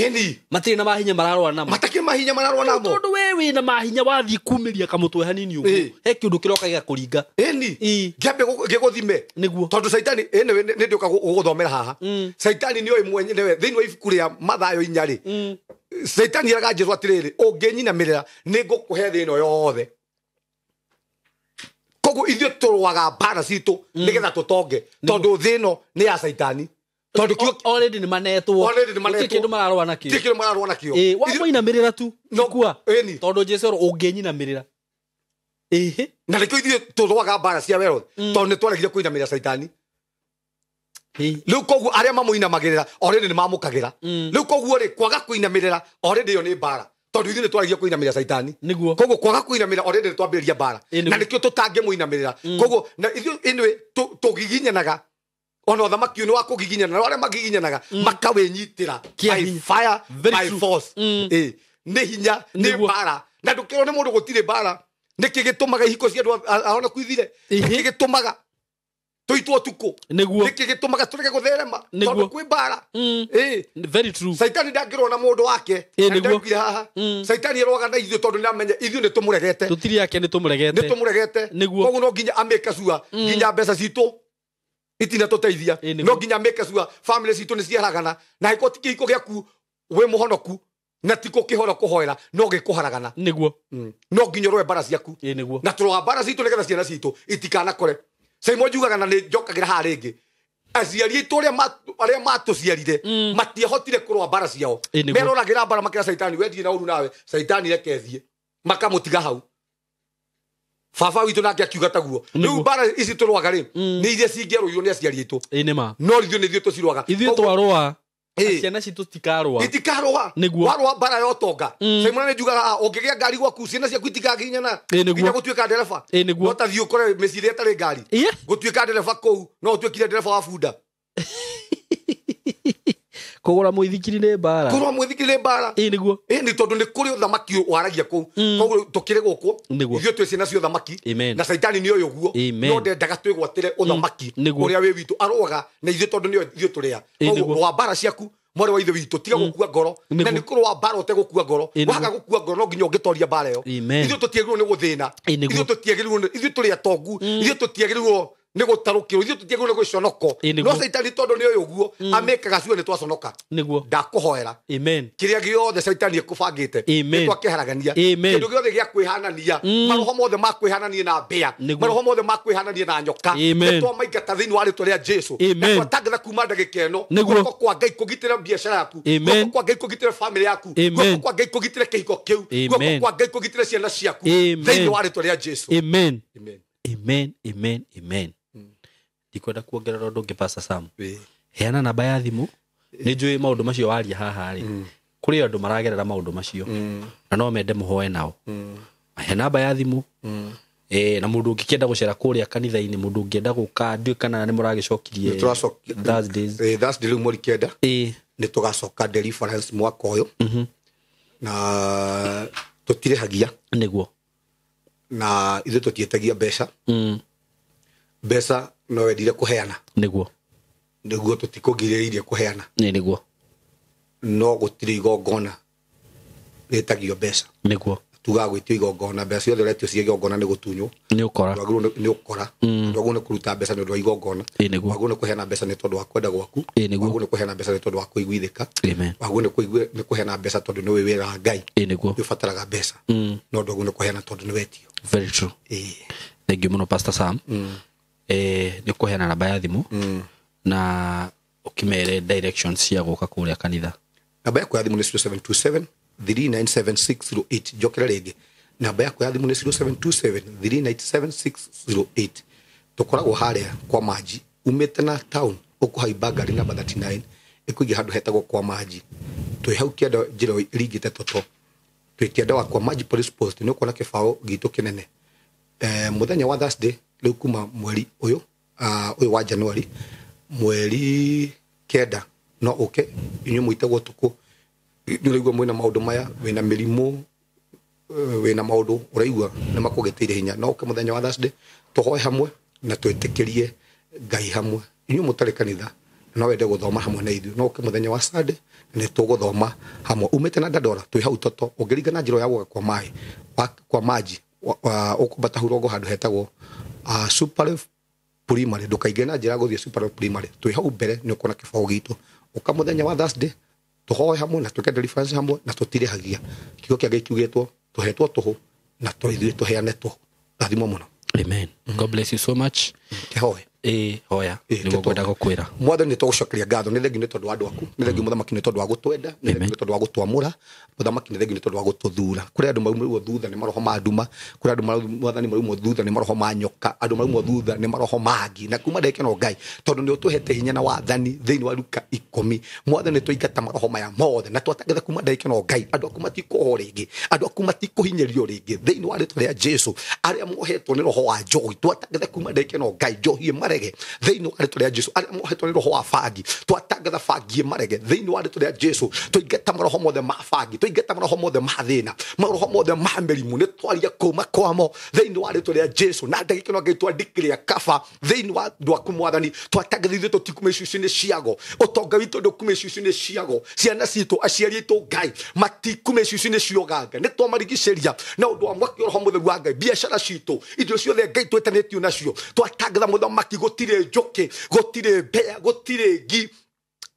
Matirĩ na mahinya mararũa namo. Matakĩrĩ mahinya mararũa namo. Tondũ we wĩna mahinya wathiĩ kumĩria kamũtwe hanini ũguo, he kĩũndũ kĩroka gĩgakũringa. Ngĩambe gĩgũthime. Nĩguo. Tondũ caitani nĩ ndĩũka gũgũthomera haha. Caitani nĩoĩ mwenyewe thĩinĩ wa ibuku rĩa Mathayo 4 rĩ, caitani eraga Jesũ atĩrĩrĩ, ũngĩnyinamĩrĩra nĩ ngũkũhe thĩ ĩno yothe. Koguo ithuĩ tũrũaga mbara citũ nĩgetha tũtonge, tondũ thĩ ĩno nĩ ya caitani. Tondũ already nĩ manetwo. Gũtirĩ kĩndũ mararũa nakĩo. Gũtirĩ kĩndũ mararũa nakĩo. Wamũinamĩrĩra tu, kua. Tondũ Jesũ ũngĩnyinamĩrĩra. Na nĩkĩo ithuĩ tũrũaga mbara cia werũ, tondũ nĩ twaregire kũinamĩrĩra caitani. Rĩu koguo arĩa mamũinamagĩrĩra already nĩ mamũkagĩra. Rĩu koguo rĩ, kwaga kũinamĩrĩra already ĩyo nĩ mbara, tondũ ithuĩ nĩ twaragia kũinamĩrĩra caitani. Nĩguo. Koguo kwaga kũinamĩrĩra already nĩ twambĩrĩria mbara. Na nĩkĩo tũtangĩmũinamĩrĩra. Koguo na ithuĩ anyway tũgiginyanaga. Ona ũthamaki ũyũ nĩ wa kũgiginyana, na arĩa magiginyanaga makawĩnyitĩra by fire, by force. Nĩ hinya, nĩ mbara. Na ndũkĩrwo nĩ mũndũ gũtirĩ mbara. Nĩkĩ gĩtũmaga ihiko cia andũ ahonoku ithire? Nĩkĩ gĩtũmaga tũitwo ũtukũ? Nĩkĩ gĩtũmaga tũrege gũtherema? Tondũ kwĩ mbara. Very true. Caitani ndangĩrũa na mũndũ wake. Ndaugire haha. Caitani arũaga na ithuĩ tondũ nĩamenya ithuĩ nĩ tũmũregete. Tũtirĩ ake, nĩ tũmũregete. Nĩ tũmũregete. Koguo no nginya amĩke sure nginya mbeca citũ itinatũteithia. No nginya amĩke sure family citũ nĩ ciaragana. Na angĩkorwo ti kĩhiko gĩaku wĩ mũhonoku na ti kũkĩhora kũhoera, no gĩkũharagana. Nĩguo. No nginya ũrũe mbara ciaku. Nĩguo. Na tũrũa mbara citũ nĩgetha ciana citũ itikanakore. Saimo njugaga na nĩ njokagĩra haha rĩngĩ, aciari aitũ arĩa matũciarire matiahotire kũrũa mbara ciao. Meroragĩra mbara makĩra caitani, we ndirĩ na ũru nawe, caitani reke thiĩ, makamũtiga hau. Baba witũ nake akiuga taguo. Rĩu mbara ici tũrũaga rĩ, nĩ iria cingĩarũirwo nĩ aciari aitũ. No ithuĩ nĩ ithuĩ tũcirũaga. Ithuĩ twarũa, ciana citũ itikarũa. Itikarũa. Warũa mbara ya ũtonga. Saimo nĩ njugaga ũngĩgĩa ngari gwaku ciana ciaku itikaginyana. Nginya gũtuĩka ndereba. No ta thiĩ ũkore mĩciĩ ĩrĩa ĩtarĩ ngari. Gũtuĩka ndereba kũu, no ũtuĩkire ndereba wa bunda. Kũgũra mũithikiri nĩ mbara. Kũgũra mũithikiri nĩ mbara. Nĩguo. Nĩ tondũ nĩ kũrĩ ũthamaki waragia kũu. Koguo tũkĩrĩ gũkũ, ithuĩ twĩ ciana cia ũthamaki. Na caitani nĩoĩ ũguo. No ndendaga twĩgwatĩre ũthamaki ũrĩa wĩ witũ. Arũaga na ithuĩ tondũ nĩoĩ ithuĩ tũrĩ a. Koguo rũa mbara ciaku, mwarĩ wa ithe witũ, tiga gũkua ngoro. Na nĩ kũrũa mbara ũtegũkua ngoro. Waga gũkua ngoro no nginya ũngĩtoria mbara ĩyo. Ithuĩ tũtiagĩrĩirwo nĩ gũthĩna. Ithuĩ tũtiagĩrĩirwo, ithuĩ tũrĩ atongu. Ithuĩ tũtiagĩrĩirwo nĩ gũtarũkĩrwo. Ithuĩ tũtiagĩrĩirwo nĩ gũconoko. No caitani tondũ nĩoĩ ũguo, amĩkaga cue nĩ twaconoka. Ndakũhoera. Kĩrĩa gĩothe caitani ekũbangĩte, nĩ twakĩharagania. Kĩndũ gĩothe gĩa kwĩhanania, maroho mothe ma kwĩhanania na mbĩa, maroho mothe ma kwĩhanania na nyoka, nĩ twamaingata thĩinĩ wa rĩtwa rĩa Jesũ. Na twatangatha kuma ndagĩka ĩno, guoko kwa Ngai kũgitĩra biacara yaku, guoko kwa Ngai kũgitĩra family yaku, guoko kwa Ngai kũgitĩra kĩhiko kĩu, guoko kwa Ngai kũgitĩra ciana ciaku, thĩinĩ wa rĩtwa rĩa Jesũ. Amen. Amen. Amen. Amen. Ndikwenda kuongerera ũndũ ũngĩ Pastor Sam. Heana namba ya thimũ. Nĩ njũĩ maũndũ macio waria haha rĩ, kũrĩ andũ maragerera maũndũ macio na no mende mũhoe nao. He namba ya thimũ. Na mũndũ ũngĩkĩenda gũcera kũrĩa kanitha-inĩ, mũndũ ũngĩenda gũka, ndiũĩ kana nĩ mũragĩcokirie Thursdays. Thursday rĩu mweri 9. Nĩ tũgacoka deliverance mwaka ũyũ. Na tũtirĩhagia. Nĩguo. Na ithuĩ tũtiĩtagia mbeca. Mbeca no wendire kũheana. Nĩguo. Nĩguo tũtikũgirĩrĩirie kũheana. Nĩguo. No gũtirĩ igongona rĩtagio mbeca. Nĩguo. Tugaga gwĩtio igongona, mbeca ciothe ũretio cia igongona nĩ gũtunywo. Nĩ ũkora. Ndwagĩrĩirwo nĩ ũkora. Ndwagĩrĩirwo nĩ kũruta mbeca nĩ ũndũ wa igongona. Wagĩrĩirwo nĩ kũheana mbeca nĩ tondũ wa kwenda gwaku. Wagĩrĩirwo nĩ kũheana mbeca nĩ tondũ wa kũiguithĩka. Wagĩrĩirwo nĩ kũheana mbeca tondũ nĩ ũĩ wĩra wa Ngai. Nĩguo. Nĩ ũbataraga mbeca. No ndwagĩrĩirwo nĩ kũheana tondũ nĩ wetio. Very true. Thank you mũno Pastor Sam. Nĩ kũheana namba ya thimũ na ũkĩmere directions cia gũka kũrĩa kanitha. Namba yakwa ya thimũ nĩ 0727 397608. Njokera rĩngĩ. Namba yakwa ya thimũ nĩ 0727 397608. Tũkoragwo harĩa kwa Maji, umĩte na town Ũkũhaimba ngari namba 39 ĩkũiga handũ hetagwo kwa maji. Twĩ hau kĩanda njĩra ĩringĩte toto. Twĩ kĩanda wa kwa maji police post nĩ ũkuona kĩbaũ gitũ kĩnene. Mũthenya wa Thursday rĩu kuma mweri ũyũ ũyũ wa January mweri 9 no ũke inyuĩ mũitagwo ũtukũ nĩ ũraigua mwĩna maũndũ maya wĩna mĩrimũ wĩna maũndũ ũraigua nĩ makũgĩtĩire hinya no ũke mũthenya wa Thursday tũhoe hamwe na twĩtĩkĩrie Ngai hamwe inyuĩ mũtarĩ kanitha no wende gũthoma hamwe na ithuĩ no ũke mũthenya wa Sunday nĩ tũgũthoma hamwe umĩte na Dandora twĩ hau toto ũngĩringa na njĩra ya gũka kwa maĩ kwa maji ũkwambata hau rũgongo handũ hetagwo Super Primary ndũkaingĩre na njĩra ya gũthiĩ Super Primary twĩ hau mbere nĩ ũkuona kĩbaũ gitũ ũka mũthenya wa Thursday tũhoe hamwe na twĩke deliverance hamwe na tũtirĩhagia kiugo kĩa Ngai kiugĩtwo tũhetwo tũhũ na ithuĩ tũheane tũhũ rathimwo mũno. Amen. God bless you so much. Kĩhoe. Hoya nĩguo ngwenda gũkwĩra mwathani nĩ tũgũcokeria ngatho nĩ thengiũ nĩ tondũ wa andũ aku nĩ thengiũ mũthamaki nĩ tondũ wa gũtwenda nĩ thengiũ nĩ tondũ wa gũtwamũra mũthamaki nĩ thengiũ nĩ tondũ wa gũtũthura kũrĩ andũ maumĩrwo thutha nĩ maroho ma nduma kũrĩ andũ mwathani maumĩrwo thutha nĩ maroho ma nyoka andũ maumĩrwo thutha nĩ maroho mangi na kuma ndagĩka ĩno Ngai tondũ nĩ ũtũhete hinya na wathani thĩinĩ wa Luka 10 mwathani tũingata maroho maya mothe na twatangatha kuma ndagĩka ĩno Ngai andũ aku matikũhwo rĩngĩ andũ aku matikũhinyĩrĩrio rĩngĩ thĩinĩ wa rĩtwa rĩa Jesu arĩa mohetwo nĩ roho wa njohi twatangatha kuma ndagĩka ĩno Ngai njohi marege thĩinĩ wa rĩtwa rĩa Jesu arĩa mohetwo nĩ roho wa bangi twatangatha bangi marege thĩinĩ wa rĩtwa rĩa Jesu tũingata maroho mothe ma bangi tũingata maroho mothe ma thĩna maroho mothe ma mĩrimũ nĩ twaria kũma kwamo thĩinĩ wa rĩtwa rĩa Jesu na ndagĩka ĩno Ngai twandĩkĩria kaba thĩinĩ wa andũ aku mwathani twatangatha ithuĩ tũtikuma icicio-inĩ ciago ũtonga witũ ndũkuma icicio-inĩ ciago ciana citũ aciari aitũ Ngai matikuma icicio-inĩ cia ũganga nĩ twamarigicĩria na ũndũ wa mwaki wa roho mũtheru wa Ngai biacara citũ indo ciothe Ngai twĩtanĩtio nacio twatangatha mũthamaki gũtirĩ njũkĩ gũtirĩ mbea gũtirĩ ngi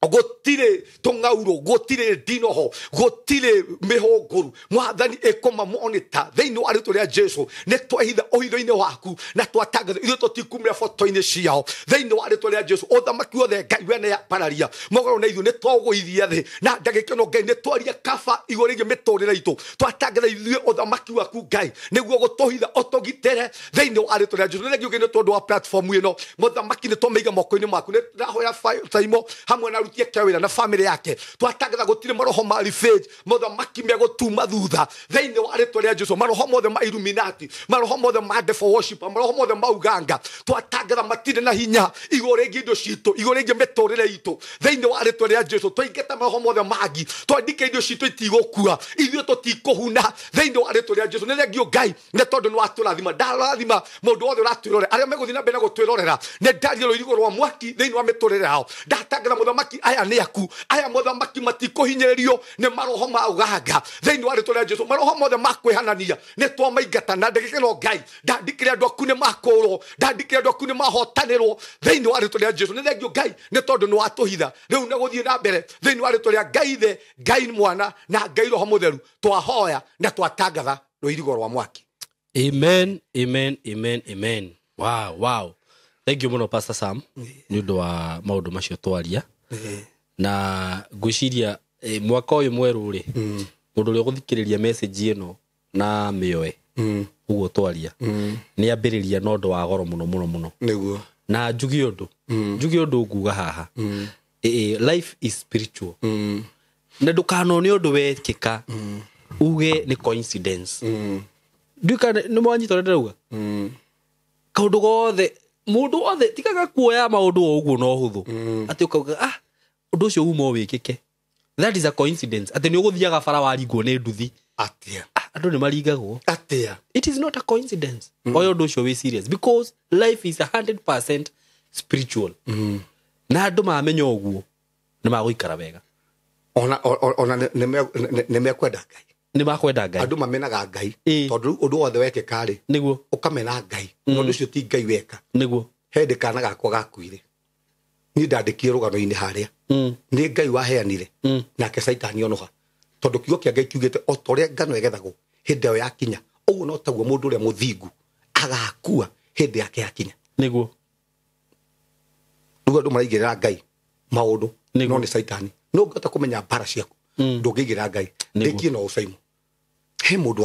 gũtirĩ tũng'aurũ gũtirĩ ndinoho gũtirĩ mĩhũngũru mwathani ĩkũma monita thĩinĩ wa rĩtwa rĩa Jesu nĩ twehitha ũhitho-inĩ waku na twatangatha ithuĩ tũtikumĩra boto-inĩ ciao thĩinĩ wa rĩtwa rĩa Jesu ũthamaki wothe Ngai we nĩapararia mogoro na ithuĩ nĩ twaũgũithia thĩ na ndagĩka ĩno Ngai nĩ twaria kaba igũrũ rĩgiĩ mĩtũrĩre itũ twatangatha ithuĩ ũthamaki waku Ngai nĩguo gũtũhitha ũtũgitĩre thĩinĩ wa rĩtwa rĩa Jesu nĩ thengiũ Ngai nĩ tondũ wa platform ĩno mũthamaki nĩ twamĩiga moko-inĩ maku nĩ ndahoya Saimo hamwe na aruti ake a wĩra na family yake twatangatha gũtirĩ maroho ma revenge mũthamaki megũtuma thutha thĩinĩ wa rĩtwa rĩa Jesu maroho mothe ma Illuminati maroho mothe ma devil worship maroho mothe ma uganga twatangatha matirĩ na hinya igũrũ rĩgiĩ indo citũ igũrũ rĩgiĩ mĩtũrĩre itũ thĩinĩ wa rĩtwa rĩa Jesu twaingata maroho mothe mangi twandĩke indo citũ itigũkua ithuĩ tũtikũhuna thĩinĩ wa rĩtwa rĩa Jesu nĩ thengiũ Ngai nĩ tondũ nĩ watũrathima ndarathima mũndũ wothe ũratwĩrorera arĩa megũthiĩ na mbere na gũtwĩrorera nĩ ndaria rũirigo rwa mwaki thĩinĩ wa mĩtũrĩre yao ndatangatha mũthamaki aya nĩ aku aya mũthamaki matikũhinyĩrĩrio nĩ maroho ma ũganga thĩinĩ wa rĩtwa rĩa Jesu maroho mothe ma kwĩhanania nĩ twamaingata na ndagĩka ĩno Ngai ndandĩkĩre andũ aku nĩ makũrwo ndandĩkĩre andũ aku nĩ mahotanĩrwo thĩinĩ wa rĩtwa rĩa Jesu nĩ thengiũ Ngai nĩ tondũ nĩ watũhitha rĩu na gũthiĩ na mbere thĩinĩ wa rĩtwa rĩa Ngai Ithe Ngai Mwana na Ngai Roho Mũtheru twahoya na twatangatha rũirigo rwa mwaki. Amen, amen, amen, amen. Wow, wow. Thank you mũno Pastor Sam nĩ ũndũ wa maũndũ macio twaria na ngwĩciria mwaka ũyũ mwerũ rĩ mũndũ ũrĩa ũgũthikĩrĩria message ĩno na mĩoe ũguo twaria nĩ ambĩrĩria na ũndũ wa goro mũno mũno mũno nĩguo na njuge ũndũ njuge ũndũ nguga haha life is spiritual na ndũkanone ũndũ wekĩka uge nĩ coincidence nduka nĩ mwanyita ũrĩa ndĩrauga kaũndũ gothe mũndũ wothe tigaga kuoya maũndũ o ũguo na ũhũthũ atĩ ũkauga ũndũ ũcio uma wĩkĩke that is a coincidence atĩ nĩ ũgũthiaga bara waringwo nĩ nduthi atĩa andũ nĩ maringagwo atĩa it is not a coincidence oya ũndũ ũcio wĩ serious because life is 100% spiritual na andũ mamenya ũguo nĩ magũikara wega ona nĩ mekwenda Ngai nĩ makwenda Ngai andũ mamenaga Ngai tondũ ũndũ wothe wekĩka rĩ nĩguo ũkamena Ngai na ũndũ ũcio ti Ngai weka nĩguo hĩndĩ kana gakwa gakuire niĩ ndandĩkire rũgano-inĩ harĩa nĩ Ngai waheanire nake Caitani onoga tondũ kiugo kĩa Ngai kiugĩte o ta ũrĩa ngano ĩgethagwo hĩndĩ ĩyo yakinya ũguo no taguo mũndũ ũrĩa mũthingu agakua hĩndĩ yake yakinya nĩguo rĩu andũ maraigĩrĩra Ngai maũndũ no nĩ Caitani no ũngĩhota kũmenya mbara ciaku ndũngĩigĩrĩra Ngai ndĩkie no ũcaimo he mũndũ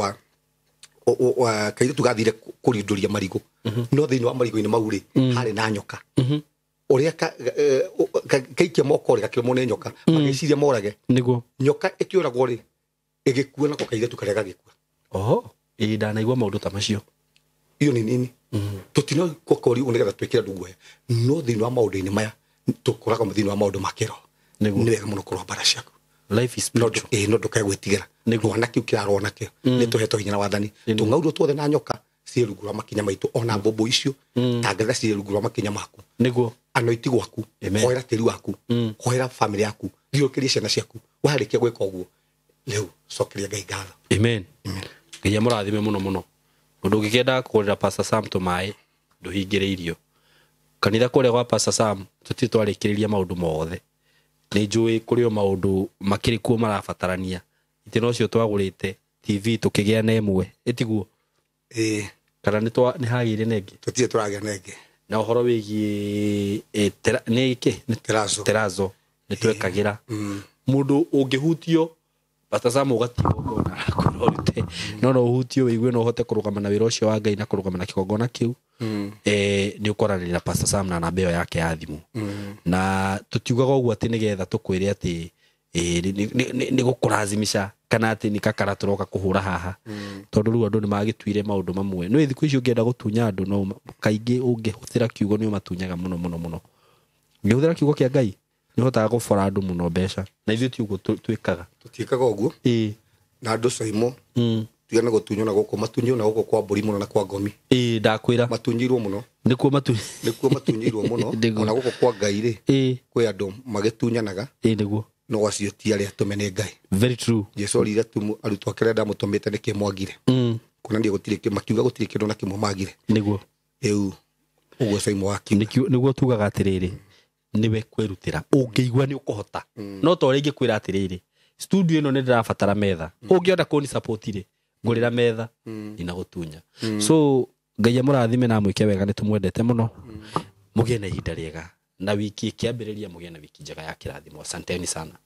wa kairĩtu gathire kũrindũria marigũ no thĩinĩ wa marigũ-inĩ mau rĩ harĩ na nyoka Ũrĩa kaikia moko rĩ, gakĩrũmwo nĩ nyoka, magĩciria morage. Nyoka ĩkĩũragwo rĩ, ĩgĩkua nako kairĩtu karĩa gagĩkua. Oho, ĩĩ, ndanaigua maũndũ ta macio. Iyo nĩ nini tũtinokorio nĩgetha twĩkĩre andũ guoya, no thĩinĩ wa maũndũ-inĩ maya tũkoragwo thĩinĩ wa maũndũ ma kĩroho. Nĩ wega mũno kũrũa mbara ciaku. Life is no spiritual. Ĩĩ, no ndũkae gwĩtigĩra. Mwana kĩu kĩrarũa nakĩo nĩ tũhetwo hinya na wathani. Tũng'aurwo tuothe na nyoka ciĩ rungu rwa makinya maitũ, ona mbũmbũ icio tangatha ciĩ rungu rwa makinya maku. Anoiti gwaku. Amen. Hoera tĩri waku, hoera family yaku, thiũrũkĩrie ciana ciaku. Warĩkia gwĩka ũguo, rĩu cokeria Ngai ngatho. Amen. Ngai amũrathime mũno mũno. Mũndũ ũngĩkĩenda kũgũrĩra Pastor Sam tũmaĩ, ndũhingĩrĩirio kanitha kũrĩa gwa Pastor Sam. Tũtirĩ twarĩkĩrĩria maũndũ mothe, nĩ njũĩ kũrĩ o maũndũ makĩrĩ kuo marabatarania. Itĩ ũcio twagũrĩte TV tũkĩgĩa na ĩmwe, ĩtiguo? Ĩĩ. Kana nĩ hagĩire na ĩngĩ? Tũtirĩ tũragĩa na ĩngĩ. Na ũhoro wĩgiĩ nĩ kĩ? Terazo. Terazo nĩ twekagĩra mũndũ ũngĩhutio. Pastor Sam, ũgatigwo ũkona arakwĩra ũrute, no ũhutio wĩigue no ũhote kũrũgama na wĩra ũcio wa Ngai na kũrũgama na kĩgongona kĩu, nĩ ũkoranĩria na Pastor Sam na namba ĩyo yake ya thimũ. Na tũtiugaga ũguo atĩ nĩgetha tũkwĩre atĩ nĩ gũkũrazimisha kana atĩ nĩ kakara tũroka kũhũra haha, tondũ rĩu andũ nĩ magĩtuire maũndũ mamwe. Nĩ thikũ ici ũngĩenda gũtunya andũ, no kaingĩ ũngĩhũthĩra kiugo nĩ ũmatunyaga mũno mũno mũno. Ũngĩhũthĩra kiugo kĩa Ngai nĩ ũhotaga gũbora andũ mũno mbeca, na ithuĩ ti ũguo twĩkaga. Tũtiĩkaga ũguo. Na andũ caimo tigana gũtunywo na gũkũ, matunywo na gũkũ kwa mbũri mũno na kwa ngomi. Ĩĩ, ndakwĩra. Matunyirwo mũno. Nĩkuo matu Nĩkuo matunyirwo mũno. Ona gũkũ kwa Ngai rĩ, kwĩ andũ magĩtunyanaga. ĩĩ nĩguo No acio ti arĩa atũme nĩ Ngai. Very true. Jesu orire tu arutwo ake arĩa ndamũtũmĩte nĩkĩ mwagire? Kuonania gũtirĩ makiuga gũtirĩ kĩndũ na kĩmwe magire. Rĩu ũguo caimo wakiuga. Nĩguo tugaga atĩrĩrĩ, nĩwe kwĩrutĩra ũngĩigua nĩ ũkũhota, no ta ũrĩa ingĩkwĩra atĩrĩrĩ, studio ĩno nĩ ndĩrabatara metha, ũngĩenda kũni support rĩ, ngũrĩra metha, ndinagũtunya. So Ngai amũrathime na amwĩke wega. Nĩ tũmwendete mũno. Mũgĩe na ihinda rĩega na wiki ĩkĩambĩrĩria, mũgĩe na wiki njega ya kĩrathimo. Asanteni sana.